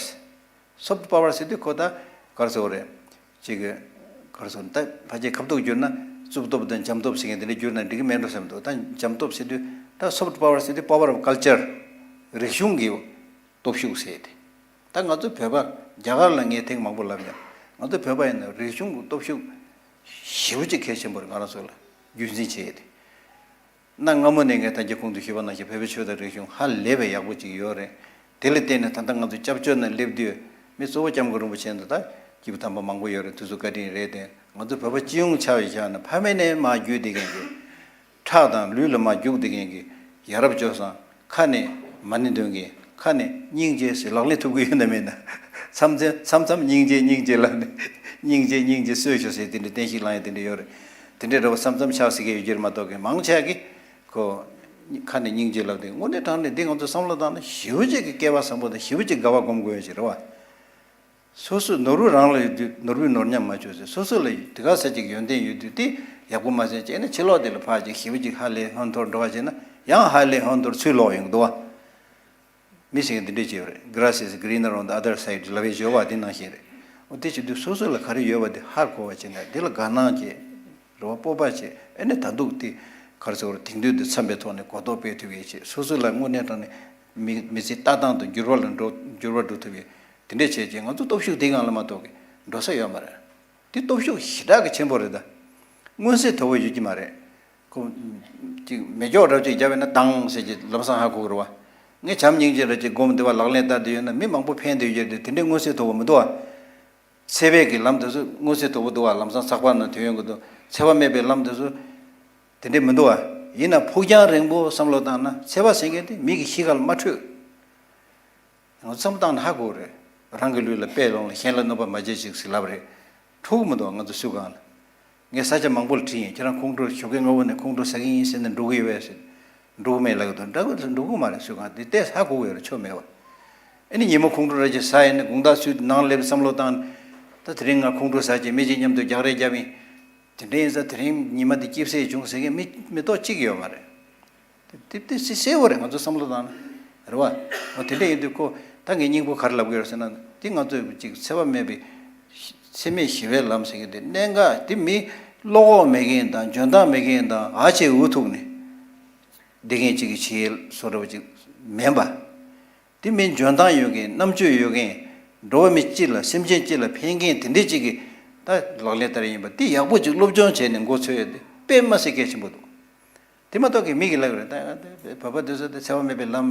སོཕ་ཊི་པ་ཝར་ཟེར་དུས་ཁོ་ད་ག་རེ་ཟེར་དགོས་རེད། ཅིག་ག་རེ་ཟེར་དགོས་རེད། ད་ཕལ་ཆེར་ཁ་ཐུག་བསྒྱུར་ན་རྩུབ་སྟོབས་དང་འཇམ་སྟོབས་ཟེར་མཁན་དེ་འདྲ་བསྒྱུར་ན་འགྲིག་གི་མེད་འགྲོ་བསམ་འདུག་ད་འཇམ་སྟོབས་ཟེར་དུས་ད་སོཕ་ཊི་པ་ཝར་ཟེར་དུས་པ་ཝར་ཨོཕ་ཀལ་ཅར། རིག་གཞུང་གི་སྟོབས་ཤུགས་ཟེར་ཏེ། ད་ང་ཚོ་བོད་པ་རྒྱ་གར་ལ་ངས་ཐེངས་མང་པོ་ལབ་ཡོད། ང་ཚོ་བོད་པ་ཡིན་ན་རིག་གཞུང་གི་སྟོབས་ཤུགས་ཞེ་པོ་ཅིག་གལ་ཆེན་པོ་རེད། ང་རང་ཚོ་ལ་རྒྱུན་འཛིན་བྱེད་ཡས་དེ། གནའ་སྔ་མོ་ནས་ངས་ད་ལྟ་ཁོང་དུ་ཞུས་པ་ནང་བཞིན་བོད་པའི་ཆོས་དང་རིག་གཞུང་ཧ་ལས་པའི་ཡག་པོ་ཅིག་ཡོད་རེད། དེ་ལ་བརྟེན་ནས་ད་ལྟ་ང་ཚོ་སྐྱབས་བཅོལ་ནང་སླེབས་དུས་མི་གཙོ་བོ་སྐྱབས་མགོན་རིན་པོ་ཆེ་འདི་དང་སྐྱིད་པོ་དམ་པ་མང་པོ་ཡོད་རེད། དེ་ཚོ་བཀའ་དྲིན་རེད་དེ། ང་ཚོ་བོད་པ་སྤྱི་ཡོངས་ཆ་བཞག་ན་ཕ་མེས་ནས་མར་བརྒྱུད་བསྡད་མཁན་གྱི་ཁྲག་དང་ལུས་ལ་མར་རྒྱུག་བསྡད་མཁན་གྱི་ཡ་རབས་སྤྱོད་བཟང་། ཁ་ནས་མ་ཎི་འདོན་མཁན། ཁ་ནས་སྙིང་རྗེ་ཟེར་ལག་ལེན་ཐུབ་ཀྱི་ཡོད་ན་མེད་ན། མཚམས་མཚམས་མཚམས་མཚམས་སྙིང་རྗེ་སྙིང་རྗེ་ལབ་ནས་སྙིང་རྗེ་སྙིང་རྗེ་གསོས་ཤོག་ཟེར་དེ་འདྲའི་བསྟན་བཤིག་ལངས་ཡ་དེ་འདྲ་ཡོད་རེད། དེ་འདྲའི་འདྲ་བོ་མཚམས་མཚམས་ཆགས་སྲིད་ཀྱི་ཡོད་རྒྱུ་རེད་མ་གཏོགས་ཀྱི་མང་ཆེ་གིས་ཁོ་ཁ་ནས་སྙིང་རྗེ་ལབ་དེ་དངོས་གནས་དྲང་གནས་འདི་ང་ཚོ་བསམ་བློ་བཏང་ན་ཞེ་པོ་ཅིག་གི་སྐལ་བ་བཟང་པོ་དང་ཞེ་པོ་ཅིག་དགའ་བ་སྒོམ་དགོས་ཡ་ཞིག་རེད་བ། སོ་སོ་ནོར་བུ་རང་ལ་ཡོད་དུས་ནོར་བུའི་ནོར་ཉམས་མ་བཅོས་ཟེར། སོ་སོ་ལ་ཡོད་དེ་ག་ས་ཅིག་ཡོན་ཏན་ཡོད་དུས་དེ་ཡག་པོ་མ་ཟེར་བྱས་ན་ཕྱི་ལོགས་དེ་ལ་ཕར་ཅིག་ཞེ་པོ་ཅིག་ཧ་ལས་ཧོན་ཐོར་འགྲོ་བ་བྱས་ན་ཡང་ཧ་ལས་ཧོན་ཐོར་ཚུར་ལོག་ཡོང་གི་འདུག་བ། མི་ཞིག་གིས་འདི་འདྲས་བྱས་པ་རེད། Grass is greener on the other side ལབ་པའི་སྦྱོར་བ་དེ་ནང་བཞིན་རེད། འོ་དེ་བྱེད་དུས་སོ་སོ་ལ་ག་རེ་ཡོད་པ་དེ་ཧ་གོ་བ་བྱས་ནས་དེ་ལ་དགའ་སྣང་བྱས། རེ་བ་སྤོབས་པ་བྱས། ཨེ་ནས་ད་འདུག་དེ་ག་རེ་ཟེར་དགོས་རེད། དེང་དུས་འདི་འཚམས་པའི་ཐོག་ནས་གོ་རྟོགས་སྤེལ་ཐུབ་ཡས་བྱས། སོ་སོ་ལ་དངོས་གནས་དྲང་གནས་མི་མི་ཚེ་ལྟ་སྟངས་དང་འགྱུར་བ་ལ་འགྲོ་འགྱུར་བ་འགྲོ་ཐུབ་ཡས་དེ་འདྲས་བྱས་རྗེས་ང་ཚོ་སྟོབས་ཤུགས་དེ་སྒང་ལ་མ་གཏོགས་ཀྱི་འགྲོ་ས་ཡོད་མ་རེད། དེ་སྟོབས་ཤུགས་ཞེ་དྲག་གི་ཆེན་པོ་རེད་ད། མངོན་གསལ་དོད་པོ་ཡོད་ཀྱི་མ་རེད། ཁོ་ཅིག་མེ་སྒྱོགས་འདྲ་ཅིག་བརྒྱབ་ཡོད་ན་དང་ཟེར་གྱི་ལམ་སང་ཧ་གོ་གི་རེད་བ། ངས་བྱམས་སྙིང་རྗེ་འདྲ་ཅིག་སྒོམ་བསྡད་པ་ལག་ལེན་བསྟར་བསྡད་ཡོད་ན་མི་མང་པོ་ཕན་བསྡད་ཡོད་རེད། དེ་འདྲའི་མངོན་གསལ་དོད་པོ་མི་འདུག་བ། འཚེ་བའི་གི་ལམ་དེ་ཚོ་མངོན་གསལ་དོད་པོ་འདུག་བ། ལམ་སང་ཚགས་པར་ནང་ཐོན་ཡོང་གི་འདུག་འཚེ་བ་མེད་པའི་ལམ་དེ་ཚོ་དེ་འདྲས་མི་འདུག་བ། ཡིན་ན་ཕུགས་རྒྱང་རིང་པོ་བསམ་བློ་བཏང་ན་འཚེ་བ་ཟེར་མཁན་དེ་མི་གི་གཤིས་ཀ་ལ་མ་འཕྲོད། ང་ཚོ་བསམ་བློ་བཏང་ན་ཧ་གོ་རེད། རང་གི་ལུས་ལ་དཔེ་སློང་ལ་གཞན་ལ་གནོད་པ་མ་བྱེད་ཅིག་ཟེར་ལབ་རེད། འཕྲོད་གི་མི་འདུག་ང་ཚོ་སུ་གང་ལ། ངས་ས་ཆ་མང་པོ་ལ་དྲིས་ཡིན། ཁྱེད་རང་ཁོང་ཁྲོ་ཞོགས་ཀས་སྔ་པོ་ནས་ཁོང་ཁྲོ་ཟ་གི་ཡིན་ཟེར་ནས་འགྲོ་གི་ཡོད་པས་ཟེར། འགྲོ་གི་མེད་ལབ་ཀྱི་འདུག་འདྲ་གི་འགྲོ་གི་མ་རེད། སུ་གང་དེ་ལྟས་ཧ་གོ་གི་ཡོད་རེད། ཆོ་མེད་བ། ཨ་ནི་ཉིན་མོ་ཁོང་ཁྲོ་ར་ཅིག་ཟ་ཡིན་ན་དགོང་དག་སུས་ནང་སླེབས་བསམ་བློ་བཏང་། ད་དེ་རིང་ང་ཁོང་ཁྲོ་ཟ་བྱས་མི་གཅིག་མཉམ་དུ་རྒྱག་རེས་བརྒྱབ་ཡིན། དེ་འདྲ་ཡིན་ཙང་དེ་རིང་ཉི་མ་འདི་སྐྱིད་སེ་བྱུང་ཟེར་མཁན་མི་མི་ཐོག་གཅིག་ཡོད་མ་རེད། དེ་དེ་དེ་སེ་སེ་བོ་རེད། ང་ཚོ་བསམ་བློ་བཏང་ན་རེད་བ། འོ་དེ་འདྲ་ཡིན་དུས་ཁོ་ད་ངས་སྙིང་པོ་ག་རེ་ལབ་དགོས་རེད་ཟེར་ན་དེ་ང་ཚོས་ཅིག་འཚེ་བ་མེད་པའི་འཚེ་མེད་ཞི་བའི་ལམ་ཟེར་མཁན་དེ་གནད་འགག་དེ་མི་བློ་ཁོག་མེད་མཁན་དང་འཇོན་ཐང་མེད་མཁན་དང་ཨ་ཆེ་འུ་ཐུག་ནས་བསྡད་མཁན་ཅིག་གི་བྱེད་ཡུལ་བཟོ་འདྲ་བ་ཅིག་མིན་པ། དེ་མིན་འཇོན་ཐང་ཡོད་མཁན་རྣམ་དཔྱོད་ཡོད་མཁན་འགྲོ་བ་མི་སྤྱི་ལ་སེམས་ཅན་སྤྱི་ལ་ཕན་མཁན་དེ་འདྲས་ཅིག་གི་ད་ལག་ལེན་བསྟར་ཡིན་པ་དེ་ཡག་པོ་ཅིག་སློབ་སྦྱོང་བྱས་ནས་མགོ་ཚོས་ཡོད་དེ་དཔེ་མ་སྲིད་གལ་ཆེན་པོ་འདུག་དེ་མ་གཏོགས་ཀྱི་མི་གི་ལབ་རེད། ད་བོད་པ་དེ་ཚོ་དེ་འཚེ་བ་མེད་པའི་ལམ་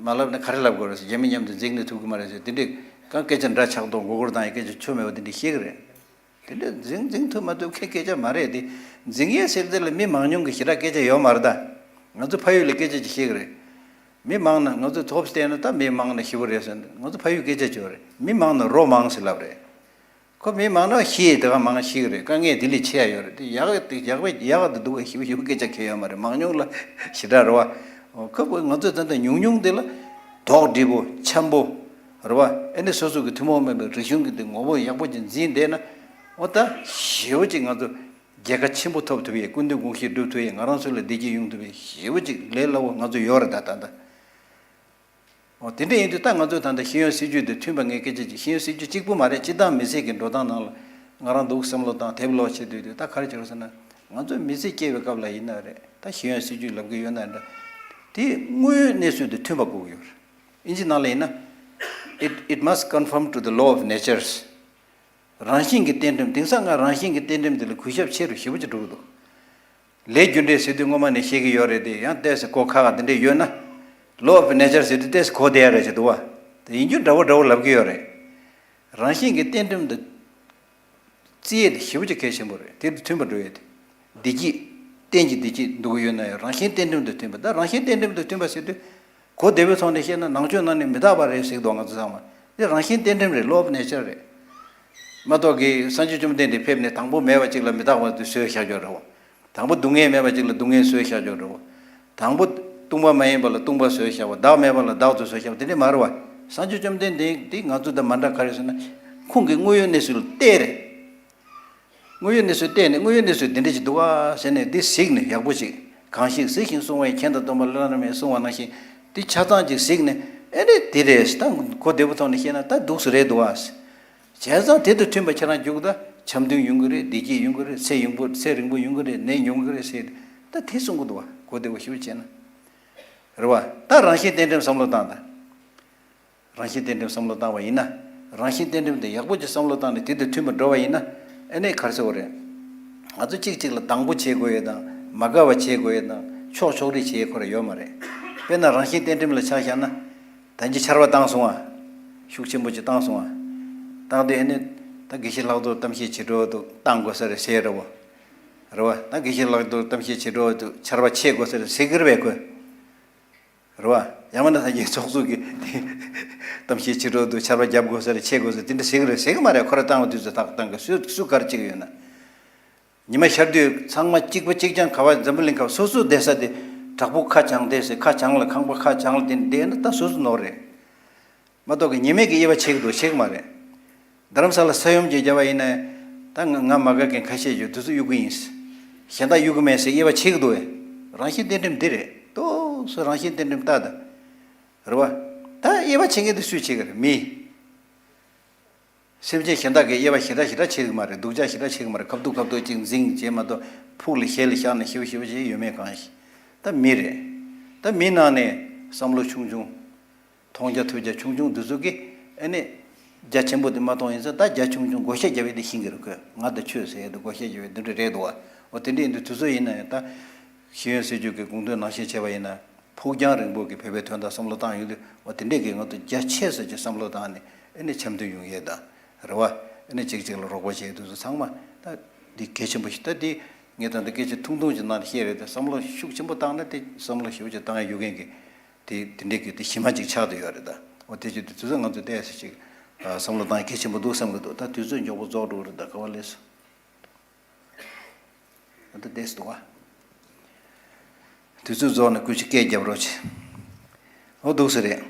མ་ལབ་ན་ག་རེ་ལབ་དགོས་རེད་ཟེར། རྒྱ་མི་མཉམ་དུ་འཛིང་ནས་ཐུབ་ཀྱི་མ་རེད་ཟེར། དེ་འདྲས་གང་སྐད་ཆ་འདྲ་ཆགས་མདོག་མགོ་སྐོར་བཏང་ཡི་སྐད་ཆ་ཆོ་མེད་པ་དེ་འདྲས་བཤད་ཀྱི་རེད། དེ་འདྲ་འཛིང་འཛིང་ཐུབ་མ་ཐུབ་སྐད་ཆ་མ་རེད་དེ། འཛིང་ཡས་ཟེར་དེ་ལ་མི་མང་ཉུང་གི་ཞེ་དྲག་སྐད་ཆ་ཡོད་མ་རེད་ད། ང་ཚོ་ཕ་ཡུལ་ལ་སྐད་ཆ་ཅིག་བཤད་ཀྱི་རེད། མི་མང་ན་ང་ཚོ་ཐོབ་བལྟས་ན་ད་མི་མང་ན་ཞི་བོ་རེད་ཟེར་ནས་ང་ཚོ་ཕ་ཡུལ་སྐད་ཆ་བྱོས་རེད། མི་མང་ན་རོ་མང་ཟེར་ལབ་རེད། ཁོ་མི་མང་ན་ཤི་དེ་ག་མང་ཤི་གི་རེད། དཀའ་ངལ་དེ་ལས་ཆེ་ཡ་ཡོད་རེད། དེ་ཡག་དེ་ཡག་པ་ཡག་དེ་འདུག་ཞི་བོ་ཞི་བོ་སྐད་ཆ་གལ་ཡོད་མ་རེད། མང་ཉུང་ལ་ཞེ་དྲག་རེད་བ། ཁོ་བོ་ང་ཚོ་ད་ལྟ་ཉུང་ཉུང་དེ་ལ་དོགས་འདྲི་པོ་འཆམ་པོ་རེད་བ། ཨེ་ནི་སོ་སོ་གི་ཐུན་མོང་མེད་པའི་རིག་གཞུང་གི་དེ་ངོ་བོ་ཡག་པོ་ཅིག་འཛིན་བསྡད་ན་འོ་ད་ཞི་བོ་ཅིག་ང་ཚོ་རྒྱལ་ཁ་ཆེན་པོ་ཐོབ་ཐུབ་ཡས། སྐུ་མདུན་དགོངས་གཞི་སྒྲུབ་ཐུབ་ཡས། ང་རང་ཚོ་ལ་བདེ་སྐྱིད་ཡོང་ཐུབ་ཡས་ཞི་བོ་ཅིག་ལས་སླ་བོ་ང་ཚོ་ཡོད་རེད་ད། ད་ལྟ། འོ་དེ་འདྲ་ཡིན་དུས་ད་ང་ཚོས་ད་ལྟ་ཤེས་ཡོན་སྲིད་ཇུས་དེ་མཐུན་པ་ངས་སྐད་ཆ་ཅིག་ཤེས་ཡོན་སྲིད་ཇུས་གཅིག་པུ་མ་རེད། སྤྱིར་བཏང་མི་སེར་གྱི་འགྲོ་སྟངས་ནང་ལ་ང་རང་འདུག་བསམ་བློ་བཏང་དེབ་ཀློག་བྱེད་དུས་དུས་ད་ག་རེ་བྱེད་རོགས་ཟེར་ན། ང་ཚོས་མི་ཚེ་སྐྱེལ་བའི་སྐབས་ལ་ཡིན་ན་རེད། ད་ཤེས་ཡོན་སྲིད་ཇུས་ལབ་གི་ཡོད་ན་འདྲ། དེ་དངོས་ཡོད་གནས་ཚུལ་དེ་མཐུན་པ་དགོས་ཀྱི་ཡོད་རེད། ཨིན་ཇི་ནང་ལ་ཡིན་ན། It, it must conform to the law of natures. རང་བཞིན་གྱི་རྟེན་འབྲེལ། དེང་སང་ང་རང་བཞིན་གྱི་རྟེན་འབྲེལ་འདི་ལ་གུས་ཞབས་ཆེ་རུ་ཞེ་པོ་ཅིག་འགྲོ་གི་འདུག་ལས་རྒྱུ་འབྲས་ཟེར་དུས་སྔོན་མ་ནས་བཤད་ཀྱི་ཡོད་རེད་དེ། ཡང་ལྟས་སེ་གོ་ཁ་ཁ་འདི་འདྲས་ཡོད་ན། Law of nature ཟེར་དུས་ལྟས་སེ་གོ་བསྡད་ཡ་རེད་ཅེས་འདུག་བ། དེ་ཡིན་རྒྱུ་འདྲ་བོ་འདྲ་བོ་ལབ་ཀྱི་ཡོད་རེད། རང་བཞིན་གྱི་རྟེན་འབྲེལ་འདི་བརྩི་ཡས་དེ་ཞེ་པོ་ཅིག་གལ་ཆེན་པོ་རེད། དེ་དང་མཐུན་པ་འགྲོ་ཡས་དེ། བདེ་སྐྱིད། གཏན་གྱི་བདེ་སྐྱིད་འདུག་གི་ཡོད་ན་ཡང་རང་བཞིན་རྟེན་འབྲེལ་དང་མཐུན་པ། ད་རང་བཞིན་རྟེན་འབྲེལ་དང་མཐུན་པ་ཟེར་དུས། གོ་བདེ་པོའི་ཐོག་ནས་བཤད་ན་ནང་ཆོས་ནང་ནས་མི་རྟག་པ་རེད་ཟེར་གི་འདུག་ང་ཚོ་ཚང་མ། དེ་རང་བཞིན་རྟེན་འབྲེལ་རེད། Law of nature རེད། མ་གཏོགས་ཀྱི་སངས་རྒྱས་བཅོམ་ལྡན་འདས་ཕེབས་ནས་དང་པོ་མེད་པ་ཅིག་ལ་མི་རྟག་པ་དེ་བཟོས་བཞག་ཡོད་རེད་བ། དང་པོ་སྡུག་བསྔལ་མེད་པ་ཅིག་ལ་སྡུག་བསྔལ་བཟོས་བཞག་ཡོད་རེད་བ། དང་པོ་སྟོང་པ་མ་ཡིན་པ་ལ་སྟོང་པ་བཟོས་བཞག་པ། བདག་མེད་པ་ལ་བདག་ཏུ་བཟོས་བཞག་པ་དེ་འདྲས་མ་རེད་བ། སངས་རྒྱས་བཅོམ་ལྡན་འདས་འདི་ང་ཚོ་དང་མ་འདྲ་ག་རེ་ཟེར་ན། ཁོང་གི་དངོས་ཡོད་གནས་ཚུལ་ལ་བལྟས་རེད། དངོས་ཡོད་གནས་ཚུལ་བལྟས་ནས་དངོས་ཡོད་གནས་ཚུལ་འདི་འདྲ་ཅིག་འདུག་ཨ་ཟེར་ནས་འདི་གཟིགས་ནས་ཡག་པོ་ཅིག་གང་ཞིག་གཟིགས་ཤིང་གསུང་བས་མཁྱེན་དང་སྟོན་པ་བླ་ན་མེད་གསུང་བ་ནང་བཞིན་འདི་ཆ་ཚང་ཅིག་གཟིགས་ནས་ཨེ་རེད་འདི་རེད་ད་གོ་བདེ་པོ་ཐོག་ནས་བཤད་ན་ད་འདུག་སེ་རེད་འདུག་ཨ། བྱས་ཙང་དེ་དང་མཐུན་པ་ཁྱེད་རང་རྒྱུགས་ད་འཆམ་མཐུན་ཡོང་གི་རེད། བདེ་སྐྱིད་ཡོང་གི་རེད། ཚེ་ཡོང་གི་ཚེ་རིང་པོ་ཡོང་གི་རེད། ནད་ཉུང་གི་རེད་ཟེར་ད་དེ་གསུང་གི་འདུག་བ། གོ་བདེ་པོ་ཞིག་བྱས་ན་རེད་བ། ད་རང་བཞིན་རྟེན་འབྲེལ་བསམ་བློ་བཏང་ད། རང་བཞིན་རྟེན་འབྲེལ་བསམ་བློ་བཏང་བ་ཡིན་ན། རང་བཞིན་རྟེན་འབྲེལ་དེ་ཡག་པོ་ཅིག་བསམ་བློ་བཏང་ནས་དེ་དང་མཐུན་པར་འགྲོ་བ་ཡིན་ན། ཨ་ནི་ག་རེ་ཟེར་བ་རེད། ང་ཚོ་གཅིག་གཅིག་ལ་སྡང་པོ་བྱེད་དགོས་ཡས་དང་མ་དགའ་བ་བྱེད་དགོས་ཡས་དང་ཕྱོགས་ཕྱོགས་རིས་བྱེད་ཡས་ཁོ་ར་ཡོད་མ་རེད། དཔེར་ན་རང་བཞིན་རྟེན་འབྲེལ་ལ་ཆ་བཞག་ན། ད་ཅི་ཆར་པ་བཏང་སོང་ཨ། ཤུགས་ཆེན་པོ་ཅིག་བཏང་སོང་ཨ། བཏང་དུས་ཨ་ནི་ད་དགེ་བཤེས་ལྷག་རྡོར་གཏམ་བཤད་བྱེད་འགྲོ་འདུག་བཏང་དགོས་ས་རེད་ཟེར་རེད་བ། རེད་བ། ད་དགེ་བཤེས་ལྷག་རྡོར་གཏམ་བཤད་བྱེད་འགྲོ་འདུག་ཆར་པ་ཆད་དགོས་ས་རེད་ཟེར་གི་རེད་པས་ཁོས། རེད་བ། ཡང་མིན་ན་ད་ངའི་ཚོགས་གཙོ་གིས་དེ་གཏམ་བཤད་བྱེད་འགྲོ་འདུག་ཆར་པ་བརྒྱབ་དགོས་ས་རེད་ཆད་དགོས་ས་རེད་དེ་འདྲ་ཟེར་གི་རེད་ཟེར་གི་མ་རེད། ཁོ་ར་བཏང་བ་དུས་ཚོད་ཐག་བཏང་གི་སུ་སུ་ག་རེ་བྱེད་གི་ཡོད་ན། ཉི་མ་ཤར་དུས་ཚང་མ་གཅིག་པ་གཅིག་རྐྱང་ག་བ་འཛམ་བུ་གླིང་ཁ་སོ་སོ་བསྡད་ས་དེ་བྲག་ཕུག་ཁ་བྱང་བསྡད་ས་ཁ་བྱང་ལ་ཁང་པ་ཁ་བྱང་ལ་དེ་བསྡད་ན་ད་སོ་སོ་ནོར་རེད། མ་གཏོགས་ཀྱི་ཉི་མས་ཀྱི་དབྱེ་བ་ཕྱེ་གི་འདུག་ཕྱེ་གི་མ་རེད། རྡ་རམ་ས་ལ་ས་ཡོམ་ཅིག་བརྒྱབ་པ་ཡིན་ན། ད་ང་ང་མ་དགའ་མཁན་ཁ་ཤས་ཡོད་དུས་ཚོད་གཡུག་གི་ཡིན། གཞན་དག་གཡུག་གི་མེད་ཟེར་དབྱེ་བ་ཕྱེ་གི་འདུག་བས། རང་བཞིན་རྟེན་འབྲེལ་འདི་རེད། ཏོག་སོ་རང་བཞིན་རྟེན་འབྲེལ་ལྟ་ད། རེད་བ། ད་དབྱེ་བ་ཕྱེ་མཁན་དེ་སུས་བྱེད་གི་རེད་མི། སེམས་ཅན་གཞན་དག་གིས་དབྱེ་བ་ཞེ་དྲག་ཞེ་དྲག་ཕྱེ་གི་མ་རེད། སྡུག་ཅག་ཞེ་དྲག་ཕྱེ་གི་མ་རེད། ཁ་ཐུག་ཁ་ཐུག་ཅིག་འཛིང་བྱེད་མ་གཏོགས་ཕུགས་ལ་ཞེ་ལ་བཞག་ནས་ཞེ་པོ་ཞེ་པོ་བྱེད་ཡོད་མེད་གང་ཤེས། ད་མི་རེད། ད་མི་ནང་ནས་བསམ་བློ་ཆུང་ཆུང་། མཐོང་རྒྱ་ཐོས་རྒྱ་ཆུང་ཆུང་འདི་ཚོ་གིས་ཨ་ནི་རྒྱ་ཆེན་པོ་དེ་མ་མཐོང་ཡིན་ཙང་ད་རྒྱ་ཆུང་ཆུང་བགོ་བཤའ་རྒྱབ་ཡས་དེ་ཤེས་ཀྱི་རེད། ཁོས་ང་དང་ཆོས་ཟེར་ཡས་དེ་བགོ་བཤའ་རྒྱབ་ཡས་འདི་འདྲ་རེད་འདུག་བ། འོ་དེ་འདྲ་ཡིན་དུས་དུས་ཚོད་ཡིན་ན་ཡང་ད་ཤེས་ཡོན་སྲིད་བྱུས་ཀྱི་དགོངས་དོན་ནང་བཞིན་བྱས་པ་ཡིན་ན་ཕུགས་རྒྱང་རིང་པོ་གི་བོད་པའི་དོན་དག་བསམ་བློ་བཏང་ཡོང་དུས་འོ་དེ་འདྲས་ཀྱི་ང་ཚོ་རྒྱ་ཆེ་ས་ཅིག་བསམ་བློ་བཏང་ནས་ཨ་ནི་འཆམ་མཐུན་ཡོང་ཡས་དང་རེད་བ། ཨ་ནི་གཅིག་གཅིག་ལ་རོགས་པ་བྱེད་དུས་ཚོད་ཚང་མ་ད་འདི་གལ་ཆེན་པོ་ཞིག་ད་འདི་ངས་ད་འདི་སྐད་ཆ་ཐུང་ཐུང་ཅིག་ནང་བཤད་རེད་དེ་བསམ་བློ་ཤུགས་ཆེན་པོ་བཏང་ན་དེ་བསམ་བློ་ཞེ་པོ་ཅིག་བཏང་ཡ་ཡོད་མཁན་གྱི། དེ་དེ་འདྲའི་གི་དེ་གཞི་མ་ཅིག་ཆགས་བསྡད་ཡོད་རེད་ད། འོ་དེ་ཅིག་དེ་དུས་ཚོད་ང་ཚོས་བལྟས་ས་ཅིག་བསམ་བློ་བཏང་གལ་ཆེན་པོ་འདུག་བསམ་གི་འདུག་ད་དུས་ཚོད་མགྱོགས་པོ་རྫོགས་འགྲོ་གི་རེད་ད། ག་བ་ལས་སོ། ད་བལྟས་སུ་འདུག་བ། དུས་ཚོད་རྫོགས་ནས་སྐུ་མཁྱེན་སྐད་རྒྱབ་རོགས་བྱེད། འོ་འདུག་ས་རེད།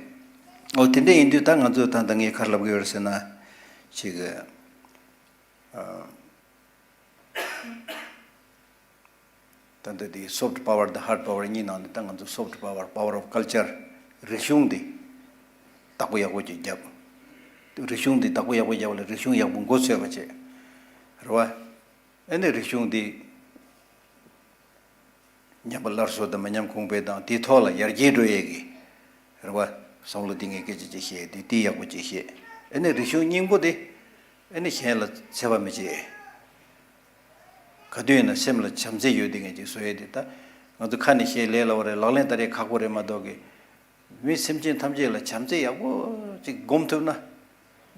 འོ་དེ་འདྲ་ཡིན་དུས་ད་ང་ཚོས་ད་ད་ངས་ག་རེ་ལབ་གི་ཡོད་རེད་ཟེར་ན། ཅིག་གི། ད་ལྟ་དེ་soft power དང་hard power གཉིས་ནང་ནས་ད་ང་ཚོ་soft power, power of culture རིག་གཞུང་འདི་བདག་པོ་ཡག་པོ་ཅིག་བརྒྱབ། རིག་གཞུང་འདི་བདག་པོ་ཡག་པོ་བརྒྱབ་ལ་རིག་གཞུང་ཡག་པོ་མགོ་ཚོས་པ་བྱས། རེད་བ། ཨ་ནི་རིག་གཞུང་འདི་ཉམས་པ་སླར་གསོ་དང་མི་ཉམས་གོང་འཕེལ་དང་དེའི་ཐོག་ལ་ཡར་རྒྱས་འགྲོ་ཡས་ཀྱི་རེད་བ། བསམ་བློ་འདི་ངས་སྐད་ཆ་ཅིག་བཤད་དེ་དེ་ཡག་པོ་ཅིག་བཤད། ཨ་ནི་རིག་གཞུང་སྙིང་པོ་དེ་ཨ་ནི་གཞན་ལ་འཚེ་བ་མི་བྱེད། ག་དུས་ཡིན་ན་སེམས་ལ་བྱམས་བརྩེ་ཡོད་དེ་ངས་ཅིག་བཟོ་ཡས་དེ་ད་ང་ཚོ་ཁ་ནས་བཤད་ལས་སླ་བོ་རེད། ལག་ལེན་བསྟར་ཡས་ཁག་པོ་རེད་མ་གཏོགས་ཀྱི། མི་སེམས་ཅན་ཐམས་ཅད་ལ་བྱམས་བརྩེ་ཡག་པོ་ཅིག་སྒོམ་ཐུབ་ན།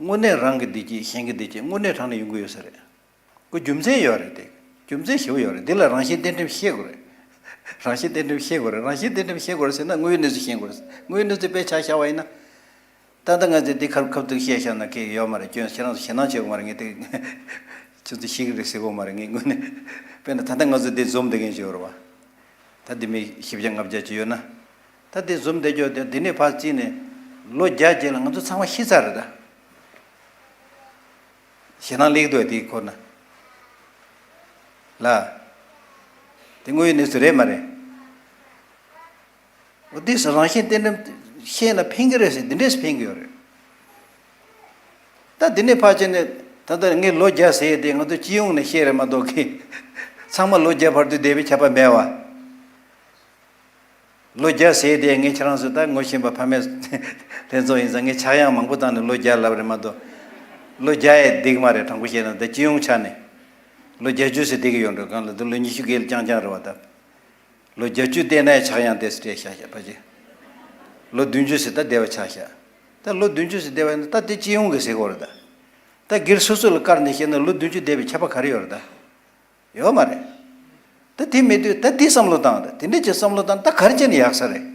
དངོས་གནས་རང་གི་བདེ་སྐྱིད་གཞན་གྱི་བདེ་སྐྱིད་དངོས་གནས་རང་ནས་ཡོང་གི་ཡོད་ས་རེད། ཁོ་རྒྱུ་མཚན་ཡོད་རེད་དེ། རྒྱུ་མཚན་ཞེ་པོ་ཡོད་རེད། འདི་ལ་རང་བཞིན་རྟེན་འབྲེལ་བཤད་དགོས་རེད། རང་བཞིན་གཏན་ཁྲིམས་ཤེས་དགོས་རེད། རང་བཞིན་གཏན་ཁྲིམས་ཤེས་དགོས་རེད་ཟེར་ན་དངོས་ཡོད་གནས་ཚུལ་ཤེས་དགོས་རེད། དངོས་ཡོད་གནས་ཚུལ་དཔེ་ཆ་བཞག་པ་ཡིན་ན། ད་ལྟ་ང་ཚོས་འདི་ཁ་ཁ་ཐུག་བཤད་བཞག་ན་སྐད་ཡོད་མ་རེད། སྐྱོན་ཁྱེད་རང་ཚོ་ཞེད་སྣང་བྱེད་དགོས་མ་རེད། ངས་དེ་ཁྱེད་ཚོ་ཤེས་ཀྱི་རེད་ཟེར་དགོས་མ་རེད། ངས་དངོས་གནས་དཔེར་ན་ད་ལྟ་ང་ཚོ་འདི་འཛོམས་བསྡད་མཁན་ཅིག་ཡོད་རེད་བ། ད་འདི་མི་བཞི་བརྒྱ་ལྔ་བརྒྱ་ཅིག་ཡོད་ན། ད་འདི་འཛོམས་བསྡད་རྒྱུ་དེ་འདི་ནས་ཕར་བརྩིས་ནས་ལོ་བརྒྱ་རྗེས་ལ་ང་ཚོ་ཚང་མ་ཤི་ཚར་རེད་ད། ཞེད་སྣང་སླེབས་འདུག་དེའི་སྐོར་ན། ལ། དེ་དངོས་ཡོད་གནས་ཚུལ་རེད་མ་རེད། འོ་དེ་སུ་རང་བཞིན་གཏན་ཁྲིམས་ཤེས་ན་ཕན་གྱི་རེད་ཟེར་འདི་འདྲས་སུ་ཕན་གྱི་ཡོད་རེད། ད་འདི་ནས་ཕར་ཕྱིན་ནས་ད་ལྟ་ངས་ལོ་བརྒྱ་ཟེར་དེ་ང་ཚོ་སྤྱི་ཡོངས་ནས་བཤད་རེད་མ་གཏོགས་ཀི། ཚང་མ་ལོ་བརྒྱ་བར་དུ་བསྡད་པའི་ཁྱབ་པ་མེད་བ། ལོ་བརྒྱ་ཟེར་དེ་ངས་ཁྱེད་རང་ཚོ་ད་ངོ་ཤེས་པ་ཕ་མས་ལྷན་ཚོགས་ཡིན་ཙང་ངས་ཆག་ཡང་མང་པོ་བཏང་ནས་ལོ་བརྒྱ་ལབ་རེད་མ་གཏོགས། ལོ་བརྒྱ་ཡས་འགྲིག་མ་རེད། དྲང་པོ་བཤད་ན་ད་སྤྱི་ཡོངས་ཆ་ནས་ལོ་བརྒྱད་ཅུ་ཟེར་བསྡད་ཀྱི་ཡོད་འགྲོ། གང་ལ་འདི་ལོ་ཉི་ཤུ་བརྒལ་རྐྱང་རྐྱང་རེད་བ་ད། ལོ་བརྒྱད་ཅུ་བསྡད་ནའི་ཆག་ཡང་དེ་སྤྲད་བཞག་བཞག་ཕ་ཅི། ལོ་བདུན་ཅུ་ཟེར་ད་བསྡད་པ་ཆག་བཞག་ད་ལོ་བདུན་ཅུ་ཟེར་བསྡད་པ་ཡིན་ན་ད་དེ་སྤྱི་ཡོངས་ཀྱི་ཟེར་གོ་རེད་ད། ད་སྒེར་སོ་སོ་ལ་བཀར་ནས་བཤད་ན་ལོ་བདུན་ཅུ་བསྡད་པའི་ཁྱབ་པ་ག་རེ་ཡོད་རེད་ད། ཡོད་མ་རེད། ད་དེ་མེད་དུས་ད་དེ་བསམ་བློ་བཏང་ད་དེ་འདྲས་ཀྱི་བསམ་བློ་བཏང་ད་ག་རེ་བྱས་ནས་ཡག་ས་རེད།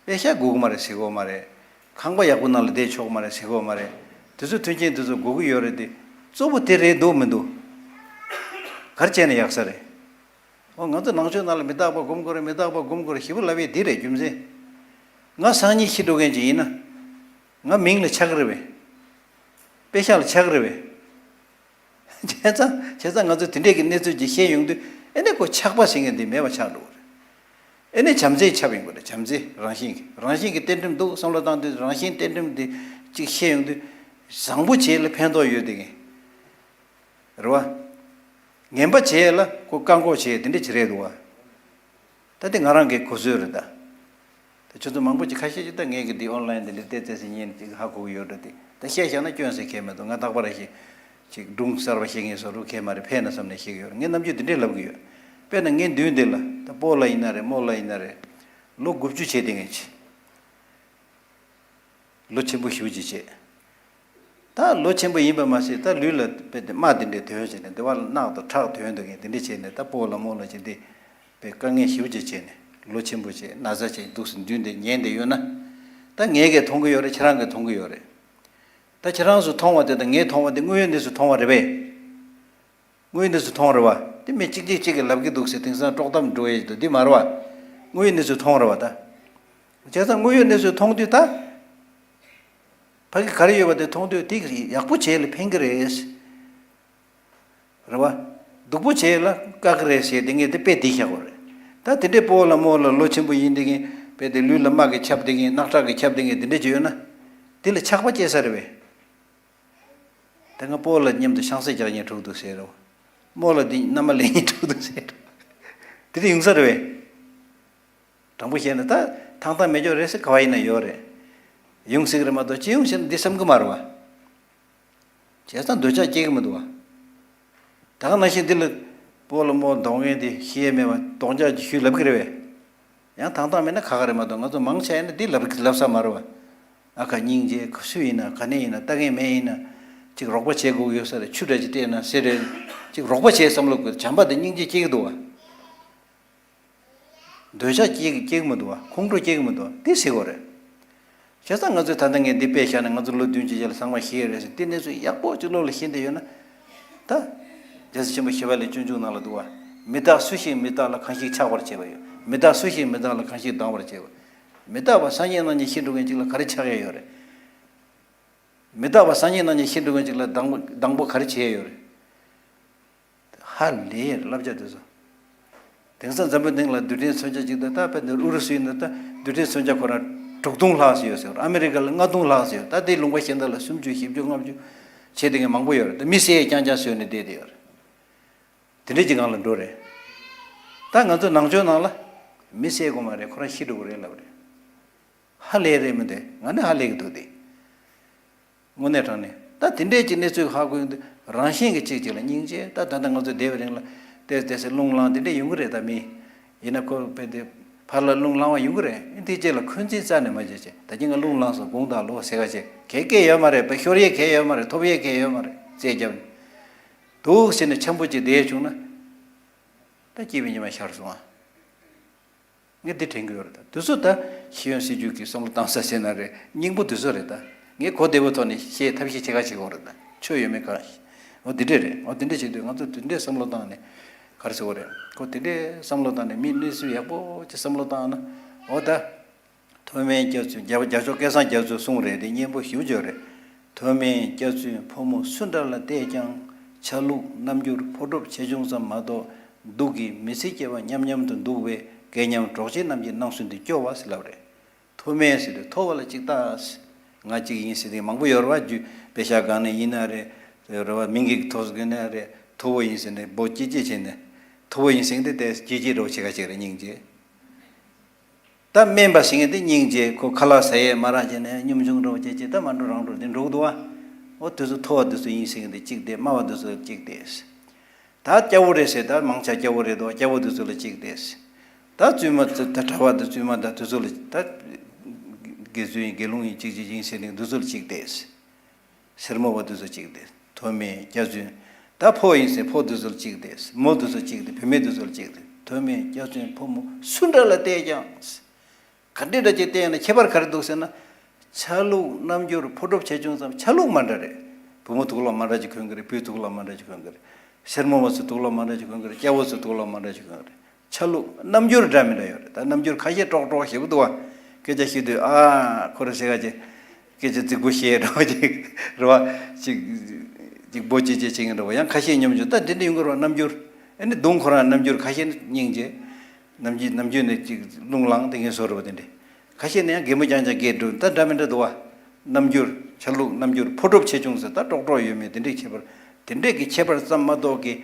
པེ་ཤ་དགོས་ཀྱི་མ་རེད་ཟེར་གོ་མ་རེད། ཁང་པ་ཡག་པོ་ནང་ལ་བསྡད་ཆོག་གི་མ་རེད་ཟེར་གོ་མ་རེད། དེ་ཚོ་མཐུན་རྐྱེན་དེ་ཚོ་དགོས་ཀྱི་ཡོད་རེད་དེ། གཙོ་བོ་དེ་རེད་འདུག་མི་འདུག་ག་རེ་བྱས་ནས་ཡག་ས་རེད། འོ་ང་ཚོ་ནང་ཆོས་ནང་ལ་མི་རྟག་པ་སྒོམ་དགོས་རེད། མི་རྟག་པ་སྒོམ་དགོས་རེད་ཞེ་པོ་ལབ་ཡས་འདི་རེད་རྒྱུ་མཚན། ང་སང་ཉིན་ཤི་འགྲོ་མཁན་ཅིག་ཡིན་ན། ང་མིང་ལ་ཆགས་ཀྱི་རེད་པས། པེ་ཤག་ལ་ཆགས་ཀྱི་རེད་པས། བྱས་ཙང་བྱས་ཙང་ང་ཚོ་དེ་འདྲས་ཀྱི་གནས་ཚུལ་ཅིག་ཤེས་ཡོང་དུས་ཨེ་ནས་ཁོ་ཆགས་པ་ཟེར་མཁན་འདི་མེད་པ་ཆགས་འགྲོ་གི་རེད། ཨེ་ནས་བྱམས་བརྩེས་ཁྱབ་ཡོང་གི་རེད། བྱམས་བརྩེ་རང་བཞིན་གྱི་རང་བཞིན་གྱི་གཏན་ཁྲིམས་འདུག་བསམ་བློ་བཏང་དུས་རང་བཞིན་གཏན་ཁྲིམས་འདི་ཅིག་ཤེས་ཡོང་དུས་བཟང་པོ་བྱས་ལ་ཕན་ཐོགས་ཡོད་དེ་གི་རེད་བ། ངན་པ་བྱས་ལ་ཁོ་བཀག་འགོག་བྱས་དེ་འདྲས་ཅིག་རེད་འདུག་བ། ད་དེ་ང་རང་གི་གོ་སྲོལ་རེད་ད། ད་ཁྱོད་ཚོ་མང་པོ་ཅིག་ཁ་ཤས་ཅིག་ད་ངས་གི་འདི་ཨོན་ལན་འདི་ལས་བལྟས་བལྟས་ཟིན་ཉན་ཅིག་ཧ་གོ་གི་ཡོད་འགྲོ། དེ་ད་བཤད་བཞག་ན་སྐྱོན་ཟེར་གལ་མེད་དོ། ང་རྟག་པར་ཞིག་ཅིག་སྒྲུང་གསར་པ་བཤད་མཁན་བཟོ་འགྲོ་གལ་མ་རེད། ཕན་ན་བསམ་ནས་བཤད་གི་ཡོད་རེད། ངས་ནམ་རྒྱུན་འདི་འདྲས་ལབ་གི་ཡོད། དཔེར་ན་ངའི་མདུན་འདི་ལ་ད་སྤོ་ལགས་ཡིན་ན་རེད་རྨོ་ལགས་ཡིན་ན་རེད། ལོ་དགུ་བཅུ་བྱས་བསྡད་མཁན་ཅིག་ལོ་ཆེན་པོ་ཞེ་པོ་ཅིག་བྱས། ད་ལོ་ཆེན་པོ་ཡིན་པ་མ་ཟད་ད་ལུས་ལ་དཔེ་དེ་རྨ་དེ་འདྲས་ཐོན་བྱས་ནས་འདི་བ་ལ་རྣག་དང་ཁྲག་ཐོན་འདུག་མཁན་དེ་འདྲས་བྱས་ནས་ད་སྤོ་ལགས་རྨོ་ལགས་ཅིག་འདི་དཔེ་དཀའ་ངལ་ཞེ་པོ་ཅིག་བྱས་ནས་ལོ་ཆེན་པོ་བྱས་ན་ཚ་བྱས་འདུག་སེ་མདུན་དེ་ཉན་བསྡད་ཡོད་ན། ད་ངས་གས་མཐོང་གི་ཡོད་རེད། ཁྱེད་རང་གས་མཐོང་གི་ཡོད་རེད། ད་ཁྱེད་རང་ཚོ་མཐོང་བ་དེ་དང་ངས་མཐོང་བ་དེ་དངོས་ཡོད་གནས་ཚུལ་མཐོང་བ་རེད་པས། དངོས་ཡོད་གནས་ཚུལ་མཐོང་རེད་བ། དེ་མི་གཅིག་གཅིག་གཅིག་གིས་ལབ་ཀྱི་འདུག་ཟེར་དེང་སང་དཀྲོག་གཏམ་འགྲོ་ཡས་འདུག་འདི་མ་རེད་བ། དངོས་ཡོད་གནས་ཚུལ་མཐོང་རེད་བ་ད། བྱས་ཙང་དངོས་ཡོད་གནས་ཚུལ་མཐོང་དུས་ད། ཕ་གི་ག་རེ་ཡོད་པ་དེ་མཐོང་དུས་དེ་ཡག་པོ་བྱས་ལ་ཕན་གི་རེད། རེད་བ། སྡུག་པོ་བྱས་ལ་བཀག་གི་རེད་ཟེར་དེ་ངས་དེ་དཔེ་དེ་བཞག་པ་རེད། ད་དེ་འདྲའི་སྤོ་ལགས་རྨོ་ལགས་ལོ་ཆེན་པོ་ཡིན་དེ་གིན་དཔེ་དེ་ལུས་ལ་རྨ་གིས་ཁྱབ་དེ་གིན་རྣག་ཁྲག་གིས་ཁྱབ་དེ་གིན་དེ་འདྲ་ཅིག་ཡོད་ན། དེ་ལ་ཆགས་པ་སྐྱེ་ས་རེད་པས། ད་ང་སྤོ་ལགས་མཉམ་དུ་ཤིང་བསྲེགས་རྒྱག་སྙིང་བྲོ་འདུག་ཟེར་རོ། རྨོ་ལགས་འདི་མནའ་མ་ལེན་སྙིང་བྲོ་འདུག་ཟེར་རོ། དེ་འདྲ་ཡོང་ས་རེད་པས། དྲང་པོ་བཤད་ན་ད་ཐང་ཐང་མེད་ཅོག་རེད་ཟེར་ག་བ་ཡིན་ན་ཡོད་རེད། ཡོང་སྲིད་ཀྱི་རེད་མ་གཏོགས་སྤྱི་ཡོངས་བཤད་ན་འདི་བསམ་གི་མ་རེད་བ། བྱས་ཙང་འདོད་ཆགས་སྐྱེ་གི་མི་འདུག་བ། ད་ག་ནང་བཞིན་འདི་ལ་སྤོ་ལགས་རྨོ་ལགས་མདོག་ངན་འདི་ཤེས་ཡས་མེད་པ་གདོང་ལྕག་ཅིག་གཞུས་ལབ་གི་རེད་པས། ཡང་ཐང་ཐང་མེད་ན་ཁག་ཁག་རེད་མ་གཏོགས་ང་ཚོ་མང་ཆེ་ཡིན་ན་འདི་ལབ་ལབ་ས་མ་རེད་བ། ཨ་ཁ་སྙིང་རྗེ་ག་སུ་ཡིན་ན་ག་ནས་ཡིན་ན་ལྟ་མཁན་མེད་ཡིན་ན། ཅིག་རོགས་པ་བྱེད་དགོས་ཀྱི་ཡོད་ས་རེད། ཆུ་འདྲ་ཅིག་སྤྲད་ན་ཟེར་རེད། ཅིག་རོགས་པ་བྱེད་བསམ་བློ་དགོས། བྱམས་པ་དང་སྙིང་རྗེ་སྐྱེ་གི་འདུག་བ། འདོད་ཆགས་སྐྱེ་གི་སྐྱེ་གི་མི་འདུག་བ། ཁོང་ཁྲོ་སྐྱེ་གི་མི་འདུག་བ་དེ་ཟེར་དགོས་རེད། བྱས་ཙང་ང་ཚོས་ད་ལྟ་ངས་འདི་དཔེ་བཞག་ནས་ང་ཚོ་ལོ་བདུན་ཅུ་རྗེས་ལ་ཚང་མ་ཤི་ཡས་རེད་ཟེར་དེ་གནས་ཚུལ་ཡག་པོ་ཅིག་བློ་ལ་ཤེས་བསྡད་ཡོད་ན། ད། རྒྱལ་སྲས་ཆེན་པོ་ཞི་བ་ལྷས་སྤྱོད་འཇུག་ནང་ལ་འདུག་བ། མི་རྟག་སུ་ཞིག་མི་རྟག་ལ་གང་ཞིག་ཆགས་པར་བྱེད་པ་ཡོད། མི་རྟག་སུ་ཞིག་མི་རྟག་ལ་གང་ཞིག་སྡང་བར་བྱེད་པ། མི་རྟག་པ་སང་ཉིན་གནངས་ཉིན་ཤི་འགྲོ་མཁན་ཅིག་ལ་ག་རེ་ཆགས་ཡས་ཡོད་རེད། མི་རྟག་པ་སང་ཉིན་གནངས་ཉིན་ཤི་འགྲོ་མཁན་ཅིག་ལ་སྡང་སྡང་པོ་ག་རེ་བྱེད་ཡས་ཡོད་རེད། ཧ་ལས་ཡས་བསླབ་བྱ་དེ་ཚོ། དེང་སང་འཛམ་བུའི་གླིང་ལ་རྡུལ་ཕྲན་མཚོན་ཆ་གཅིག་དང་ད་དཔེར་ན་ཨུ་རུ་སུ་ཡིན་ན་ད་རྡུལ་ཕྲན་མཚོན་ཆ་ཁོ་རང་དྲུག་སྟོང་ལྷག་ཙམ་ཡོད་ཟེར། ཨ་མི་རི་ཀ་ལ་ལྔ་སྟོང་ལྷག་ཙམ་ཡོད། ད་དེ་ལུང་པ་གཞན་དག་ལ་སུམ་ཅུ་བཞི་བཅུ་ལྔ་བཅུ་བྱས་དེ་ངས་མང་པོ་ཡོད་རེད། ད་མི་བསད་རྐྱང་རྐྱང་བཟོས་ནས་བསྡད་དེ་ཡོད་རེད། དེ་འདྲས་ཀྱི་སྒང་ལ་འགྲོ་རེད། ད་ང་ཚོ་ནང་ཆོས་ནང་ལ་མི་བསད་དགོས་མ་རེད། ཁོ་རང་ཤི་འགྲོ་གི་རེད་ལབ་རེད། ཧ་ལས་རེད་མི་འདུག་ང་ནི་ཧ་ལས་ཀྱི་འདུག་སྟེ། དངོས་གནས་དྲང་གནས་ད་དེ་འདྲས་ཀྱི་གནས་ཚུལ་ཧ་གོ་ཡོང་དུས་རང་བཞིན་གྱི་གཅིག་གཅིག་ལ་སྙིང་རྗེ། ད་ད་ལྟ་ང་ཚོ་བསྡད་པའི་རིང་ལ་ཏོག་ཙམ་ཏོག་ཙམ་རླུང་ལངས་དེ་འདྲས་ཡོང་གི་རེད། ད་མི་ཡིན་ན་ཁོ་དཔེ་དེ་ཕར་ལ་རླུང་ལངས་པ་ཡོང་གི་རེད། དེ་རྗེས་ལ་འཁོན་འཛིན་རྩ་ནས་མ་བྱེད་ཅིག་ད་ཅི་ང་རླུང་ལངས་སོང་དགོངས་དག་ལོ་ཟེར་ག་བྱེད་གལ་སྐད་ཡོད་མ་རེད། དཔེ་ཤོར་ཡས་གལ་ཡོད་མ་རེད། ཐོབ་ཡས་གལ་ཡོད་མ་རེད། རྩད་རྒྱབ་ནས་འདུག་ཟེར་ནས་འཆམ་པོ་ཅིག་བསྡད་བྱུང་ན། ད་སྐྱེས་པའི་ཉི་མ་ཤར་སོང་ཨ། ངས་འདི་དྲན་གྱི་ཡོད་རེད་ད། དུས་ཚོད་ད་ཤེས་ཡོན་སྲིད་བྱུས་ཀྱི་བསམ་བློ་བཏང་ས་ཟེར་ན་རེད། སྙིང་པོ་དུས་ཚོད་རེད་ད། ངས་གོ་བདེ་པོའི་ཐོག་ནས་བཤད་ཐབས་ཤེས་བྱེད་ག་བྱེད་དགོས་རེད་ད། ཆོས་ཡོད་མེད་ག་རེ། འོ་འདི་འདྲས་རེད། འོ་འདི་འདྲས་བྱེད་དུས་ང་ཚོ་འདི་འདྲས་བསམ་བློ་བཏང་ནས་ག་རེ་ཟེར་དགོས་རེད། ཁོ་འདི་འདྲས་བསམ་བློ་བཏང་ནས་མི་གནས་ཚུལ་ཡག་པོ་ཅིག་བསམ་བློ་བཏང་ན། འོ་ད། ཐོགས་མེད་སྐྱབས་བཅོལ་རྒྱ་རྒྱ་མཚོ་སྐལ་བཟང་རྒྱ་མཚོས་གསུངས་རེད་དེ་སྙན་པོ་ཞེ་པོ་ཅིག་རེད། ཐོགས་མེད་སྐྱབས་བཅོལ་ཕོ་མོ་སུ་འདྲ་ལ་བལྟས་ཀྱང་ཆ་ལུགས་རྣམ་འགྱུར་ཕོ་གྲོགས་ཆེ་ཆུང་ཙམ་མ་གཏོགས་སྡུག་གི་མི་ཚེ་སྐྱེལ་བ་མཉམ་མཉམ་དུ་འདུག་པས་སྐལ་མཉམ་གྲོགས་མཆེད་རྣམས་ཀྱི་སྣང་ཚུལ་འདི་སྐྱོ་བ་ཟེར་ལབ་རེད། ཐོགས་མེད་ཟེར་དུས་ཐོགས་པ་ལ་གཅིག་ལྟ། ང་གཅིག་ཡིན་ཟེར་དེ་མང་པོ་ཡོད་རེད་བ། རྒྱུ་དཔེ་ཤག་སྒང་ནས་ཡིན་ན་རེད། རེད་བ། མིང་གི་ཐོག་ཟེར་ན་རེད། ཐོ་བོ་ཡིན་ཟེར་ནས་འབོད་སྐྱེ་སྐྱེ་བྱས་ནས་ཐོ་བོ་ཡིན་ཟེར་དེ་དེ་སྐྱེ་སྐྱེ་འདྲ་བོ་བྱེད་ག་བྱེད་རེད་སྙིང་རྗེ། ད་སྨན་པ་ཟེར་མཁན་དེ་སྙིང་རྗེ། ཁོ་ཁ་ལག་ཟ་ཡས་མ་རག་བྱས་ནས་གཉོམ་ཆུང་འདྲ་བོ་བྱས་བྱས་ད་མ་འགྲོ་རང་འགྲོ་དེ་འགྲོ་གི་འདུག་བ། འོ་དེ་ཚོ་ཐོ་བ་དེ་ཚོ་ཡིན་ཟེར་མཁན་དེ་གཅིག་དེ། སྨྲ་བ་དེ་ཚོ་གཅིག་དེ། ད་སྐྱ་བོ་རེད་ཟེར། ད་མང་ཆ་སྐྱ་བོ་རེད་དོ། སྐྱ་བོ་དེ་ཚོ་ལ་གཅིག་དེ། ད་བཙུན་མ་ད་གྲྭ་པ་དང་བཙུན་མ་དང་དེ་ཚོ་ལ། ད་དགེ་ཚུལ་ཡིན་དགེ་སློང་ཡིན་གཅིག་གཅིག་ཡིན་ཟེར་ནས་དེ་ཚོ་ལ་གཅིག་དེ། སེར་མོ་བ་དེ་ཚོ་གཅིག་དེ། ཐོགས་མེད་སྐྱག་རྫུན། ད་ཕོ་ཡིན་ཟེར་ཕོ་དེ་ཚོ་ལ་གཅིག་དེ། མོ་དེ་ཚོ་གཅིག་དེ། བུད་མེད་དེ་ཚོ་ལ་གཅིག་དེ། ཐོགས་མེད་སྐྱག་རྫུན་ཕོ་མོ་སུ་འདྲ་ལ་བལྟས་ཀྱང་། ག་འདྲ་འདྲ་ཅིག་བལྟས་ན་ཁྱད་པར་ག་རེ་འདུག་ཟེར་ན། ཆ་ལུགས་རྣམ་འགྱུར་ཕོ་གྲོགས་ཆེ་ཆུང་ཙམ་ཆ་ལུགས་མ་འདྲ་རེད། བུ་མོ་དུག་ལོག་མ་འདྲ་ཅིག་གོན་གི་རེད། བུས་དུག་ལོག་མ་འདྲ་ཅིག་གོན་གི་རེད། སེར་མོ་བ་ཚོས་དུག་ལོག་མ་འདྲ་ཅིག་གོན་གི་རེད། སྐྱ་བོ་ཚོས་དུག་ལོག་མ་འདྲ་ཅིག་གོན་གི་རེད། ཆ་ལུགས་རྣམ་འགྱུར་འདྲ་མི་འདྲ་ཡོད་རེད། ད་རྣམ་འགྱུར་ཁ་ཤས་ཀྲོག་ཀྲོག་ཞེ་པོ་འདུག་བ། སྐད་ཆ་བཤད་དུས་ཨ་ཁོ་རེ་ཟེར་ག་ཅིག་སྐད་ཆ་རྫིག་པོ་བཤད་འདྲ་བ་ཅིག་རེད་བ། ཅིག་ཅིག་འབོད་ཅེ་ཅེ་བྱེད་མཁན་འདྲ་བ། ཡང་ཁ་ཤས་སྙོམ་འཇུག་ད་འདི་འདྲ་ཡོང་གི་རེད་བ། རྣམ་འགྱུར། ཨ་ནི་གདོང་ཁོ་རང་རྣམ་འགྱུར། ཁ་ཤས་ནི་སྙིང་རྗེ། ནམ་རྒྱུན་ནམ་རྒྱུན་ནས་ཅིག་རླུང་ལངས་དེ་ངན་བཟོ་འདྲ་བ་དེ་འདྲ། ཁ་ཤས་ནི་ཡང་གད་མོ་རྐྱང་རྐྱང་བགད་འགྲོ། ད་འདྲ་མི་འདྲ་འདུག་བ། རྣམ་འགྱུར། ཆ་ལུགས་རྣམ་འགྱུར་ཕོ་གྲོགས་ཆེ་ཆུང་ཟེར། ད་ཀྲོག་ཀྲོག་ཡོད་མེད་དེ་འདྲའི་ཁྱད་པར། དེ་འདྲས་ཀྱི་ཁྱད་པར་ཙམ་མ་གཏོགས་ཀྱི།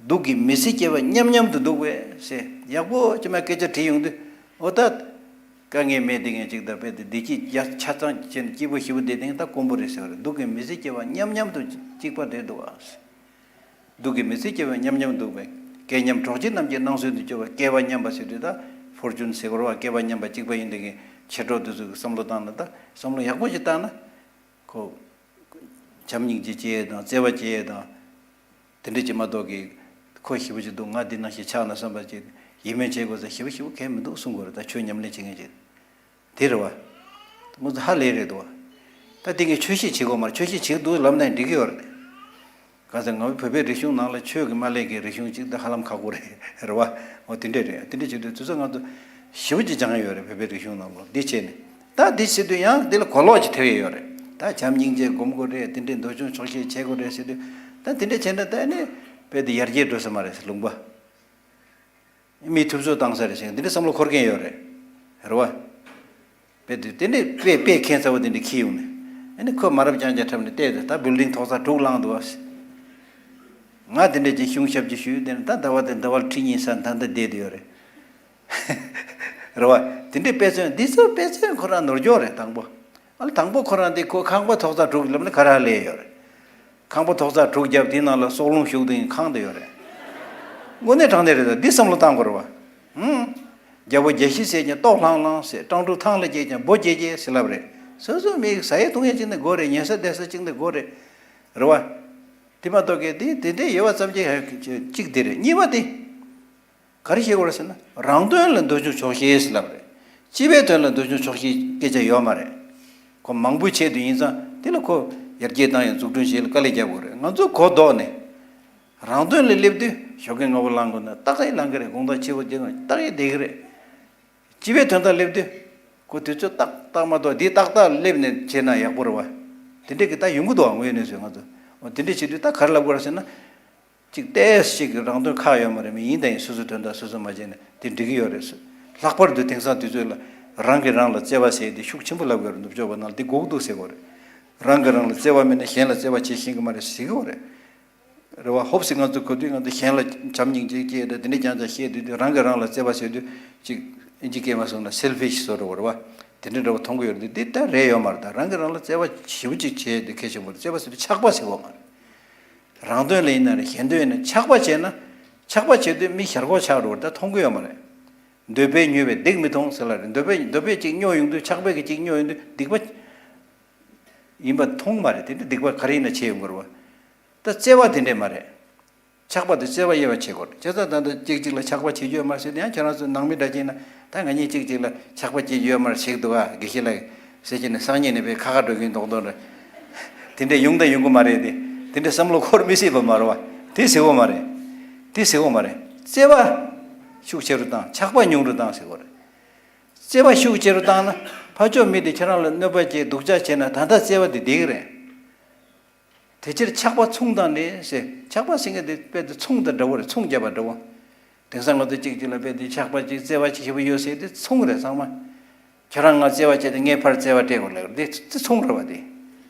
སྡུག་གི་མི་ཚེ་སྐྱེལ་བ་མཉམ་མཉམ་དུ་འདུག་པས་ཟེར། ཡག་པོ་ཅི་མ་སྐད་ཆ་དྲིས་ཡོང་དུས། འོ་ད། དཀའ་ངལ་མེད་དེ་ངས་ཅིག་ད་དཔེ་དེ་བདེ་སྐྱིད་རྒྱ་ཆ་ཚང་བྱས་ནས་སྐྱིད་པོ་ཞེ་པོ་བསྡད་དེ་ད་དཀོན་པོ་རེད་ཟེར་བ་རེད། སྡུག་གི་མི་ཚེ་སྐྱེལ་བ་མཉམ་མཉམ་དུ་གཅིག་པ་རེད་འདུག་ཨ། སྡུག་གི་མི་ཚེ་སྐྱེལ་བ་མཉམ་མཉམ་འདུག་པས། སྐལ་མཉམ་གྲོགས་མཆེད་རྣམས་ཀྱི་སྣང་ཚུལ་དུ་སྐྱོ་བ། སྐལ་བ་མཉམ་པ་ཟེར་དུས་ད་ཕོར་ཅུན་ཟེར་བ་རེད་བ། སྐལ་བ་མཉམ་པ་གཅིག་པ་ཡིན་དེ་གི་མཆེད་གྲོགས་དེ་ཚོ་གི་བསམ་བློ་བཏང་ན། ད་བསམ་བློ་ཡག་པོ་ཞིག་བཏང་ན། ཁོ་བྱམས་སྙིང་རྗེ་སྐྱེ་ཡས་དང་བརྩེ་བ་སྐྱེ་ཡས་དང་། དེ་འདྲ་ཅིག་མ་གཏོགས་ཀྱི། ཁོ་ཞེ་པོ་ཅིག་འདུག་ང་འདི་ནང་བཞིན་ཆགས་ན་བསམ་པ་ཅིག་ཡིད་སྨོན་བྱེད་དགོས་ས་ཞེ་པོ་ཞེ་པོ་གང་མི་འདུག་གསུང་དགོས་རེད། ད་ཆོས་ཉམས་ལེན་བྱེད་མཁན་ཅིག་དེ་རེད་བ། ང་ཚོ་ཧ་ལས་རེད་འདུག་བ། ད་དེ་ངས་ཆོས་བཤད་བྱེད་དགོས་མ་རེད། ཆོས་བཤད་བྱེད་འདུག་ལབ་ན་འགྲིག་གི་ཡོད་རེད། གང་ཟེར་ང་བོད་པའི་རིག་གཞུང་ནང་ལ་ཆོས་ཀྱི་མ་སླེབས་མཁན་རིག་གཞུང་གཅིག་ད་ཧ་ལམ་ཁག་པོ་རེད། རེད་བ། འོ་དེ་འདྲས་རེད། དེ་འདྲས་བྱེད་དུས་དུས་ཚོད་ང་ཚོ་ཞེ་པོ་ཅིག་སྦྱང་ཡ་ཡོད་རེད། བོད་པའི་རིག་གཞུང་ནང་ལོགས་འདི་བྱས་ནས། ད་འདི་བྱེད་དུས་ཡང་འདི་ལ་གོ་ལོག་ཅིག་ཐེབས་ཡ་ཡོད་རེད། ད་བྱམས་སྙིང་རྗེ་སྒོམ་དགོས་རེད། དེ་འདྲས་འདོད་ཆུང་ཆོག་ཤེས་བྱེད་དགོས་རེད་ཟེར་དུས། ད་དེ་འདྲས་བྱས་ན་ད་ནི་དཔེ་དེ་ཡར་རྒྱས་འགྲོ་ས་མ་རེད་ཟེར། ལུང་པ། མིའི་ཐུབ་ཚོད་བཏང་ས་རེད་ཟེར་འདི་འདྲའི་བསམ་བློ་འཁོར་མཁན་ཡོད་རེད། རེད་བ། དཔེ་དེ་དེ་འདྲའི་དཔེ་དཔེ་མཁྱེན་ཚ་བོ་དེ་འདྲ་ཁྱེར་ཡོང་ནས། ཨ་ནི་ཁོས་མ་རབས་རྐྱང་རྐྱང་འཁྲབ་ནས་བལྟས་ཏེ་ད་བིལ་ཌིང་ཐོག་ས་དྲུག་བསླངས་འདུག་བ། ང་དེ་འདྲ་ཅིག་གཞུང་ཞབས་ཀྱི་ཞུས་དེ་ནས་ད་ཟླ་བ་དེ་ཟླ་བ་ཁྲི་གཉིས་ས་ད་ལྟ་བསྡད་དེ་ཡོད་རེད། རེད་བ། དེ་འདྲའི་དཔེ་མཚོན་འདི་ཚོ་དཔེ་མཚོན་ཁོ་རང་ནོར་འཁྱོག་རེད་དང་པོ། ཨ་ལ་དང་པོ་ཁོ་རང་དེ་ཁོ་ཁང་པ་ཐོག་ས་དྲུག་ལབ་ནས་ག་རེ་ལས་ཡོད་རེད། ཁང་པ་ཐོག་ས་དྲུག་བརྒྱབ་དེའི་ནང་ལ་སྲོག་རླུང་ཞུགས་དེ་ཁང་དེ་ཡོད་རེད། དངོས་གནས་དྲང་གནས་རེད་ད། འདི་བསམ་བློ་བཏང་དགོས་རེད་བ། ཧུམ། རྒྱལ་པོ་རྒྱལ་བཞི་བསད་ཀྱང་ལྟོགས་ལྷང་ལྷང་ཟེར། སྤྲང་ཕྲུག་ཐང་ལ་སྐྱེས་ཀྱང་འབོ་སྐྱེ་སྐྱེ་ཟེར་ལབ་རེད། སོ་སོ་མི་ཟ་ཡས་འཐུང་ཡས་གཅིག་ནས་དགོས་རེད། ཉལ་ས་བསྡད་ས་གཅིག་ནས་དགོས་རེད། རེད་བ། དེ་མ་གཏོགས་ཀྱི་དེ་དེ་འདྲས་ཡོད་པ་ཙམ་གྱིས་གཅིག་དེ་རེད། གཉིས་པ་དེ། ག་རེ་བཤད་དགོས་རེད་ཟེར་ན། རང་དོན་ལ་འདོད་ཆུང་ཆོག་ཤེས་ཟེར་ལབ་རེད། སྤྱི་པའི་དོན་ལ་འདོད་ཆུང་ཆོག་ཤེས་སྐད་ཆ་ཡོད་མ་རེད། ཁོ་མང་པོའི་ཆེད་དུ་ཡིན་ཙང་དེ་ལ་ཁོ་ཡར་རྒྱས་བཏང་ཡང་འཛུགས་སྐྲུན་བྱེད་ལ་དཀའ་ལས་རྒྱབ་དགོས་རེད། ང་ཚོ་གོ་ལྡོག་ནས། རང་དོན་ལ་སླེབས་དུས་ཞོགས་ཀས་སྔ་པོ་ལངས་དགོས་ན་ཏག་ཏག་ལངས་ཀྱི་རེད། དགོང་དག་ཕྱི་པོ་དེ་ཏག་ཏག་བསྡད་ཀྱི་རེད། སྤྱི་པའི་དོན་དག་སླེབས་དུས། ཁོ་དུས་ཚོད་ཏག་ཏག་མ་གཏོགས་འདི་ཏག་ཏག་སླེབས་ནས་བྱས་ན་ཡག་པོ་རེད་བ། དེ་འདྲས་ཀྱི་ད་ཡོང་གི་འདུག་བ། དངོས་གནས་བཟོས་ང་ཚོ། འོ་དེ་འདྲས་བྱེད་དུས་ད་ག་རེ་ལབ་དགོས་རེད་ཟེར་ན། གཅིག་ཏོག་ཙམ་ཅིག་རང་དོན་ཁག་ཡོད་མ་རེད། མི་ཡིན་དང་ཡིན། སོ་སོའི་དོན་དག་སོ་སོས་མ་བྱས་ན་དེ་འགྲིག་གི་ཡོད་རེད། ལྷག་པར་དུ་དེང་སང་དུས་ཚོད་ལ་རང་གིས་རང་ལ་བརྩེ་བ་ཟེར་དེ་ཤུགས་ཆེན་པོ་ལབ་ཡོད་རེད། ནུབ་ཕྱོགས་པ་ནང་ལ་དེ་དགོས་ཀྱི་འདུག་ཟེར་གྱི་ཡོད་རེད། རང་གིས་རང་ལ་བརྩེ་བ་མེད་ན་གཞན་ལ་བརྩེ་བ་བྱེད་ཤེས་ཀྱི་མ་རེད་ཟེར་གྱི་ཡོད་རེད། རེད་བ། ཧོབ་སེ་ང་ཚོ་གོ་དུས་ང་ཚོ་གཞན་ལ་བྱམས་སྙིང་རྗེ་སྐྱེ་དང་དེ་འདྲ་རྐྱང་རྐྱང་བཤད་དུས་དུས་རང་གིས་རང་ལ་བརྩེ་བ་ཟེར་དུས་ཅིག་ཨིན་ཇི་སྐད་མ་སོང་ན་སེལ་ཕིཤ་བཟོ་འདྲ་བོ་རེད་བ། དེ་འདྲ་འདྲ་བོ་མཐོང་གི་ཡོད་རེད། འདི་ད་རེད་ཡོད་མ་རེད། ད་རང་གིས་རང་ལ་བརྩེ་བ་ཞེ་པོ་ཅིག་བྱས་དེ་གལ་ཆེན་པོ་རེད། བརྩེ་བ་ཟེར་དུས་ཆགས་པ་ཟེར་བ་མ་རེད། རང་དོན་ལ་ཡིན་ན་རེད། གཞན་དོན་ཡིན་ན་ཆགས་པ་བྱས་ན། ཆགས་པ་བྱེད་དུས་མི་ཞར་ཁོག་ཆགས་འགྲོ་བ་ད་མཐོང་གི་ཡོད་མ་རེད། འདོད་པས་མྱོས་པའི་སྡིག་མི་མཐོང་ཟེར་ལ་རེད། འདོད་པས་འདོད་པས་ཅིག་སྨྱོ་ཡོང་དུས་ཆགས་པས་ཀྱི་ཅིག་སྨྱོ་ཡོང་དུས་སྡིག་པ་ཡིན་པ་མཐོང་མ་རེད། དེ་འདྲ་སྡིག་པ་ག་རེ་ཡིན་ན་བྱེད་ཡོང་གི་རེད་བ། ད་བརྩེ་བ་དེ་འདྲས་མ་རེད། ཆགས་པ་དེ་བརྩེ་བ་དབྱེ་བ་ཕྱེ་དགོས་རེད། བྱས་ཙང་ད་ལྟ་གཅིག་གཅིག་ལ་ཆགས་པ་བྱེད་རྒྱུ་ཡོད་མ་རེད་ཟེར་དེ་ཡང་ཁྱེད་རང་ཚོ་ནང་མི་འདྲ་གཅིག་ན་ད་ང་གཉིས་གཅིག་གཅིག་ལ་ཆགས་པ་བྱེད་རྒྱུ་ཡོད་མ་རེད་ཞིག་འདུག་ཨ། དགེ་བཤེས་ལགས་ཟེར་གྱི་ནས་སང་ཉིན་ནས་དཔེ་ཁ་ཁ་འགྲོ་གིན་མདོག་མདོག་རེད། དེ་འདྲས་ཡོང་ད་ཡོང་གི་མ་རེད་དེ། དེ་འདྲས་བསམ་བློ་འཁོར་མི་སྲིད་པ་མ་རེད་བ། དེ་ཟེར་དགོས་མ་རེད། དེ་ཟེར་དགོས་མ་རེད། བརྩེ་བ་ཤུགས་ཆེ་རུ་བཏང་། ཆགས་པ་ཉུང་རུ་བཏང་ཟེར་དགོས་རེད། བརྩེ་བ་ཤུགས་ཆེ་རུ་བཏང་ན་ཕར་ཕྱོགས་མི་དེ་ཁྱེད་རང་ལ་གནོད་པ་བྱས་སྡུག་ཅག་བྱས་ན་ད་ལྟ་བརྩེ་བ་དེ་བསྡད་ཀྱི་རེད། དེ་ཕྱིར་ཆགས་པ་མཚུངས་དང་ནི་ཟེར། ཆགས་པ་ཟེར་མཁན་དེ་དཔེ་དེ་མཚུངས་དང་འདྲ་བོ་རེད། མཚུངས་རྒྱབ་པ་འདྲ་བོ། དེང་སང་ང་ཚོ་གཅིག་གཅིག་ལ་དཔེ་དེ་ཆགས་པ་གཅིག་བརྩེ་བ་གཅིག་ཞེ་པོ་ཡོད་ཟེར་དེ་མཚུངས་རེད་ཚང་མ། ཁྱོད་རང་ང་བརྩེ་བ་བྱས་ཏེ་ངས་ཕར་བརྩེ་བ་སྤྲད་དགོས་ལབ་དེ་དེ་མཚུངས་རེད་བ་དེ།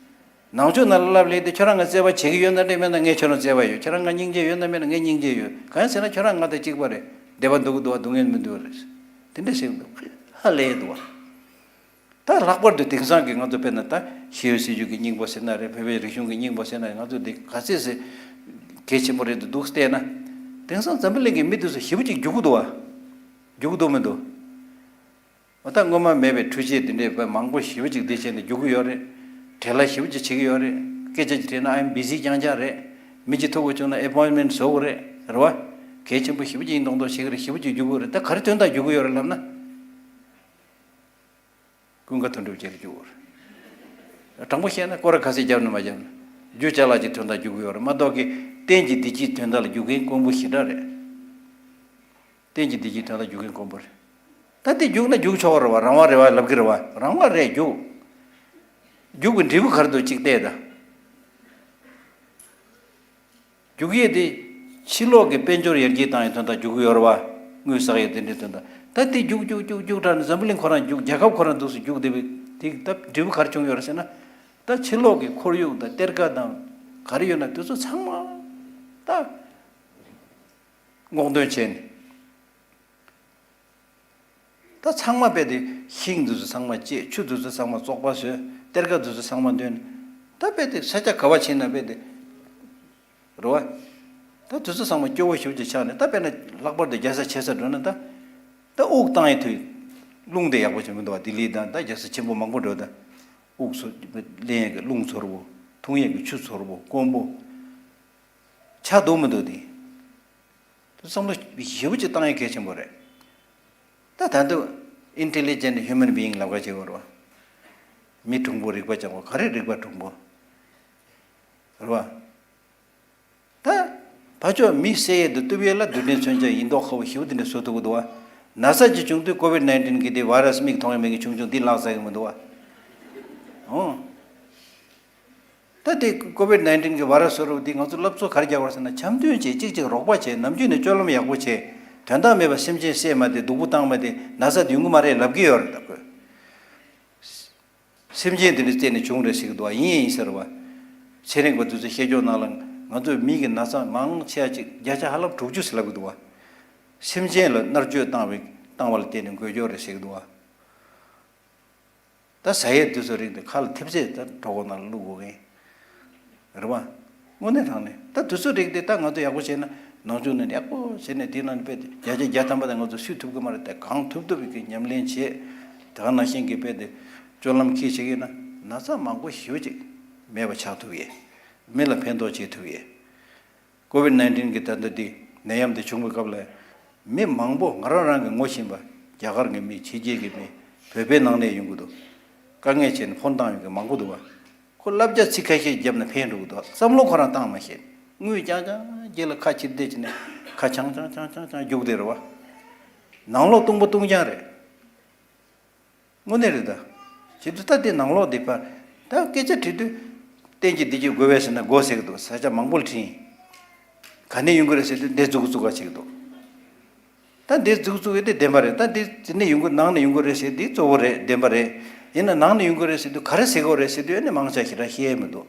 ནང་ཆོས་ནང་ལ་ལབ་ལེ་དེ་ཁྱོད་རང་ང་བརྩེ་བ་བྱེད་ཀྱི་ཡོད་ན་འདྲ་མེད་ན་ངས་ཁྱོད་རང་བརྩེ་བ་ཡོད། ཁྱོད་རང་ང་སྙིང་རྗེ་ཡོད་ན་མེད་ན་ངས་སྙིང་རྗེ་ཡོད། གང་ཡིན་ཟེར་ན་ཁྱོད་རང་ང་དང་གཅིག་པ་རེད། བདེ་བ་འདུག་གི་འདུག་བ་སྡུག་བསྔལ་མི་འདུག་བ་རེད། དེ་འདྲ་ཟེར་གི་འདུག་ཧ་ལས་འདུག་བ། ད་ལྷག་པར་དུ་དེང་སང་གི་ང་ཚོ་དཔེར་ན་ད་ཤེས་ཡོན་སྲིད་བྱུས་ཀྱི་སྙིང་པོ་ཟེར་ན་རེད། བོད་པའི་རིག་གཞུང་གི་སྙིང་པོ་ཟེར་ན་རེད། ང་ཚོ་འདི་ག་ཚད་ཟེར་གལ་ཆེན་པོ་རེད་འདུག་འདུག་བལྟས་ན། དེང་སང་འཛམ་བུ་གླིང་གི་མི་དེ་ཚོ་ཞེ་པོ་ཅིག་རྒྱུག་གི་འདུག་བ། རྒྱུག་གི་འདུག་མི་འདུག་འོ་ད་སྔོན་མ་མེད་པའི་འཕྲུལ་ཆས་དེ་འདྲའི་དཔེ་མང་པོ་ཞེ་པོ་ཅིག་འདི་བྱས་ནས་རྒྱུག་གི་ཡོད་རེད། བྲེལ་བ་ཞེ་པོ་ཅིག་བྱེད་ཀྱི་ཡོད་རེད། སྐད་ཆ་ཅིག་དྲིས་ན་ཨ་ཡིམ་བི་ཟི་རྐྱང་རྐྱང་རེད། མི་གཅིག་ཐུག་དགོས་བྱུང་ན་ཨེ་པོའིན་མེན་བཟོ་དགོས་རེད། རེད་བ། གལ་ཆེན་པོ་ཞེ་པོ་ཅིག་ཡིན་མདོག་མདོག་བྱེད་ཀྱི་རེད། ཞེ་པོ་ཅིག་རྒྱུག་གི་ཡོད་རེད། ད་ག་རེ་དོན་དག་རྒྱུག་གི་ཡོད་རེད་ལབ་ན། ཀུན་དགའ་དོན་གྲུབ་རྗེས་ལ་རྒྱུག་གི་ཡོད་རེད། དྲང་པོ་བཤད་ན་སྐོར་ར་ག་ཚོད་བརྒྱབ་ན་མ་བརྒྱབ་ན། རྒྱུ་ཅ་ལག་ཅིག་དོན་དག་རྒྱུག་གི་ཡོད་རེད་མ་གཏོགས་ཀྱི། གཏན་གྱི་བདེ་སྐྱིད་དོན་དག་ལ་རྒྱུག་མཁན་དཀོན་པོ་ཞེ་དྲག་རེད། གཏན་གྱི་བདེ་སྐྱིད་དོན་དག་རྒྱུག་མཁན་དཀོན་པོ་རེད། ད་དེ་རྒྱུག་ན་རྒྱུག་ཆོག་གི་རེད་བ། རང་དབང་རེད་བ་ལབ་ཀྱི་རེད་བ། རང་དབང་རེད་རྒྱུག་རྒྱུག་པའི་འབྲས་བུ་ག་རེ་འདུག་ཅིག་བལྟས་ད། རྒྱུག་ཡས་དེ་ཕྱི་ལོགས་ཀྱི་དཔལ་འབྱོར་ཡར་རྒྱས་བཏང་ཡས་དོན་དག་རྒྱུག་གི་ཡོད་རེད་བ། དངུལ་བསགས་ཡས་དེ་འདྲའི་དོན་དག་ད་དེ་རྒྱུག་རྒྱུག་རྒྱུག་རྒྱུག་དྲགས་ནས་འཛམ་བུ་གླིང་ཁོ་རང་རྒྱུག་རྒྱལ་ཁབ་ཁོ་རང་འདུག་སེ་རྒྱུག་བསྡད་པའི་དེ་ད་འབྲས་བུ་ག་རེ་བྱུང་ཡོད་རེད་ཟེར་ན། ད་ཕྱི་ལོགས་ཀྱི་ཁོར་ཡུག་དང་གཏེར་ཁ་དང་ག་རེ་ཡོད་ན་དེ་ཚོ་ཚང་མ་ད་སྔོག་འདོན་བྱས་ནས། ད་ཚང་མ་དཔེ་དེ་ཤིང་འདི་ཚོ་ཚང་མ་བཅད། ཆུ་འདི་ཚོ་ཚང་མ་བཙོག་པ་བཟོས། གཏེར་ཁ་འདི་ཚོ་ཚང་མ་འདོན། ད་དཔེ་དེ་ས་ཆ་ག་བ་ཕྱིན་ན་དཔེ་དེ་རེད་བ། ད་དེ་ཚོ་ཚང་མ་སྐྱོ་བོ་ཞེ་པོ་ཅིག་ཆགས་ནས། ད་དཔེར་ན་ལྷག་པར་དུ་རྒྱལ་ས་ཆེ་སར་འགྲོ་ན་ད། ད་དབུགས་བཏང་ཡས་དུས་རླུང་དེ་ཡག་པོ་ཞིག་མི་འདུག་བ། ལྡི་ལི་དང་ད་རྒྱལ་ས་ཆེན་པོ་མང་པོ་འགྲོ་ད། དབུགས་ཚོ་ལེན་ཡས་ཀྱི་རླུང་ཚོར་བོ། འཐུང་ཡས་ཀྱི་ཆུ་ཚོར་བོ། དཀོན་པོ། ཆགས་འདུག་མི་འདུག་དེ། བསམ་བློ་ཞེ་པོ་ཅིག་བཏང་ཡས་གལ་ཆེན་པོ་རེད། ད་ད་དུང་intelligent human being ལབ་ཀ་བྱེད་དགོས་རེད་བ། མི་གྲུང་པོ་རིག་པ་སྦྱང་དགོས། ག་རེ་རིག་པ་གྲུང་པོ། རེད་བ། ད་ཕར་ཕྱོགས་མི་བསད་ཡས་དང་གཏུབ་ཡས་ལ་རྡུལ་ཕྲན་མཚོན་ཆ་ཡིན་མདོག་ཁ་པོ་ཞེ་པོ་དེ་འདྲ་བཟོ་ཐུབ་ཀྱི་འདུག་བ། ན་ཚ་ཅིག་བྱུང་དུས་COVID nineteen གི་དེ་virus མིག་མཐོང་ཡས་མེད་མཁན་ཆུང་ཆུང་འདི་ལག་ཟ་གི་མི་འདུག་བ། ཨོ། ད་དེ་COVID nineteen གི་virus བཟོ་འདྲ་བོ་འདི་ང་ཚོ་སློབ་གཙོ་ག་རེ་རྒྱག་དགོས་ཟེར་ན། འཆམ་མཐུན་བྱེད། གཅིག་གཅིག་རོགས་པ་བྱེད། ནམ་རྒྱུན་ནས་སྤྱོད་ལམ་ཡག་པོ་བྱེད། དོན་དག་མེད་པ་སེམས་ཅན་བསད་མ་བསྡད། སྡུག་པོ་བཏང་མ་བསྡད། ན་ཚ་དེ་ཡོང་གི་མ་རེད་ལབ་ཀྱི་ཡོད་རེད་ད་ཁོས། སེམས་ཅན་དེ་འདྲ་བསད་ནས་བྱུང་རེད་ཟེར་གི་འདུག་བ། ཡིན་ཡིན་ཟེར་བ། ཚེ་རིང་པ་དེ་ཚོ་བཤད་ཕྱོགས་ནང་ལ་ང་ཚོས་མི་གི་ན་ཚ་མང་ཆེ་བ་ཅིག་བརྒྱ་ཆ་ཧ་ལམ་དྲུག་ཅུ་ཟེར་ལབ་ཀྱི་འདུག་བ། སེམས་ཅན་ལ་མནར་གཅོད་བཏང་བའི་བཏང་བ་ལ་བརྟེན་ནས་འགོས་ཕྱོགས་རེད་ཟེར་གི་འདུག་བ། ད་ཟ་ཡས་དེ་ཚོ་རིགས་དེ་ཁ་ལ་ཐེབས་ཚད་ད་གྲོད་ཁོག་ནང་ལ་བླུག་དགོས་མཁན། རེད་བ། དངོས་གནས་དྲང་གནས་ད་དེ་ཚོ་རིགས་དེ་ད་ང་ཚོ་ཡག་པོ་བྱས་ན། ནང་ཆུང་ནས་ཡག་པོ་བྱས་ནས་དེ་ནང་དཔེ་དེ་བརྒྱ་ཆ་བརྒྱ་ཐམ་པ་དེ་ང་ཚོ་སུས་ཐུབ་ཀྱི་མ་རེད། དེ་གང་ཐུབ་ཐུབ་ཀྱི་ཉམས་ལེན་བྱས། དེ་ག་ནང་བཞིན་གྱི་དཔེ་དེ་སྤྱོད་ལམ་འཁྱེར་བྱེད་ཀྱི་ན་ན་ཚ་མང་པོ་ཞེ་པོ་ཅིག་མེད་པ་ཆགས་ཐུབ་ཡས། མི་ལ་ཕན་ཐོགས་བྱེད་ཐུབ་ཡས། COVID nineteen གི་ད་ལྟ་འདི་ནད་ཡམས་འདི་བྱུང་བའི་སྐབས་ལ། མི་མང་པོ་ང་རང་རང་གི་ངོ་ཤེས་པ་རྒྱ་གར་གྱི་མི། ཕྱི་རྒྱལ་གྱི་མི། བོད་པའི་ནང་ནས་ཡོང་གི་འདུག་དཀའ་ངལ་བྱས་ནས་ཕོན་བཏང་ཡོང་མཁན་མང་པོ་འདུག་བ། ཁོ་བསླབ་བྱ་ཚིག་ཁ་ཤས་བརྒྱབ་ན་ཕན་འགྲོ་གི་འདུག་བསམ་བློ་ཁོ་རང་བཏང་མ་ཤེས། དངུལ་རྐྱང་རྐྱང་རྗེས་ལ་ཁ་ཕྱིར་བསྡད་བྱས་ནས་ཁ་འཆང་འཆང་འཆང་འཆང་རྒྱུགས་བསྡད་རེད་བ། ནང་ལོགས་སྟོང་པ་སྟོང་རྐྱང་རེད། དངོས་གནས་རེད་ད། བྱེད་དུས་ད་དེ་ནང་ལོགས་དེ་པར། ད་སྐད་ཆ་དྲིས་དུས། གཏན་གྱི་བདེ་སྐྱིད་དགོས་པས་ཟེར་ན་དགོས་ཟེར་གི་འདུག་ས་ཆ་མང་པོ་ལ་དྲིས་ཡིན། ག་ནས་ཡོང་གི་རེད་ཟེར་དུས་འདི་འཛུགས་འཛུགས་ག་བྱེད་ཀྱི་འདུག་ད་འདི་འཛུགས་འཛུགས་ཡོད་དེ་བདེན་པ་རེད། ད་འདི་འདི་ནས་ཡོང་གི། ནང་ནས་ཡོང་གི་རེད་ཟེར་འདི་གཙོ་བོ་རེད། བདེན་པ་རེད། ཡིན་ན་ནང་ནས་ཡོང་གི་རེད་ཟེར་དུས་ག་རེ་ཟེར་དགོས་རེད་ཟེར་དུས་ཨ་ནི་མང་ཆེ་ཞེ་དྲག་ཤེས་ཡས་མི་འདུག་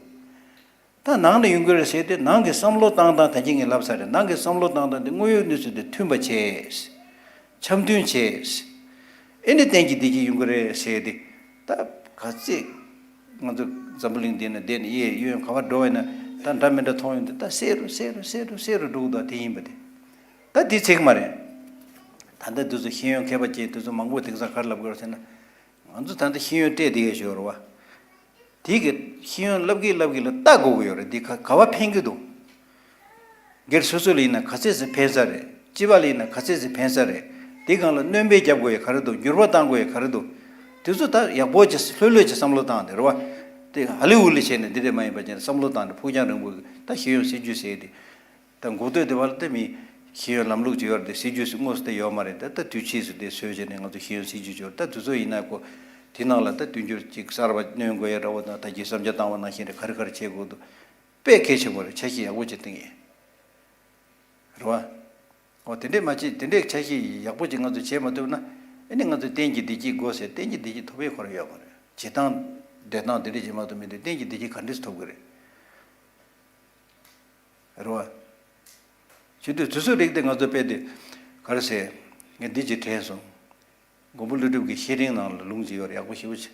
ད་ནང་ནས་ཡོང་གི་རེད་ཟེར་དུས་ནང་གི་བསམ་བློ་བཏང་སྟངས་ད་གིན་ངས་ལབ་ཚར་རེད། ནང་གི་བསམ་བློ་བཏང་སྟངས་དེ་དངོས་ཡོད་གནས་ཚུལ་དེ་མཐུན་པ་བྱས། འཆམ་མཐུན་བྱས། ཨེ་ནི་གཏན་གྱི་བདེ་སྐྱིད་ཡོང་གི་རེད་ཟེར་ཏེ། ད་ག་ཚད་ང་ཚོ་འཛམ་བུ་གླིང་འདི་ན་བསྡད་ནས་གཡས་གཡོན་ག་པར་འགྲོ་བ་ཡིན་ན་ད་འདྲ་མི་འདྲ་མཐོང་ཡོང་དུས་ད་གསལ་རུ་གསལ་རུ་གསལ་རུ་གསལ་རུ་འགྲོ་གི་འདུག་དེ་ཡིན་པ་དེ། ད་དེ་ཚིག་མ་རེད། ད་ལྟ་དུས་ཚོད་ཤེས་ཡོན་མཁས་པ་ཅན་དེ་ཚོ་མང་པོས་དེང་སང་ག་རེ་ལབ་དགོས་རེད་ཟེར་ན། ང་ཚོ་ད་ལྟ་ཤེས་ཡོན་སྤྲད་བསྡད་ཡོད་ཞོར་བ། དེ་གི་ཤེས་ཡོན་བསླབ་གི་བསླབ་གི་ལ་ལྟ་དགོས་ཀྱི་ཡོད་རེད། འདི་ག་ག་བ་ཕན་གི་འདུག་སྒེར་སོ་སོ་ལ་ཡིན་ན་ག་ཚད་ཙམ་ཕན་ས་རེད། སྤྱི་པ་ལ་ཡིན་ན་ག་ཚད་ཙམ་ཕན་ས་རེད། དེ་སྒང་ལ་སྣོན་པ་རྒྱབ་དགོས་ཡ་ག་རེ་འདུག་འགྱུར་བ་གཏང་དགོས་ཡ་ག་རེ་འདུག་དེ་ཚོ་ད་ཡག་པོ་ཅིག་ལྷོད་ལྷོད་ཅིག་བསམ་བློ་བཏང་དེ་རེད་བ། དེ་ཧ་ལི་ཧུ་ལི་བྱས་ནས་འདི་འདྲ་མ་ཡིན་པ་བྱས་ནས་བསམ་བློ་བཏང་ནས་ཕུགས་རྒྱང་རིང་པོ་ད་ཤེས་ཡོན་སྲིད་ཇུས་ཟེར་དེ། ད་འགོ་སྟོད་དེ་བར་དུ་མི་ཤེས་ཡོན་ལམ་ལུགས་ཅིག་ཡོད་རེད་དེ། སྲིད་ཇུས་སུ་དངོས་སུ་དེ་ཡོད་མ་རེད། ད་ད་དུས་ཕྱིས་སུ་དེ་བཟོས་བྱས་ནས་ང་ཚོ་ཤེས་ཡོན་སྲིད་ཇུས་ཅིག་ཡོད་རེད། ད་དུས་ཚོད་ཡིན་ན་ཁོ་དེ་ནང་ལ་ད་བསྟུན་འགྱུར་ཅིག་གསར་པ་སྣོན་དགོས་ཡ་འདྲ་བོ་དང་། ད་གི་བསམ་འཆར་བཏང་བ་ནང་བཞིན་རེད། ག་རེ་ག་རེ་བྱེད་དགོས་འདུག་དཔེ་གལ་ཆེན་པོ་རེད། འཆར་གཞི་ཡག་པོ་ཅིག་བཏིང་ཡིན། རེད་བ། འོ་དེ་འདྲས་མ་བྱེད། དེ་འདྲས་འཆར་གཞི་ཡག་པོ་ཅིག་ང་ཚོས་བྱེད་མ་ཐུབ་ན། ཨ་ནི་ང་ཚོས་གཏན་གྱི་བདེ་སྐྱིད་དགོས་ཟེར། གཏན་གྱི་བདེ་སྐྱིད་ཐོབ་ཡས་ཁོ་རང་ཡོད་མ་རེད། བྱེད་སྟངས་འགྲོ་སྟངས་དེ་འདྲས་བྱེད་མ་ཐུབ་མི་འདུག་གཏན་གྱི་བདེ་སྐྱིད་ག་འདྲས་སེ་ཐོབ་གི་རེད། རེད་བ། བྱེད་དུས་དུས་ཚོད་རིགས་དེ་ང་ཚོ་དཔེ་དེ་ག་རེ་ཟེར། ངས་འདི་ཅིག་དྲན་སོང་། མགོན་པོ་ཀླུ་སྒྲུབ་ཀྱི་བཤེས་སྤྲིང་ནང་ལ་ལུང་ཅིག་ཡོད་རེད། ཡག་པོ་ཞེ་པོ་ཅིག་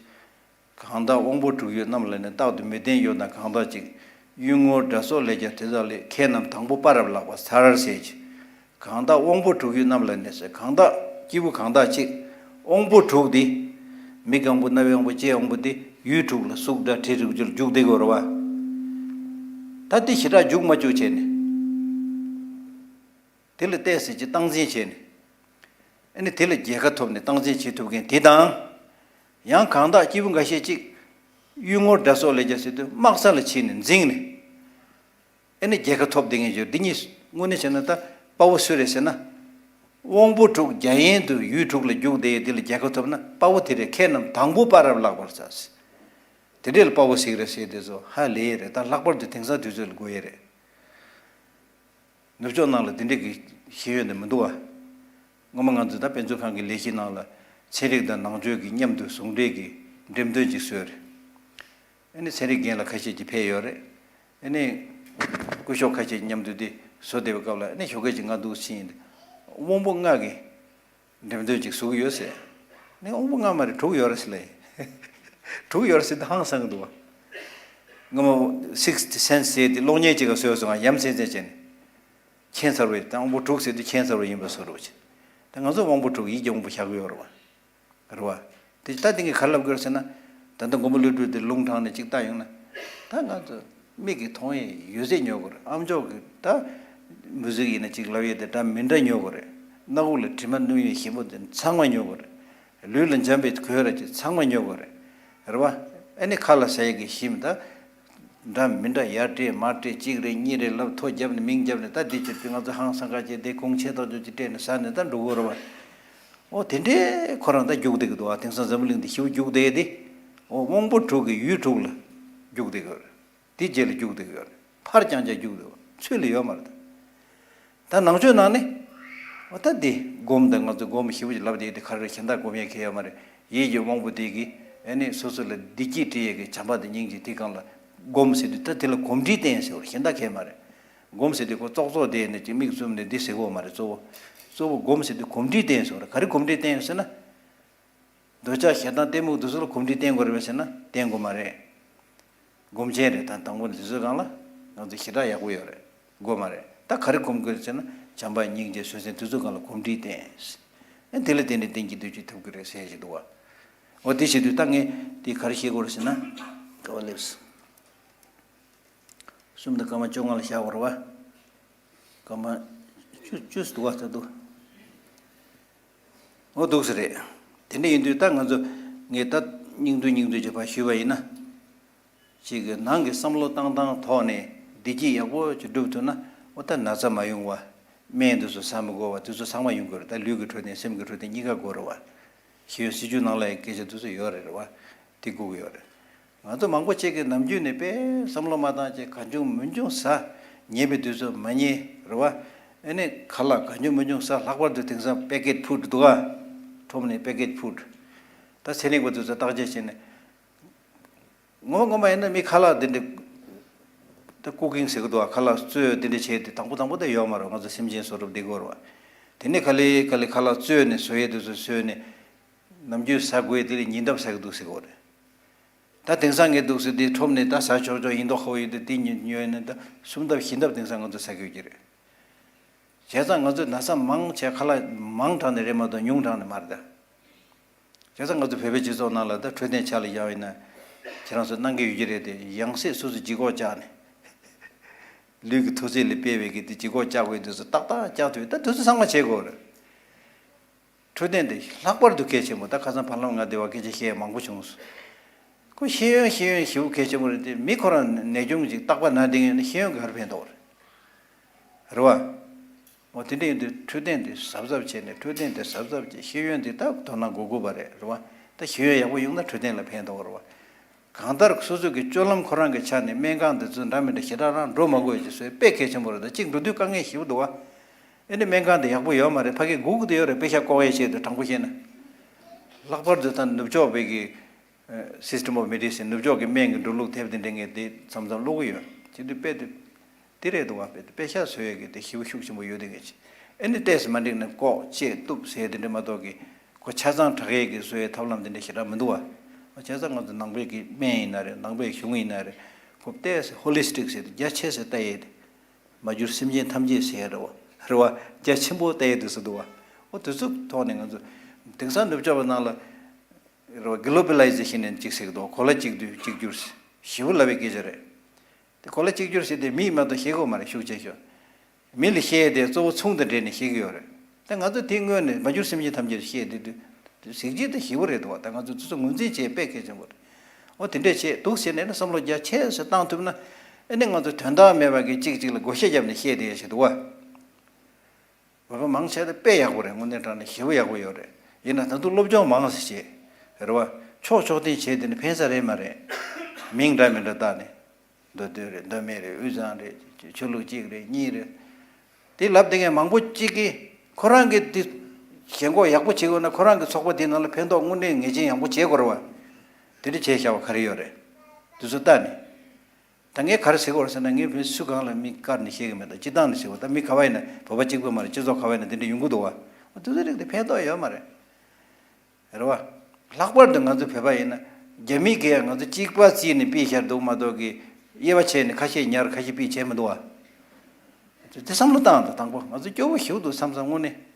གང་དག་དབང་པོ་དྲུག་ཡོད་རྣམས་ལ་ནི། རྟག་ཏུ་མི་བརྟན་ཡོད་ན་གང་དག་ཅིག་གཡུལ་ངོར་དགྲ་སོགས་ལས་ཀྱང་དེ་དག་ལས། མཁས་རྣམས་དང་པོ་དཔའ་རབ་ལགས་པར་ཚར་ཟེར་གྱི། གང་དག་དབང་པོ་དྲུག་ཡོད་རྣམས་ལ་ནི་ཟེར། གང་དག་སྐྱེས་བུ་གང་དག་ཅིག་དབང་པོ་དྲུག་འདི། མིག་དབང་པོ། རྣ་བའི་དབང་པོ། ལྕེའི་དབང་པོ་འདི་ཡུལ་དྲུག་ལ་གཟུགས་སྒྲ་དྲི་རེག་རྒྱུར་འཇུག་བསྡད་དགོས་རེད་བ། ད་འདི་ཞེ་དྲག་འཇུག་མ་བཅུག་བྱས་ནས། དེ་ལ་བལྟས་ཟེར་གྱི་སྟངས་འཛིན་བྱས་ནས། ཨ་ནི་དེ་ལ་རྒྱལ་ཁ་ཐོབ་ནས་སྟངས་འཛིན་བྱེད་ཐུབ་མཁན་དེ་དང་། ཡང་གང་དག་སྐྱེས་བུ་འགའ་ཤས་ཅིག་གཡུལ་ངོར་དགྲ་སོགས་ལས་ཀྱང་ཟེར་དུས་དམག་ས་ལ་ཕྱིན་ནས་འཛིངས་ནས། ཨ་ནི་རྒྱལ་ཁ་ཐོབ་བསྡད་མཁན་ཡོད། འདི་གཉིས་དངོས་གནས་བྱས་ན་ད་དཔའ་བོ་སུ་རེད་ཟེར་ན། དབང་པོ་དྲུག་རྒྱ་ཡན་དུ་ཡུལ་དྲུག་ལ་རྒྱུག་བསྡད་ཡོད། དེ་ལ་རྒྱལ་ཁ་ཐོབ་ན་དཔའ་བོ་དེ་རེད། མཁས་རྣམས་དང་པོ་དཔའ་རབ་ལགས་པར་ཚར་ཟེར། དེ་འདྲས་ལ་དཔའ་བོ་ཟེར་གི་རེད་ཟེར། དེ་ཚོ་ཧ་ལས་རེད། ད་ལྷག་པར་དུ་དེང་སང་དུས་ཚོད་ལ་དགོས་ཡས་རེད། ནུབ་ཕྱོགས་ནང་ལ་དེ་འདྲས་ཀྱི་ཤེས་ཡོན་དེ་མི་འདུག་བ། སྔོན་མ་ང་ཚོས་ད་དཔེ་མཛོད་ཁང་གི་ལས་གཞི་ནང་ལ་ཚན་རིག་དང་ནང་ཆོས་ཀྱི་མཉམ་དུ་ཟུང་འབྲེལ་གྱི་འགྲེམས་སྟོན་ཅིག་བཟོས་རེད། ཨ་ནི་ཚན་རིག་རྒན་ལགས་ཁ་ཤས་ཀྱིས་ཕེབས་ཡོད་རེད། ཨ་ནི་སྐུ་ཞབས་ཁ་ཤས་མཉམ་དུ་དེ་བཟོ་བསྡད་པའི་སྐབས་ལ། ཨ་ནི་ཞོགས་ཀས་ཅིག་ང་འདུག་ཕྱིན། དབང་པོ་ལྔ་གི་འགྲེམས་སྟོན་ཅིག་བཟོ་གི་ཡོད་ཟེར། ཨ་ནི་དབང་པོ་ལྔ་མ་རེད། དྲུག་ཡོད་རེད་ཟེར་ལབ་ཡིན། དྲུག་ཡོད་རེད་ཟེར་དུས་ཧང་སང་གི་འདུག་བ། སྔ་མོ་Sixth Sense ཟེར་དེ་གློག་བརྙན་ཅིག་ག་བཟོས་སོང་། ཡ་མཚན་མཚན་བྱས་ནས། ཁྱད་མཚར་བའི། ད་དབང་པོ་དྲུག་ཟེར་དུས་ཁྱད་མཚར་བ་ཡིན་པ་བཟོ་རོགས་བྱས། ད་ང་ཚོ་དབང་པོ་དྲུག་ཡིད་ཀྱི་དབང་པོ་བཞག་གི་ཡོད་རེད་བ། རེད་བ། དེ་ད་དེ་གིས་ག་རེ་ལབ་དགོས་རེད་ཟེར་ན། ད་ལྟ་མགོན་པོ་ཀླུ་སྒྲུབ་དེ་ལུང་དྲངས་ནས་ཅིག་བལྟ་ཡོང་ན། ད་ང་ཚོ་མིག་གིས་མཐོང་ཡས་ཡོད་ཚད་ཉོ་དགོས་རེད། ཨ་མཆོག་གིས་ད་མུ་ཟིག་ཡིན་ན་ཅིག་ལབ་ཡས་དེ་འདྲ་མི་འདྲ་ཉོ་དགོས་རེད། སྣ་ཁུག་ལ་དྲི་མ་སྣུན་ཡས་ཞིམ་པོ་དེ་ཚང་མ་ཉོ་དགོས་རེད། ལུས་ལ་འཇམ་པའི་གོས་ར་ཅིག་ཚང་མ་ཉོ་དགོས་རེད། རེད་བ། ཨ་ནི་ཁ་ལ་ཟ་ཡས་ཀྱི་ཞིམ་ད། འདྲ་མི་འདྲ་ཡར་སྤྲད་མར་སྤྲད། གཅིག་རེ་གཉིས་རེ་ལབ། ཐོ་བརྒྱབ་ནས་མིང་བརྒྱབ་ནས། ད་འདི་ཅིག་ང་ཚོ་ཧང་སང་ཁ་ཅིག་དེ་གོང་ཆེ་ཐག་ཆོད་ཅིག་སྤྲད་ནས་ཟ་ནས་ད་འགྲོ་དགོས་རེད་བ། འོ་དེ་འདྲས་ཁོ་རང་ད་རྒྱུག་བསྡད་ཀྱི་འདུག་བ། དེང་སང་འཛམ་བུ་གླིང་འདི་ཞེ་པོ་རྒྱུག་བསྡད་དེ། འོ་དབང་པོ་དྲུག་གི་ཡུལ་དྲུག་ལ་རྒྱུག་བསྡད་ཀྱི་ཡོད་རེད། དེ་རྗེས་ལ་རྒྱུག་བསྡད་ཀྱི་ཡོད་རེད། ཕར་རྐྱང་རྐྱང་རྒྱུག་བསྡད་པ། ཚུར་ལ་ཡོད་མ་རེད་ད། ད་ནང་ཆོས་ནང་ནས། འོ་ད་འདི་སྒོམ་དང་། ང་ཚོ་སྒོམ་ཞེ་པོ་ཅིག་ལབ་བསྡད་དེ། ག་རེ་གཞན་དག་སྒོམ་ཡས་གང་ཡང་ཡོད་མ་རེད། ཡིད་ཀྱི་དབང་པོ་དེ་གིས་ཨ་ནི་སོ་སོ་ལ་བདེ་སྐྱིད་སྤྲད་ཡས་ཀྱི་བྱམས་པ་དང་སྙིང་རྗེ་དེ་སྒང་ལ་སྒོམ་ཟེར་དུས། ད་དེ་ལ་གོམས་འདྲིས་བསྟེན་ཟེར་བ་རེད། གཞན་དག་གང་ཡང་མ་རེད། སྒོམ་ཟེར་དུས་ཁོ་ཙོག་ཙོག་བསྡད་ནས་ཅིག་མིག་བཙུམ་ནས་འདི་ཟེར་གྱི་ཡོད་མ་རེད། གཙོ་བོ། གཙོ་བོ་སྒོམ་ཟེར་དུས་གོམས་འདྲིས་བསྟེན་ཟེར་བ་རེད། ག་རེ་གོམས་འདྲིས་བསྟེན་ཟེར་ན། འདོད་ཆགས་ཞེ་སྡང་གཏི་མུག་འདི་ཚོ་ལ་གོམས་འདྲིས་བསྟེན་དགོས་རེད་པས་ཟེར་ན། བསྟེན་དགོས་མ་རེད། སྒོམ་ཆེན་རེད། ད་དང་པོ་འདི་ཚོའི་སྒང་ལ་ང་ཚོ་ཞེ་དྲག་ཡག་པོ་ཡོད་རེད། དགོས་མ་རེད། ད་ག་རེ་སྒོམ་དགོས་རེད་ཟེར་ན། བྱམས་པ་སྙིང་རྗེ་བཟོད་བསྲན་དེ་ཚོའི་སྒང་ལ་གོམས་འདྲིས་བསྟེན། ཨ་དེ་ལ་བརྟེན་ནས་གཏན་གྱི་བདེ་སྐྱིད་ཐོབ་ཀྱི་རེད་ཟེར་ཞིག་འདུག་བ། འོ་དེ་བྱེད་དུས་ད་ངས་དེ་ག་རེ་བཤད་དགོས་རེད་ཟེར་ན། ག་བ་སླེབས། གསུམ་དང་སྐར་མ་བཅོ་ལྔ་ལ་བཞག་པ་རེད་བ། སྐར་མ་བཅུ། བཅུ་ཙམ་འདུག་བ། ད་འདུག་འོ་འདུག་སེ་རེད། དེ་འདྲ་ཡིན་དུས་ད་ང་ཚོ། ངས་ད་སྙིང་བསྡུས་སྙིང་བསྡུས་ཀྱི་བར་ཞུས་པ་ཡིན་ན། ཅིག་གི་ནང་གི་བསམ་བློ་བཏང་སྟངས་ཐོག་ནས་བདེ་སྐྱིད་ཡག་པོ་ཅིག་སྒྲུབ་ཐུབ་ན། འོ་ད་ན་ཚ་མ་ཡོང་བ། སྨན་དེ་ཚོ་ཟ་མི་དགོས་པ། དེ་ཚོ་ཚང་མ་ཡོང་གི་རེད། ད་ལུས་ཀྱི་འཕྲོད་བསྟེན། སེམས་ཀྱི་འཕྲོད་བསྟེན་གཉིས་ཀ་དགོས་རེད་བ། ཤེས་ཡོན་སྲིད་བྱུས་ནང་ལ་ཡང་སྐད་ཆ་དེ་ཚོ་ཡོད་རེད། རེད་བ། དེ་དགོས་ཀྱི་ཡོད་རེད། ང་ཚོ་མང་པོ་ཅིག་གིས་ནམ་རྒྱུན་ནས་དཔེ་བསམ་བློ་མ་བཏང་བྱས། གང་བྱུང་མང་བྱུང་ཟ། ཉལ་བའི་དུས་ཚོད་མ་ཉལ། རེད་བ། ཨ་ནི་ཁ་ལག་གང་བྱུང་མང་བྱུང་ཟ། ལྷག་པར་དུ་དེང་སང་པེ་ཀེཊ་ཕུཌ་འདུག་ག་ཁྲོམ་ནས་པེ་ཀེཊ་ཕུཌ། ད་ཚན་རིག་པ་དེ་ཚོས་བརྟག་དཔྱད་བྱས་ནས། ངོ་མ་ངོ་མ་ཡིན་ན་མི་ཁ་ལག་འདི་འདྲ། ད་ཀུ་ཀིང་ཟེར་གི་འདུག་ག་ཁ་ལག་བཙོས་འདི་འདྲ་བྱས་ཏེ་དང་པོ་དང་པོ་ད་ཡོད་མ་རེད། ང་ཚོ་སེམས་ཅན་བཟོ་གྲྭ་བསྡད་ཀྱི་ཡོད་རེད་བ། དེ་ནས་ག་ལེ་ག་ལེ་ཁ་ལག་བཙོས་ནས་བཟོ་ཡས་དེ་ཚོ་བཟོས་ནས། ནམ་རྒྱུན་ཟ་དགོས་དེ་ལས་ཉིན་ལྡབ་ཟ་གི་འདུག་ཟེར་གི་ཡོད་རེད། ད་དེང་སང་ངས་འདུག་ཟེར་དེ་ཁྲོམ་ནས་ད་ཟ་ཆོག་ཆོག་ཡིན་མདོག་ཁ་པོ་ཡོད་དེ། དེ་ཉོས་ནས་ད་གསུམ་ལྡབ་བཞི་ལྡབ་དེང་སང་ང་ཚོ་ཟ་གི་ཡོད་ཀྱི་རེད། བྱས་ཙང་ང་ཚོས་ན་ཚ་མང་བྱས། ཁ་ལག་མང་དྲགས་ནས་རེད་མ་གཏོགས་ཉུང་དྲགས་ནས་མ་རེད་ད། བྱས་ཙང་ང་ཚོ་བོད་པའི་སྤྱི་ཚོགས་ནང་ལ་ད་འཕྲོད་བསྟེན་ཆ་ལ་བཞག་པ་ཡིན་ན། ཁྱེད་རང་ཚོས་གནང་གི་ཡོད་ཀྱི་རེད་དེ། ཡང་སྲིད་སོ་སོ་ལྗིད་ཁོག་བཅག་ནས། ལུས་ཀྱི་ཐོག་ཚད་ལ་དཔེ་བའི་གི་དེ་ལྗིད་ཁོག་བཅག་དགོས་དུས་སུ་ཏག་ཏག་བཅག་ཐུབ། ད་དུས་ཚོད་ཚང་མ་བྱེད་དགོས་རེད། འཕྲོད་བསྟེན་དེ་ལྷག་པར་དུ་གལ་ཆེན་པོ། ད་ཁ་སང་བར་ལམ་ང་སྡེ་བ་སྐད་ཆ་བཤད་མང་པོ་བྱུང་སོང་། ཁོ་ཤེས་ཡོན་ཤེས་ཡོན་ཞེ་པོ་གལ་ཆེན་པོ་རེད་དེ། མི་ཁོ་རང་ནད་གཅོང་ཅིག་རྟག་པར་ན་བསྡད་ཡོད་ན་ཤེས་ཡོན་ག་རེ་ཕན་ཐོགས་རེད། རེད་བ། འོ་དེ་འདྲ་ཡིན་དུས་འཕྲོད་བསྟེན་དེ་གཟབ་གཟབ་བྱས་ནས། འཕྲོད་བསྟེན་དེ་གཟབ་གཟབ་བྱས། ཤེས་ཡོན་དེ་ད་དོ་སྣང་དགོས་དགོས་པ་རེད། རེད་བ། ད་ཤེས་ཡོན་ཡག་པོ་ཡོང་ན་འཕྲོད་བསྟེན་ལ་ཕན་ཐོགས་རེད་བ། གང་ལྟར་སོ་སོ་གི་སྤྱོད་ལམ་ཁོ་རང་གི་ཆ་ནས་སྨན་ཁང་དེ་ཚོ་འདྲ་མི་འདྲ་ཞེ་དྲག་རང་འགྲོ་མ་དགོས་ཅེས་བཟོས་དཔེ་གལ་ཆེན་པོ་རེད། ད་གཅིག་འགྲོ་དུས་དཀའ་ངལ་ཞེ་པོ་འདུག་བ། ཨེ་ནི་སྨན་ཁང་དེ་ཡག་པོ་ཡོད་མ་རེད། ཕ་གི་སྒུག་གི་དེ་ཡོད་རེད། དཔེ་ཤ་ལྐོག་ཡས་བྱས་དུས་དྲང་པོ་བཤད་ན། ལྷག་པར་དུ་ད་ནུབ་ཕྱོགས་པའི་གི་system of medicine, ནུབ་ཕྱོགས་ཀྱི་སྨན་གྱི་འགྲོ་ལུགས་དེབ་དེ་འདྲ་ངས་དེ་མཚམས་མཚམས་ཀློག་གི་ཡོད། བྱེད་དུས་དཔེ་དེ་དེ་རེད་འདུག་བ། དཔེ་དེ་དཔེ་ཤ་བཟོ་ཡས་ཀྱི་དེ་ཞེ་པོ་ཤུགས་ཆེན་པོ་ཡོད་དེ་ངས་བྱས། ཨེ་ནི་ཏོག་ཙམ་མ་འགྲིག་ན་ལྐོག་བཅད་གཏུབ་ཟེར་དེ་འདྲ་མ་གཏོགས་ཀྱི་ཁོ་ཆ་ཚང་དྲག་ཡས་ཀྱི་བཟོ་ཡས་ཐབས་ལམ་དེ་འདྲ་ཞེ་དྲག་མི་འདུག་བ། བྱས་ཙང་ང་ཚོ་ནང་པའི་གི་སྨན་ཡིན་ན་རེད། ནང་པའི་གཞུང་ཡིན་ན་རེད། ཁོ་ཏོག་ཙམ་ཧོ་ལི་སི་ཊིག་ཟེར་དེ་རྒྱ་ཆེ་ས་ལྟ་ཡས་དེ། མ་གྱུར་སེམས་ཅན་ཐམས་ཅད་ཟེར་རེད་བ། རེད་བ། རྒྱ་ཆེན་པོ་ལྟ་ཡས་དུས་སུ་འདུག་བ། འོ་དུས་ཚོད་ཐོག་ནས་ང་ཚོ་དེང་སང་ནུབ་ཕྱོགས་པ་ནང་ལ་རེད་བ། གི་ལོ་བི་ལའི་ཟེ་ཤན་ནས་གཅིག་ཟེར་གི་འདུག་གོ་ལ་གཅིག་བསྡུས་གཅིག་གྱུར་ཞེ་པོ་ལབ་པའི་སྐད་ཆ་རེད། དེ་གོ་ལ་གཅིག་གྱུར་ཟེར་དེ་མིས་མ་གཏོགས་ཤེས་གི་ཡོད་མ་རེད། ཤུགས་ཆེ་ཤོས། མི་ལ་བཤད་དེ་གཙོ་བོ་ཚོང་དང་འབྲེལ་ནས་བཤད་ཀྱི་ཡོད་རེད། ད་ང་ཚོ་དེ་སྔོན་ནས་མ་གྱུར་སེམས་ཅན་ཐམས་ཅད་བཤད་དེ་དུས་གཟི་བརྗིད་དང་ཞེ་པོ་རེད་འདུག་ད་ང་ཚོ་དེ་ཚོ་ངོས་འཛིན་བྱེད་དཔེ་གལ་ཆེན་པོ་རེད། འོ་དེ་འདྲས་བྱེད་འདུག་ཟེར་ནས་ནི་བསམ་བློ་རྒྱ་ཆེ་ཙམ་བཏང་ཐུབ་ན། ཨ་ནི་ང་ཚོ་དོན་དག་མེད་པ་གི་གཅིག་གཅིག་ལ་བགོ་བཤའ་བརྒྱབ་ནས་བཤད་དེ་ཞིག་འདུག་བ། བོད་པ་མང་ཆེ་ད་དཔེ་ཡག་པོ་རེད། དངོས་གནས་དྲང་གནས་ཞེ་པོ་ཡག་པོ་ཡོད་རེད། ཡིན་ན་ད་དུང་སློབ་སྦྱོང་མང་ཙམ་བྱེད། རེད་བ། ཕྱོགས་ཕྱོགས་སྟོན་བྱེད་དེ་ནི་ཕན་ས་རེད་མ་རེད། མིང་འདྲ་མི་འདྲ་བཏགས་ནས། མདོ་སྟོད་རེད། མདོ་སྨད་རེད། དབུས་གཙང་རེད། ཆོས་ལུགས་གཅིག་རེད། གཉིས་རེད། དེ་ལབ་བསྡད་མཁན་མང་པོ་གཅིག་གིས་ཁོ་རང་གི་དེ་ཞེན་ཁོག་ཡག་པོ་བྱེད་དགོས་ན། ཁོ་རང་གི་ཚོགས་པ་དེའི་ནང་ལ་ཕན་ཐོགས་དངོས་གནས་ངེས་ཅན་ཡག་པོ་བྱེད་དགོས་རེད་བ། དེ་འདྲ་བྱས་བཞག་པ་ག་རེ་ཡོད་རེད། དེ་ཚོ་ལྟ་ནས། ད་ངས་ག་རེ་ཟེར་གི་ཡོད་རེད་ཟེར་ན། ངས་བོད་སུ་གང་ལ་མིག་དཀར་ནས་བཤད་གི་མེད། ད་སྤྱིར་བཏང་ནས་ཟེར་བ། ད་མི་ག་བ་ཡིན་ན། བོད་པ་གཅིག་པུ་མ་རེད། སྤྱི་ཚོགས་ག་བ་ཡིན་ན་དེ་འདྲ་ཡོང་གི་འདུག་བ། འོ་དེ་ཚོ་རིགས་དེ་ཕན་ཐོགས་ཡོད་མ་རེད། རེད་བ། ལྷག་པར་དུ་ང་ཚོ་བོད་པ་ཡིན་ན། རྒྱ་མི་གིས་ང་ཚོ་གཅིག་པ་རྩིས་ནས་ཕུད་བཞག་འདུག་མ་གཏོགས་ཀྱི། དབྱེ་བ་ཕྱེ་ནས་ཁ་ཤས་ཉར་ཁ་ཤས་ཕུད་བྱས་མི་འདུག་བ། དེ་བསམ་བློ་བཏང་དང་། དང་པོ་ང་ཚོ་སྐྱོ་བོ་ཞེ་པོ་འདུག་བསམ་བསམ་དངོས་གནས།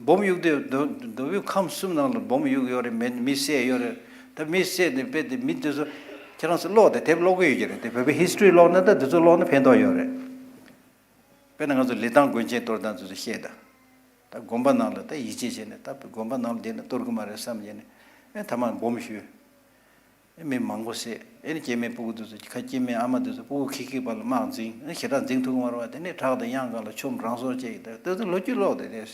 སྦོམ་གཡུག་དུས་མདོ་མདོ་དབུས་ཁམས་གསུམ་ནང་ལ་སྦོམ་གཡུག་ཡོད་རེད། མི་མི་བསད་ཡོད་རེད། ད་མི་བསད་དེ་དཔེ་དེ་མི་དེ་ཚོ་ཁྱེད་རང་ཚོ་ཀློག་དང་། དེབ་ཀློག་གི་ཡོད་ཀྱི་རེད། དེ་བོད་པའི་ཧི་སི་ཊོ་རི་ཀློག་ན། ད་དེ་ཚོ་ཀློག་ན་ཕན་ཐོགས་ཡོད་རེད། དཔེར་ན་ང་ཚོ་ལི་ཐང་དགོན་ཆེན་གཏོར་སྟངས་དེ་ཚོ་བཤད་དང་། ད་དགོན་པ་ནང་ལ་ད་ཡིད་ཆེས་བྱས་ནས། ད་དགོན་པ་ནང་ལ་བསྡད་ན་གཏོར་གི་མ་རེད་བསམ་བྱས་ནས། ཨེ་ཐ་མག་སྦོམ་གཡུགས། ཨེ་མི་མང་པོ་བསད། ཨེ་ནི་སྐྱེ་དམན་སྤུ་གུ་དེ་ཚོ། ཁ་སྐྱེ་དམན་ཨ་མ་དེ་ཚོ་སྤུ་གུ་ཁྱི་ཁྱི་བར་ལ་དམག་འཛིང་། ཨེ་ཞེ་དྲག་འཛིང་ཐུབ་ཀྱི་མ་རེད་བ། དེ་ནས་བྲག་དང་གཡང་སྒང་ལ་ཆོམ་རང་སྲོག་བཅད་ཡི། ད་དེ་ཚོ་ལོ་རྒྱུས་ཀློག་དེ་དེ།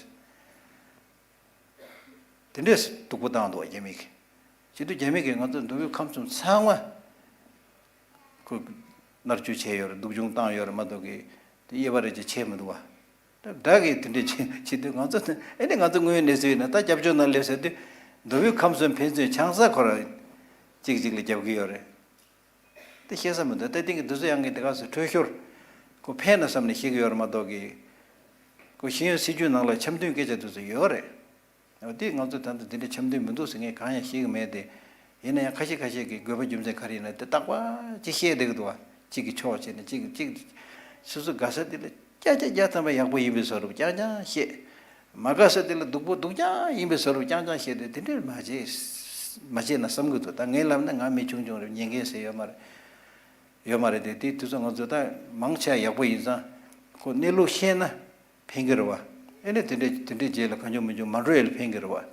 དེ་འདྲས་སྡུག་པོ་བཏང་འདུག་རྒྱ་མི་གིས། བྱེད་དུས་རྒྱ་མི་གིས་ང་ཚོ་མདོ་དབུས་ཁམས་གསུམ་ཚང་མ་ཁོ་མནར་གཅོད་བྱས་ཡོད་རེད། སྡུག་སྦྱོང་བཏང་ཡོད་རེད་མ་གཏོགས་ཀྱི། དེ་དབྱེ་བ་རེ་ཅིག་ཕྱེ་མི་འདུག་བ། ད་བདག་གིས་དེ་འདྲས་བྱེད་བྱེད་དུས་ང་ཚོ། ཨེ་ནི་ང་ཚོ་དངོས་ཡོད་གནས་ཚུལ་ཡིན་ན། ད་སྐྱབས་བཅོལ་ནང་སླེབས་ཟེར་དུས་མདོ་དབུས་ཁམས་གསུམ་ཕན་ཚུན་ཆང་ས་ཁོ་རང་གཅིག་གཅིག་ལ་རྒྱབ་ཀྱི་ཡོད་རེད། དེ་བཤད་ས་མི་འདུག་ད་ལྟའི་གི་དུས་ཚོད་ཡང་གི་དེ་ག་ཚོད་འཕྲོད་ཤོར། ཁོ་ཕན་ན་བསམ་ནས་བཤད་ཀྱི་ཡོད་རེད་མ་གཏོགས་ཀྱི། ཁོ་ཤེས་ཡོན་སྲིད་བྱུས་ནང་ལ་འཆམ་མཐུན་སྐད་ཆ་དེ་ཚོ་ཡོད་རེད། འོ་དེ་ང་ཚོ་ད་ལྟ་དེ་འདྲ་འཆམ་མཐུན་མི་འདུག་ཟེར་ངས་གང་ཡང་བཤད་ཀྱི་མེད་དེ། ཡིན་ན་ཡང་ཁ་ཤས་ཁ་ཤས་ཀྱིས་དགོས་པ་རྒྱུ་མཚན་ག་རེ་ཡིན་ན་དེ་རྟག་པར་ཅིག་བཤད་བསྡད་ཀྱི་འདུག་བ། གཅིག་གིས་ཕྱོགས་བྱས་ནས་གཅིག་གིས་གཅིག། སོ་སོ་དགའ་ས་དེ་ལ་བརྒྱ་ཆ་བརྒྱ་ཐམ་པ་ཡག་པོ་ཡིན་པའི་བཟོ་འདྲ་རྐྱང་རྐྱང་བཤད། མ་དགའ་ས་དེ་ལ་སྡུག་པོ་སྡུག་རྐྱང་ཡིན་པའི་བཟོ་འདྲ་རྐྱང་རྐྱང་བཤད་དེ། དེ་འདྲས་མ་བྱེད། མ་བྱེད་ན་བསམ་གྱི་འདུག་ད་ངས་ལབ་ན་ང་མི་ཆུང་ཆུང་རེད། ཉན་མཁན་ཟེར་ཡོད་མ་རེད། ཡོད་མ་རེད་དེ། དེ་དུས་ཚོད་ང་ཚོ་ད་མང་ཆེ་བ་ཡག་པོ་ཡིན་ཙང་། ཁོ་གནས་ལུགས་ཤེས་ན་ཕན་གྱི་རེད་བ། ཨེ་ནས་དེ་འདྲས་དེ་འདྲས་རྗེས་ལ་གང་བྱུང་མི་བྱུང་མ་འགྲོ་ཡས་ལ་ཕན་གྱི་རེད་བ།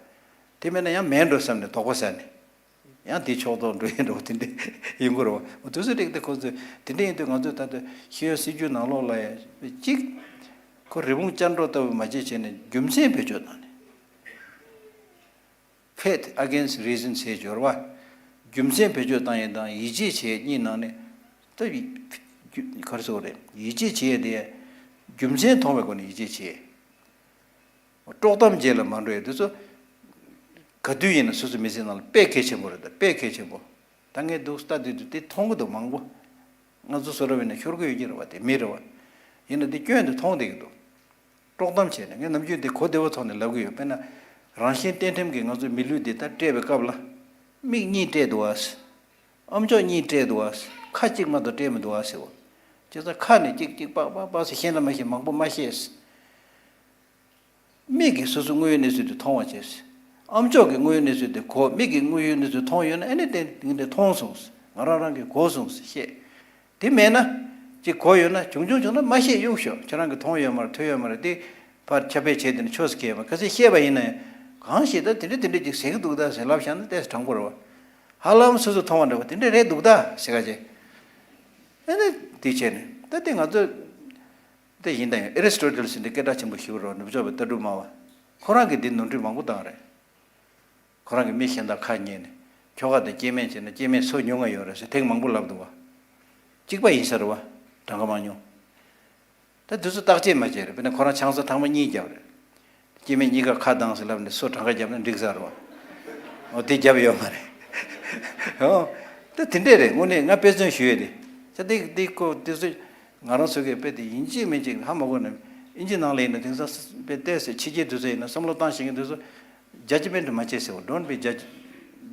དེ་མེད་ན་ཡང་མེད་འགྲོ་བསམ་ནས་དོགས་པ་ཟ་ནས། ཡང་དེའི་ཕྱོགས་གཏོགས་འགྲོ་ཡས་འགྲོ་བ་དེ་འདྲས་ཡིན་དགོས་རེད་བ། འོ་དུས་ཚོད་རིགས་དེ་ཁོ་ཚོས་དེ་འདྲས་ཡིན་དུས། ང་ཚོས་ད་ལྟ་ཤེས་ཡོན་སྲིད་བྱུས་ནང་ལོགས་ལ་ཡང་གཅིག་ཁོ་རི་བོང་ཅལ་འདྲོགས་ལྟ་བུ་མ་བྱེད་བྱས་ནས་རྒྱུ་མཚན་བེད་སྤྱོད་བཏང་ནས། Faith against reason ཟེར་སྦྱོར་བ། རྒྱུ་མཚན་བེད་སྤྱོད་བཏང་ཡས་དང་ཡིད་ཆེས་བྱེད་ཡས་གཉིས་ནང་ནས། ད་ག་རེ་ཟེར་དགོས་རེད། ཡིད་ཆེས་བྱེད་ཡས་དེ་རྒྱུ་མཚན་མཐོང་བའི་སྒོ་ནས་ཡིད་ཆེས་བྱེད། དཀྲོག་གཏམ་རྗེས་ལ་མ་འགྲོ་ཡས་དེ་ཚོ་ག་དུས་ཡིན་ན་སོ་སོའི་མི་ཚེ་ནང་ལ་དཔེ་གལ་ཆེན་པོ་རེད། ད་དཔེ་གལ་ཆེན་པོ། ད་ངས་འདུག་ལྟ་དུས་དུས་དེ་མཐོང་གི་འདུག་མང་པོ། ང་ཚོ་བཟོ་འདྲ་བ་ཡིན་ན་ཤོར་གི་ཡོད་ཀྱི་རེད་བ། དེ་མི་རེད་བ། ཡིན་ན་དེ་སྐྱོན་དེ་མཐོང་བསྡད་ཀྱི་འདུག་དཀྲོག་གཏམ་བྱས་ནས། ངས་ནམ་རྒྱུན་དེ་གོ་བདེ་བོ་ཐོག་ནས་ལབ་གི་ཡོད། དཔེར་ན། རང་གཞན་གཏན་ཁྲིམས་ཀྱིས་ང་ཚོའི་མི་ལུས་འདི་ལྟར་སྤྲད་པའི་སྐབས་ལ། མིག་གཉིས་སྤྲད་འདུག་ཨ། ཨམ་ཅོག་གཉིས་སྤྲད་འདུག་ཨ། ཁ་གཅིག་མ་གཏོགས་སྤྲད་མི་འདུག་ཨ་ཟེར་བ། བྱས་ཙང་ཁ་ནས་གཅིག་གཅིག་པག་པག་པག་ཟེར། ཤེས་ན་མ་ཤེས། མང་པོ་མ་ཤེས། མིག་གིས་སོ་སོའི་དངོས་ཡོད་གནས་ཚུལ་དེ་མཐོང་བ་བྱས། ཨམ་ཅོག་གིས་དངོས་ཡོད་གནས་ཚུལ་དེ་གོ། མིག་གིས་དངོས་ཡོད་གནས་ཚུལ་མཐོང་ཡོད་ན། ཨ་ནི་དེ་དེ་འདྲ་མཐོང་སོང་། ང་རང་རང་གིས་གོ་སོང་ཞེས་བཤད། དེ་མེད་ན། ཅིག་གོ་ཡོད་ན་བྱུང་བྱུང་བྱུང་ན་མ་བཤད་གཡུག་ཤོག་ཁྱེད་རང་གིས་མཐོང་ཡོད་མ་རེད་ཐོས་ཡོད་མ་རེད་དེ། ཕར་ཁྱབ་སྤེལ་བྱས་དེ་ནི་ཆོས་སུ་ཁེལ་མ་གལ་སྲིད་བཤད་པ་ཡིན་ན་ཡང་གང་ཞིག་ད་དེ་འདྲ་དེ་འདྲ་ཅིག་ཟེར་གི་འདུག་ད་ཟེར་ལབ་བཞག་ན་ཏོག་ཙམ་དྲང་པོ་རེད་བ། ཧ་ལམ་སོ་སོ་མཐོང་བ་འདྲ་བ་དེ་འདྲ་རེད་འདུག་ད་ཟེར་ག་བྱས། ཨ་ནི་དེ་བྱས་ནས་ད་དེ་ང་ཚོ་དེ་ཡིན་ད་ཡང་ཨེ་རི་སི་ཊོ་ཊལ་ཟེར་འདི་སྐད་གྲགས་ཆེན་པོ་ཞིག་རེད་བ། ནུབ་ཕྱོགས་པའི་ལྟ་གྲུབ་སྨྲ་བ། ཁོ་རང་གིས་འདི་ནོར་འཁྲུལ་མང་པོ་བཏང་རེད། ཁོ་རང་གིས་མི་གཞན་དང་ཁ་ཉན་ནས་ཁྱོ་ག་དང་སྐྱེ་དམན་བྱས་ན་སྐྱེ་དམན་སོ་ཉུང་ང་ཡོད་རེད་ཟེར་ཐེངས་མང་པོ་ལབ་འདུག་བ། གཅིག་པ་ཡིན་ས་རེད་བ། གྲངས་ཀ་མང་ཉུང་། ད་དུས་ཚོད་བརྟག་དཔྱད་མ་བྱས་རེད། དཔེར་ན་ཁོ་རང་ཆང་ས་ཐེངས་མ་གཉིས་བརྒྱབ་རེད། སྐྱེ་དམན་གཉིས་ཀ་ཁ་གདངས་ཟེར་ལབ་ནས་སོ་གྲངས་ཀ་བརྒྱབ་ན་འགྲིག་ས་རེད་བ། འོ་དེ་བརྒྱབ་ཡོད་མ་རེད། འོ། ད་དེ་འདྲས་རེད་དངོས་གནས་ང་དཔེ་མཚོན་ཞུ་ཡས་རེད། ད་དེ་དེ་ཁོ་དུས་ཚོད། ང་རང་ཚོ་གིས་དཔེ་དེ་ཡིན་གཅིག་མིན་གཅིག་ཧ་མ་གོ་ནས་ཨིན་ཇི་ནང་ལ་ཡིན་ན་དེང་སང་དཔེ་ཏོག་ཙམ་ཕྱི་རྒྱལ་དུས་ཚོད་ཡིན་ན་བསམ་བློ་བཏང་ཤེས་མཁན་དུས་ཚོད་judgment་མ་བྱེད་ཟེར་བ། Don't be judge,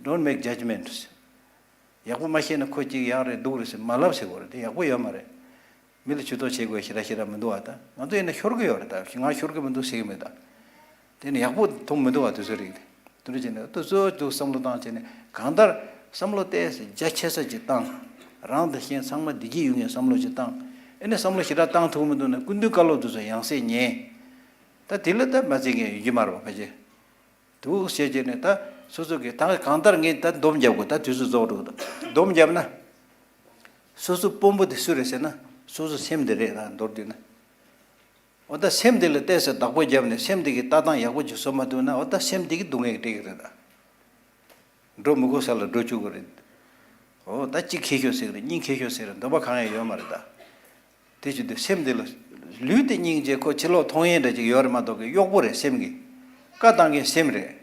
don't make judgment། ཡག་པོ་མ་ཤེས་ན་ཁོ་གཅིག་ཡག་རེད་སྡུག་རེད་ཟེར་མ་ལབ་ཟེར་བ་རེད། དེ་ཡག་པོ་ཡོད་མ་རེད། མི་ལ་ཇུས་གཏོགས་བྱེད་དགོས་ཞེ་དྲག་ཞེ་དྲག་མི་འདུག་བ། ད་ང་ཚོ་ཡིན་ན་ཤོར་གི་ཡོད་རེད། ད་ང་ཤོར་གི་མི་འདུག་ཟེར་གི་མེད་ད། དེ་ནི་ཡག་པོ་མཐོང་མི་འདུག་བ་དེ་ཚོ་རིགས་དེ། དེ་འདྲ་བྱས་ནས་ཏོག་ཙམ་ཏོག་བསམ་བློ་བཏང་བྱས་ནས་གང་ལྟར་བསམ་བློ་ཏོག་ཙམ་རྒྱ་ཆེ་ས་ཅིག་བཏང་། རང་དང་གཞན་ཚང་མ་བདེ་སྐྱིད་ཡོང་ངེས་བསམ་བློ་ཅིག་བཏང་། ཨེ་ནས་བསམ་བློ་ཞེ་དྲག་བཏང་ཐུབ་མི་འདུག་ན་སྐུ་མདུན་བཀའ་སློབ་དེ་ཚོ་ཡང་སེ་ཉན། ད་དེ་ལ་ད་མ་བརྩི་མཁན་ཡོད་ཀྱི་མ་རེད་བ་ཕལ་ཆེར། འདུག་བྱས་བྱས་ནས་ད་སོ་སོ་གིས་ད་གང་ལྟར་ངས་ད་སྡོམ་རྒྱབ་དགོས། ད་དུས་ཚོད་རྫོགས་འགྲོ་གི་འདུག་སྡོམ་རྒྱབ་ན། སོ་སོ་དཔོན་པོ་དེ་སུ་རེད་ཟེར་ན་སོ་སོ་སེམས་དེ་རེད་ད་མདོར་བསྡུས་ན། འོ་ད་སེམས་དེ་ལ་ཏོག་ཙམ་བདག་པོ་བརྒྱབ་ནས་སེམས་དེ་གི་ལྟ་སྟངས་ཡག་པོ་ཅིག་བཟོ་མ་ཐུབ་ན་འོ་ད་སེམས་དེ་གི་སྡུག་བསྔལ་སྤྲད་ཀྱི་རེད་ད། འགྲོ་མི་དགོས་ས་ལ་འགྲོ་བཅུག་གི་རེད། འོ་ད་གཅིག་ཁེ་ཤོར་ཟེར་གི་རེད། གཉིས་ཁེ་ཤོར་ཟེར་གི་རེད། འདོད་པ་གང་ཡང་ཡོད་མ་རེད་ད། དེ་བྱེད་དུས་སེམས་དེ་ལ། ལུས་དེ་སྙིང་རྗེ་ཁོ་ཕྱི་ལོགས་མཐོང་ཡས་འདྲ་ཅིག་ཡོད་རེད་མ་གཏོགས་གི་གཡོག་པོ་རེད་སེམས་ཀྱི། བཀའ་བཏང་མཁན་སེམས་རེད།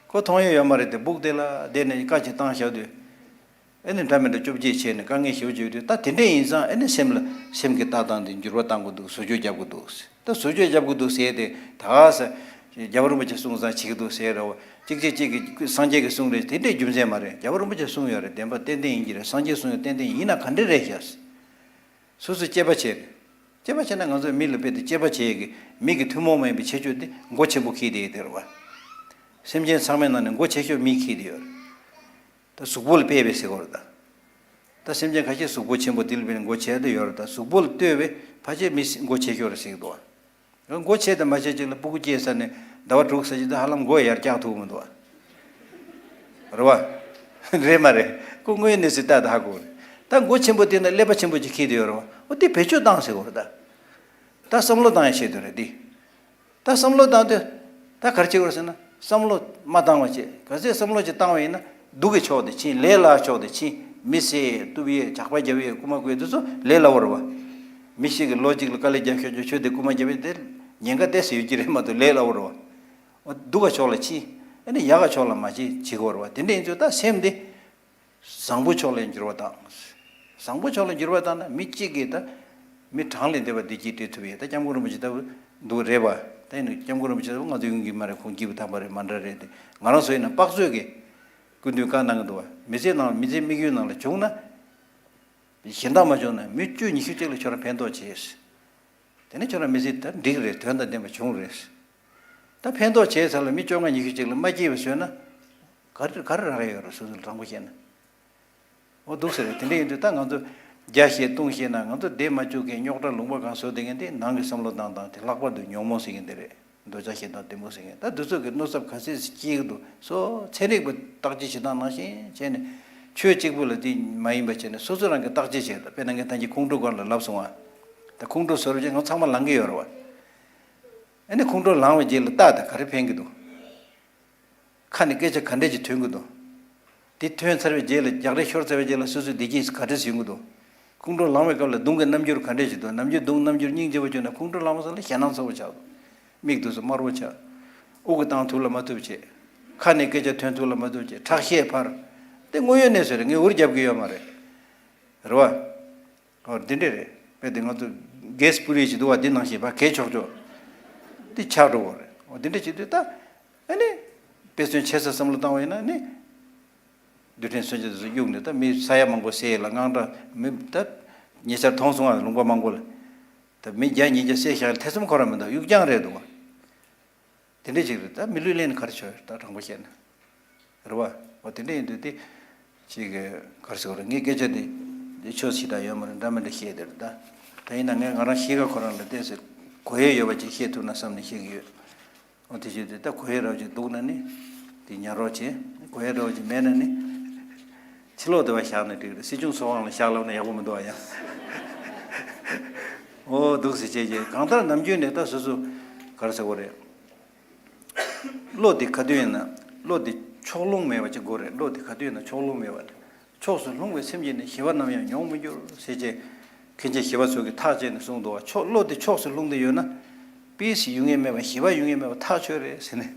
ཁོ་མཐོང་ཡས་ཡོད་མ་རེད་དེ་སྦུག་དེ་ལ་བསྡད་ནས་བཀའ་ཅིག་བཏང་བཞག་དུས། ཨེ་ནི་འདྲ་མི་འདྲ་བཅོ་བརྒྱད་བྱས་ནས་དཀའ་ངལ་ཞེ་པོ་ཅིག་ཡོད་དུས་ད་དེ་འདྲས་ཡིན་ཙང་ཨེ་ནི་སེམས་ལ་སེམས་ཀྱི་ལྟ་སྟངས་དེ་འགྱུར་བ་གཏང་དགོས་འདུག་བཟོ་བཅོས་རྒྱབ་དགོས་འདུག་ད་བཟོ་བཅོས་རྒྱབ་དགོས་འདུག་ཟེར་ཏེ་ད་ག་ས། རྒྱལ་བ་རིན་པོ་ཆེ་གསུངས་ཙང་བྱེད་ཀྱི་འདུག་ཟེར་རོ། གཅིག་གཅིག་གཅིག་གི་སངས་རྒྱས་ཀྱིས་གསུངས་རེད་དེ་འདྲས་རྒྱུ་མཚན་མ་རེད། རྒྱལ་བ་རིན་པོ་ཆེས་གསུངས་ཡོད་རེད། བདེན་པ་ཏན་ཏན་ཡིན་གྱི་རེད། སངས་རྒྱས་གསུངས་ཡོད་ཏན་ཏན་ཡིན་ན་ག་འདྲས་རེད་ཤག་སོ་སོས་དཔྱད་པ་བྱས་རེད། དཔྱད་པ་བྱས་ན་ང་ཚོས་མི་ལ་དཔེ་དེ་དཔྱད་པ་བྱེད་ཡས་ཀྱི་མི་གི་ཐུན་མོང་མ་ཡིན་པའི་ཁྱད་ཆོས་དེ་མགོ་ཆེན་པོ་འཁྱེར་བསྡད་ཡོད་དེ་རེད་བ། སེམས་ཅན་ཚང་མའི་ནང་ནས་མགོ་ཆེ་ཤོས་མིས་འཁྱེར་བསྡད་ཡོད་རེད། ད་གཟུགས་པོ་ལ་དཔེ་བས་ཟེར་གོ་རེད་ད། ད་སེམས་ཅན་ཁ་ཤས་གཟུགས་པོ་ཆེན་པོ་དེ་ལ་དཔེ་ནས་མགོ་ཆེ་དེ་ཡོད་རེད་ད། གཟུགས་པོ་ལ་ལྟོས་པས་ཕལ་ཆེར་མི་མགོ་ཆེ་ཤོས་རེད་ཟེར་གི་འདུག་བ། མགོ་ཆེ་དང་མ་ཆེ་ཅིག་ལ་སྤུ་གུ་སྐྱེས་ཚར་ནས་ཟླ་བ་དྲུག་ཙམ་ཅིག་ད་ཧ་ལམ་མགོ་ཡར་བཀྱག་ཐུབ་མི་འདུག་བ། རེད་བ། རེད་མ་རེད། ཁོ་དངོས་ཡོད་གནས་ཚུལ་ལྟ་ད་ཧ་གོ་རེད། ད་མགོ་ཆེན་པོ་དེ་ན་ཀླད་པ་ཆེན་པོ་ཅིག་འཁྱེར་དེ་ཡོད་རེད་བ། འོ་དེ་བེད་སྤྱོད་བཏང་ཟེར་གོ་རེད་ད། ད་བསམ་བློ་བཏང་ཡ་ཆེད་དུ་རེད་དེ། ད་བསམ་བློ་བཏང་དུས། ད་ག་རེ་བྱེད་དགོས་ཟེར་ན་བསམ་བློ་མ་བཏང་བ་བྱེད། ག་ཚོད་བསམ་བློ་ཅིག་བཏང་བ་ཡིན་ན་སྡུག་གི་ཕྱོགས་དེ་ཕྱིན། ལས་སླ་ཕྱོགས་དེ་ཕྱིན། མི་བསད་གཏུབ་ཡས་ཇག་པ་རྒྱབ་ཡས་རྐུ་མ་རྐུ་ཡས་དེ་ཚོ་ལས་སླ་བོ་རེད་བ། མི་ཞིག་གིས་ལོ་གཅིག་ལ་དཀའ་ལས་རྒྱབ་ཤོར་ཆོག་ཁྱོད་དེ་རྐུ་མ་རྒྱབ་ཡས་དེ་ཉེན་ཁ་ཏོག་ཙམ་ཡོད་ཀྱི་རེད་མ་གཏོགས་ལས་སླ་བོ་རེད་བ། འོ་སྡུག་ག་ཕྱོགས་ལ་ཕྱིན། ཨ་ནི་ཡག་ག་ཕྱོགས་ལ་མ་ཕྱིན་བྱེད་དགོས་རེད་བ། དེ་འདྲ་ཡིན་ཚུལ་ད་སེམས་དེ། བཟང་པོ་ཕྱོགས་ལ་འགྱུར་བ་དང་། བཟང་པོ་ཕྱོགས་ལ་འགྱུར་བ་དང་ན་མི་གཅིག་གིས་ད། མི་གྲངས་ལས་འདས་པ་བདེ་སྐྱིད་སྤྲད་ཐུབ་ཡས་ད་སྐྱབས་མགོན་རིན་པོ་ཆེ་ལྟ་བུ་འདུག་རེད་པ། ད་ཡིན་ན་སྐྱབས་མགོན་རིན་པོ་ཆེ་ལྟ་བུ་ང་ཚོ་ཡོང་གི་མ་རེད། ཁོང་སྐྱིད་པོ་དམ་པ་རེད་མ་འདྲ་རེད་དེ། ང་རང་ཚོ་ཡིན་ན་དཔག་ཚོད་ཀྱིས་སྐུ་མདུན་བཀའ་གནང་གི་འདུག་བ། མི་ཚེ་ནང་མི་ཚེ་དམིགས་ཡུལ་ནང་ལ་བྱུང་ན། གཞན་དག་མ་བྱུང་ན་མི་བཅུ་ཉི་ཤུ་གཅིག་ལ་ཁྱོད་རང་ཕན་ཐོགས་བྱས། དེ་ནས་ཁྱོད་རང་མི་ཚེ་ད་འགྲིག་རེད། དོན་དང་ལྡན་པ་བྱུང་རེད། ད་ཕན་ཐོགས་བྱས་ཚར་ལ་མི་བཅོ་ལྔ་ཉི་ཤུ་གཅིག་ལ་མ་སྐྱིད་པ་བཟོས་ན། ག་རེ་ག་རེ་རག་ཡ་ཡོད་རེད་སོ་སོ་ལ་དྲང་པོ་བཤད་ན། འོ་འདུག་ཟེར་རེད། དེ་འདྲ་ཡིན་དུས་ད་ང་ཚོ་རྒྱ་བཤད་ལྟུང་བཤད་ན་ང་ཚོ་བསྡད་མ་བཅུག་མཁན་རྙོག་དྲ་ལུང་པ་གང་བཟོ་བསྡད་མཁན་དེ་ནང་གི་བསམ་བློ་བཏང་སྟངས་དེ་ལྷག་པར་དུ་ཉོན་མོངས་ཟེར་མཁན་དེ་རེད། འདོད་ཆགས་ཞེ་སྡང་གཏི་མུག་ཟེར་མཁན་ད་འདི་ཚོ་གི་གནོད་ཚབས་ག་ཚད་སྐྱེ་གི་འདུག་སོ་ཚན་རིག་པ་བརྟག་དཔྱད་བྱེད་སྟངས་ནང་བཞིན་བྱས་ནས་ཆོས་གཅིག་པུ་ལ་དེ་མ་ཡིན་པ་བྱས་ནས་སོ་སོ་རང་གི་བརྟག་དཔྱད་བྱས། ད་དཔེར་ན་ངས་ད་གིན་ཁོང་ཁྲོ་སྐོར་ལ་ལབ་སོང་ང་། ད་ཁོང་ཁྲོ་ཟེར་བ་ཅན་ང་ཚང་མ་ལང་གི་ཡོད་རེད་བ། ཨ་ནི་ཁོང་ཁྲོ་ལངས་པའི་རྗེས་ལ་ལྟ་ད་ག་རེ་ཕན་གི་འདུག་ཁ་ནས་སྐད་ཆ་ག་འདྲས་ཅིག་ཐོན་གི་འདུག་དེ་ཐོན་ཚར་བའི་རྗེས་ལ་རྒྱག་རེས་ཤོར་ཚར་བའི་རྗེས་ལ་སོ་སོའི་བདེ་སྐྱིད་ག་འདྲས་ཡོང་གི་འདུག་ཁོང་ཁྲོ་ལངས་པའི་སྐབས་ལ་གདོང་གི་རྣམ་འགྱུར་ག་འདྲས་ཅིག་འདུག་རྣམ་འགྱུར་གདོང་རྣམ་འགྱུར་སྙིང་རྗེ་བོ་བྱུང་ན་ཁོང་ཁྲོ་ལངས་པ་ཙམ་ལ་ཞེད་སྣང་ཚ་བོ་ཆགས་འདུག་མིག་ཏོ་ཚོ་དམར་བོ་ཆགས། དབུགས་བཏང་ཐུབ་ལ་མ་ཐུབ་བྱེད། ཁ་ནས་སྐད་ཆ་ཐོན་ཐུབ་ལ་མ་ཐུབ་བྱེད། ཁྲག་ཤེད་འཕར། དེ་དངོས་ཡོད་གནས་ཚུལ་རེད། ངས་འུར་རྒྱབ་གི་ཡོད་མ་རེད། རེད་བ། ཨོ་འདི་འདྲས་རེད། དཔེ་དེ་ང་ཚོ་གེ་སི་པུ་རི་ཞིག་འདུག་བ། འདི་ནང་བཞིན་ཕར་གས་ཆོག་ཆོག་འདི་ཆགས་འགྲོ་བ་རེད། ཨོ་འདི་འདྲས་བྱེད་དུས་ད། ཨ་ནི། དཔེ་མཚོན་ཆེ་ས་བསམ་བློ་བཏང་བ་ཡིན་ན་ནི། རྡུལ་ཕྲན་མཚོན་ཆ་དེ་ཚོ་གཡུགས་ནས་ད་མི་ས་ཡ་མང་པོ་བསད་ལ་དངངས་སྐྲག་མི་ད། ཉེ་ཆར་མཐོང་སོང་ང་ལུང་པ་མང་པོ་ལ། ད་མི་བརྒྱ་ཉིས་བརྒྱ་བསད་བཞག་ལ་ཐེ་ཚོམ་ཁོ་རང་མི་འདུག་གཡུག་རྐྱང་རེད་འདུག་བ། དེ་འདྲས་ཅིག་རེད། ད་མི་ལུས་ལེན་ག་རེ་བྱོས་ད་དྲང་པོ་བཤད་ན། རེད་བ། འོ་དེ་འདྲས་ཡིན་དུས་དེ། ཅིག་གི་ག་རེ་ཟེར་དགོས་རེད། ངའི་སྐད་ཆ་དེ། འདི་ཆོས་ཞེ་དྲག་ཡོད་མ་རེད། འདྲ་མི་འདྲ་བཤད་དེ་རེད་ད། ད་ཡིན་ན་ངས་ང་རང་གཤིས་ཀ་ཁོ་རང་ལ་བལྟས་ཚེ་གོ་ཡས་ཡོད་པ་ཅིག་བཤད་ཐུབ་ན་བསམ་ནས་བཤད་ཀྱི་ཡོད། འོ་དེ་བྱས་ཏེ་ད་གོ་ཡས་རབ་ཅིག་འདུག་ན་ནི་དེ་ཉར་རོགས་བྱེད། གོ་ཡས་རབ་ཅིག་མེད་ན་ནི་ཕྱི་ལོགས་དེ་བ་བཞག་ན་འགྲིག་རེད། སྲིད་སྐྱོང་ཚོགས་ཁང་ལ་བཞག་ལབ་ན་ཡག་པོ་མི་འདུག་ཨ་ཡང་། འོ་འདུག་ཟེར་བྱས་ཀྱི་གང་ལྟར་ནམ་རྒྱུན་ནས་ད་སོ་སོ་ག་རེ་ཟེར་དགོས་རེད། བློ་དེ་ག་དུས་ཡིན་ན་བློ་དེ་ཕྱོགས་ལྷུང་མེད་པ་ཅིག་དགོས་རེད། བློ་དེ་ག་དུས་ཡིན་ན་ཕྱོགས་ལྷུང་མེད་པ་རེད། ཕྱོགས་སུ་ལྷུང་བའི་སེམས་ཀྱིས་ནི་ཞི་བ་ནམ་ཡང་མྱོང་མི་འགྱུར་ཟེར་བྱས། མཁན་ཆེན་ཞི་བ་འཚོ་གིས་ཐག་བཅད་ནས་གསུངས་འདུག་བ། ཕྱོགས་བློ་དེ་ཕྱོགས་སུ་ལྷུང་སྟེ་ཡོད་ན། པིས་ཡོང་ཡས་མེད་པ་ཞི་བ་ཡོང་ཡས་མེད་པ་ཐག་ཆོད་རེད་ཟེར་ནས་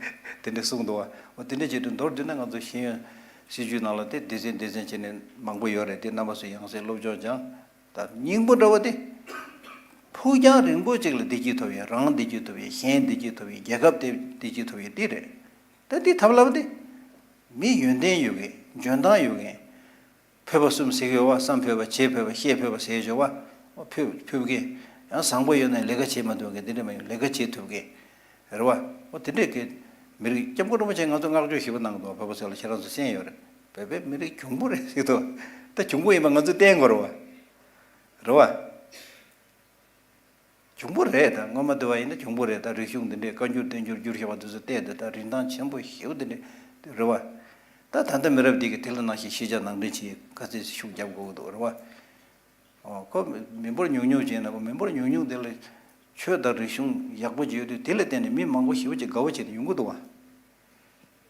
དེ་འདྲ་གསུངས་འདུག་བ། འོ་དེ་འདྲ་བྱེད་དུས་མདོར་བསྡུས་ན་ང་ཚོ་ཤེས་ཡོན་སྲིད་བྱུས་ནང་ལ་དེ་སྡེ་ཚན་སྡེ་ཚན་བྱས་ནས་མང་པོ་ཡོད་རེད། དེ་རྣམ་པ་ཚོས་ཡང་སེ་སློབ་སྦྱོང་སྦྱངས། ད་སྙིང་པོ་འདྲ་བ་དེ། ཕུགས་རྒྱང་རིང་པོ་ཅིག་ལ་བདེ་སྐྱིད་ཐོབ་ཡས། རང་བདེ་སྐྱིད་ཐོབ་ཡས། གཞན་བདེ་སྐྱིད་ཐོབ་ཡས། རྒྱལ་ཁབ་དེ་བདེ་སྐྱིད་ཐོབ་ཡས་དེ་རེད། ད་འདི་ཐབས་ལམ་དེ། མི་ཡོན་ཏན་ཡོད་མཁན། འཇོན་ཐང་ཡོད་མཁན། བོད་པ་གསུམ་ཟེར་གྱི་ཡོད་པ། བསམ་ཕོད་པ། བྱེད་ཕོད་པ། ཤེས་ཕོད་པ་ཟེར་གྱི་ཡོད་པ། ཕོད་ཕོད་མཁན། ཡང་བཟང་པོ་ཡོད་ན་ལས་ཀ་བྱེད་མ་ཐུབ་མཁན་དེ་འདྲ་མ་ཡོང་། ལས་ཀ་བྱེད་ཐུབ་མཁན། རེད་བ། འོ་དེ་འདྲས་ཀྱི་མི་རིགས། སྐྱབས་མགོན་རིན་པོ་ཆེས་ང་ཚོ་བསྔགས་བརྗོད་ཞེ་པོ་གནང་འདུག་བོད་པ་ཚོ་ལ་ཁྱེད་རང་ཚོ་གསན་ཡོད་རེད། བོད་པའི་མི་རིགས་གྱོང་པོ་རེད་ཟེར་འདུག་ད་གྱོང་པོ་ཡིན་པ་ང་ཚོས་བསྟན་དགོས་རེད་བ། རེད་བ། གྱོང་པོ་རེད། ད་སྔོན་མ་དུས་བ་ཡིན་ན་གྱོང་པོ་རེད། ད་རིག་གཞུང་འདི་འདྲས་བཀའ་འགྱུར་བསྟན་འགྱུར་བསྒྱུར་བཞག་པ་འདི་ཚོ་བལྟས་ཏེ་ད་རིན་ཐང་ཆེན་པོ་ཞེ་པོ་འདི་འདྲས་རེད་བ། ད་ད་ལྟ་མི་རབས་འདི་གིས་དེ་ལ་ནང་བཞིན་ཤེས་བྱ་ནང་འདྲེན་བྱེད་ག་ཚོད་ཤུགས་རྒྱབ་དགོས་ཀྱི་འདུག་རེད་བ། ཨོ་ཁོ་མི་འབོར་ཉུང་ཉུང་བྱས་ན། ཁོ་མི་འབོར་ཉུང་ཉུང་དེ་ལ་ཆོས་དང་རིག་གཞུང་ཡག་པོ་ཅིག་ཡོད་དུས་དེ་ལ་བརྟེན་ནས་མི་མང་པོ་ཞེ་པོ་ཅིག་དགའ་བོ་བྱས་ནས་ཡོང་གི་འདུག་བ།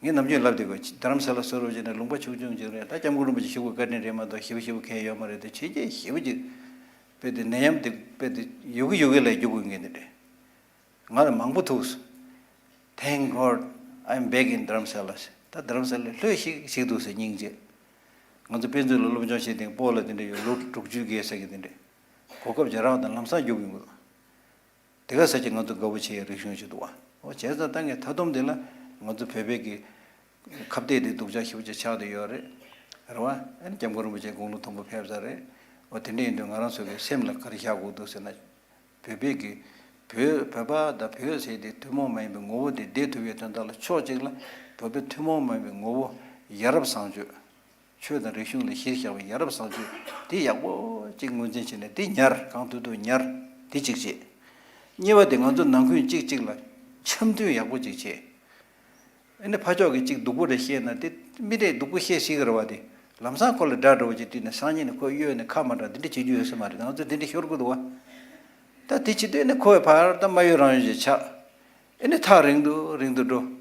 ངས་ནམ་རྒྱུན་ལབ་བསྡད་ཀྱི་ཡོད། རྡ་རམ་ས་ལ་བཟོ་རོགས་བྱས་ནས་ལུང་པ་ཆུང་ཆུང་ཅིག་རེད། ད་སྐྱབས་མགོན་རིན་པོ་ཆེ་ཞུ་དགོས་བཀའ་དྲིན་རེད་མ་གཏོགས་ཞེ་པོ་ཞེ་པོ་གང་ཡང་ཡོད་མ་རེད། དེ་བྱས་རྗེས་ཞེ་པོ་ཅིག་དཔེ་དེ་ནད་ཡམས་དེ་དཔེ་དེ་ཡོད་གི་ཡོད་གི་ལ་རྒྱུག་དགོས་མཁན་དེ་འདྲས། ང་ལ་མང་པོ་ཐུག་སོང་། Thank God I'm back in Dharamsala. ད་རྡ་རམ་ས་ལ་ལྷོད་ཤིག་ཤིག་འདུག་ཟེར་སྙིང་རྗེ། ང་ཚོ་དཔེ་མཛོད་ལ་སློབ་སྦྱོང་བྱེད་སྟེང་སྤོ་ལགས་དེ་འདྲས་ཡོད། ལོ་དྲུག་ཅུ་བརྒལ་ས་གི་དེ་འདྲས། གོ་སྐབས་ཅིག་རག་དང་ལམ་སང་རྒྱུག་གི་འདུག་དེ་ག་ས་ཅིག་ང་ཚོ་དགའ་པོ་བྱེད་ཡའི་རིག་གཞུང་ཞིག་འདུག་བ། འོ་བྱས་ཙང་ད་ངས་མཐའ་སྡོམ་དེ་ལ་ང་ཚོ་བོད་པའི་གི་ཁ་གཏད་དེ་སྡུག་ཅག་ཞེ་པོ་ཅིག་ཆགས་བསྡད་ཡོད་རེད། རེད་བ། ཨ་ནི་སྐྱབས་མགོན་རིན་པོ་ཆེ་དགུང་ལོ་མཐོན་པོ་ཕེབས་ཚར་རེད། འོ་དེ་འདྲ་ཡིན་དུས་ང་རང་ཚོ་གི་སེམས་ལ་ག་རེ་བཞག་དགོས་འདུག་ཟེར་ན། བོད་པའི་གི་བོད་བོད་པ་དང་བོད་ཟེར་དེ་ཐུན་མོང་མ་ཡིན་པའི་ངོ་བོ་དེ་བདེ་ཐུབ་པའི་དོན་དག་ལ་ཕྱོགས་གཅིག་ལ་བོད་པའི་ཐུན་མོང་མ་ཡིན་པའི་ངོ་བོ་ཡ་རབས་བཟང་སྤྱོད། ཆོས་དང་རིག་གཞུང་ལ་གཞི་བཞག་པའི་ཡ་རབས་བཟང་སྤྱོད་དེ་ཡག་པོ་གཅིག་ངོས་འཛིན་བྱས་ནས་དེ་ཉར། གང་ཐུབ་ཐུབ་ཉར། དེ་གཅིག་བྱེད། གཉིས་པ་དེ་ང་ཚོ་ནང་ཁུལ་གཅིག་གཅིག་ལ་འཆམ་མཐུན་ཡག་པོ་གཅིག་བྱེད། ཨ་ནི་ཕ་ཕྱོགས་ཀྱི་གཅིག་སྡུག་པོ་རེ་བཤད་ན་དེ་མི་རེས་སྡུག་པོ་བཤད་སྲིད་ཀྱི་རེད་བ། དེ་ལམ་སང་ཁོ་ལ་དགྲ་འདྲ་བོ་ཅིག་བཏུལ་ནས་སང་ཉིན་ནས་ཁོ་གཡོལ་ནས་ཁ་མ་གྲག་འདི་འདྲ་བྱེད་རྒྱུ་ཡོད་ས་མ་རེད། ང་ཚོ་འདི་འདྲ་ཤོར་གི་འདུག་བ། ད་དེ་བྱེད་དུས་ནི་ཁོ་བས་ཕར་ད་མ་གཡོལ་རང་གཡོལ་ཅིག་ཆགས། ཨ་ནི་ཐག་རིང་དུ་རིང་དུ་འགྲོ།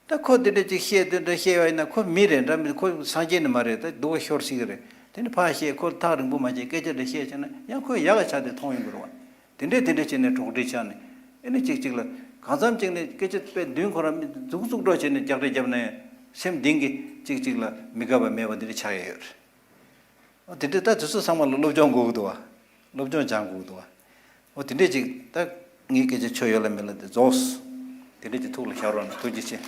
ད་ཁོ་དེ་འདྲ་ཅིག་བཤད། དེ་འདྲ་བཤད་པ་ཡིན་ན་ཁོ་མི་རེད་འདྲ་མི། ཁོ་སངས་རྒྱས་ནི་མ་རེད། ད་སྡུག་པོ་ཤོར་སྲིད་ཀྱི་རེད། དེ་ནི་ཕར་བཤད། ཁོ་ཐག་རིང་པོ་མ་བྱས་སྐད་ཆ་འདྲ་བཤད་བྱས་ན་ཡང་ཁོས་ཡག་ག་ཆགས་ཏེ་མཐོང་ཡོང་གི་རེད་བ། དེ་འདྲས་དེ་འདྲས་བྱས་ནས་གྲོགས་འདྲིས་ཆགས་ནས། ཨེ་ནི་གཅིག་གཅིག་ལ་གང་འཚམ་གཅིག་ནས་སྐད་ཆ་དཔེ་མདུན་ཁོ་རང་མི་མཛུག་མཛུག་འགྲོ་བྱས་ནས་རྒྱག་རེས་བརྒྱབ་ན་ཡང་སེམས་གཏིང་གི་གཅིག་གཅིག་ལ་མི་དགའ་བ་མེད་པ་འདི་འདྲས་ཆགས་ཡ་ཡོད་རེད། ཨོ་དེ་འདྲས་ད་དེ་ཚོ་ཚང་མ་ལ་སློབ་སྦྱོང་དགོས་ཀྱི་འདུག་བ། སློབ་སྦྱོང་སྦྱང་དགོས་ཀྱི་འདུག་བ། ཨོ་དེ་འདྲས་ཅིག་ད་ངའི་སྐད་ཆ་ཆོ་ཡོད་ལ་མེད་ལ་དེ་རྫོགས། དེ་འདྲས་ཅིག་ཐུགས་ལ་བཞག་རོགས་གནང་། ཐུགས་རྗེ་ཆེ།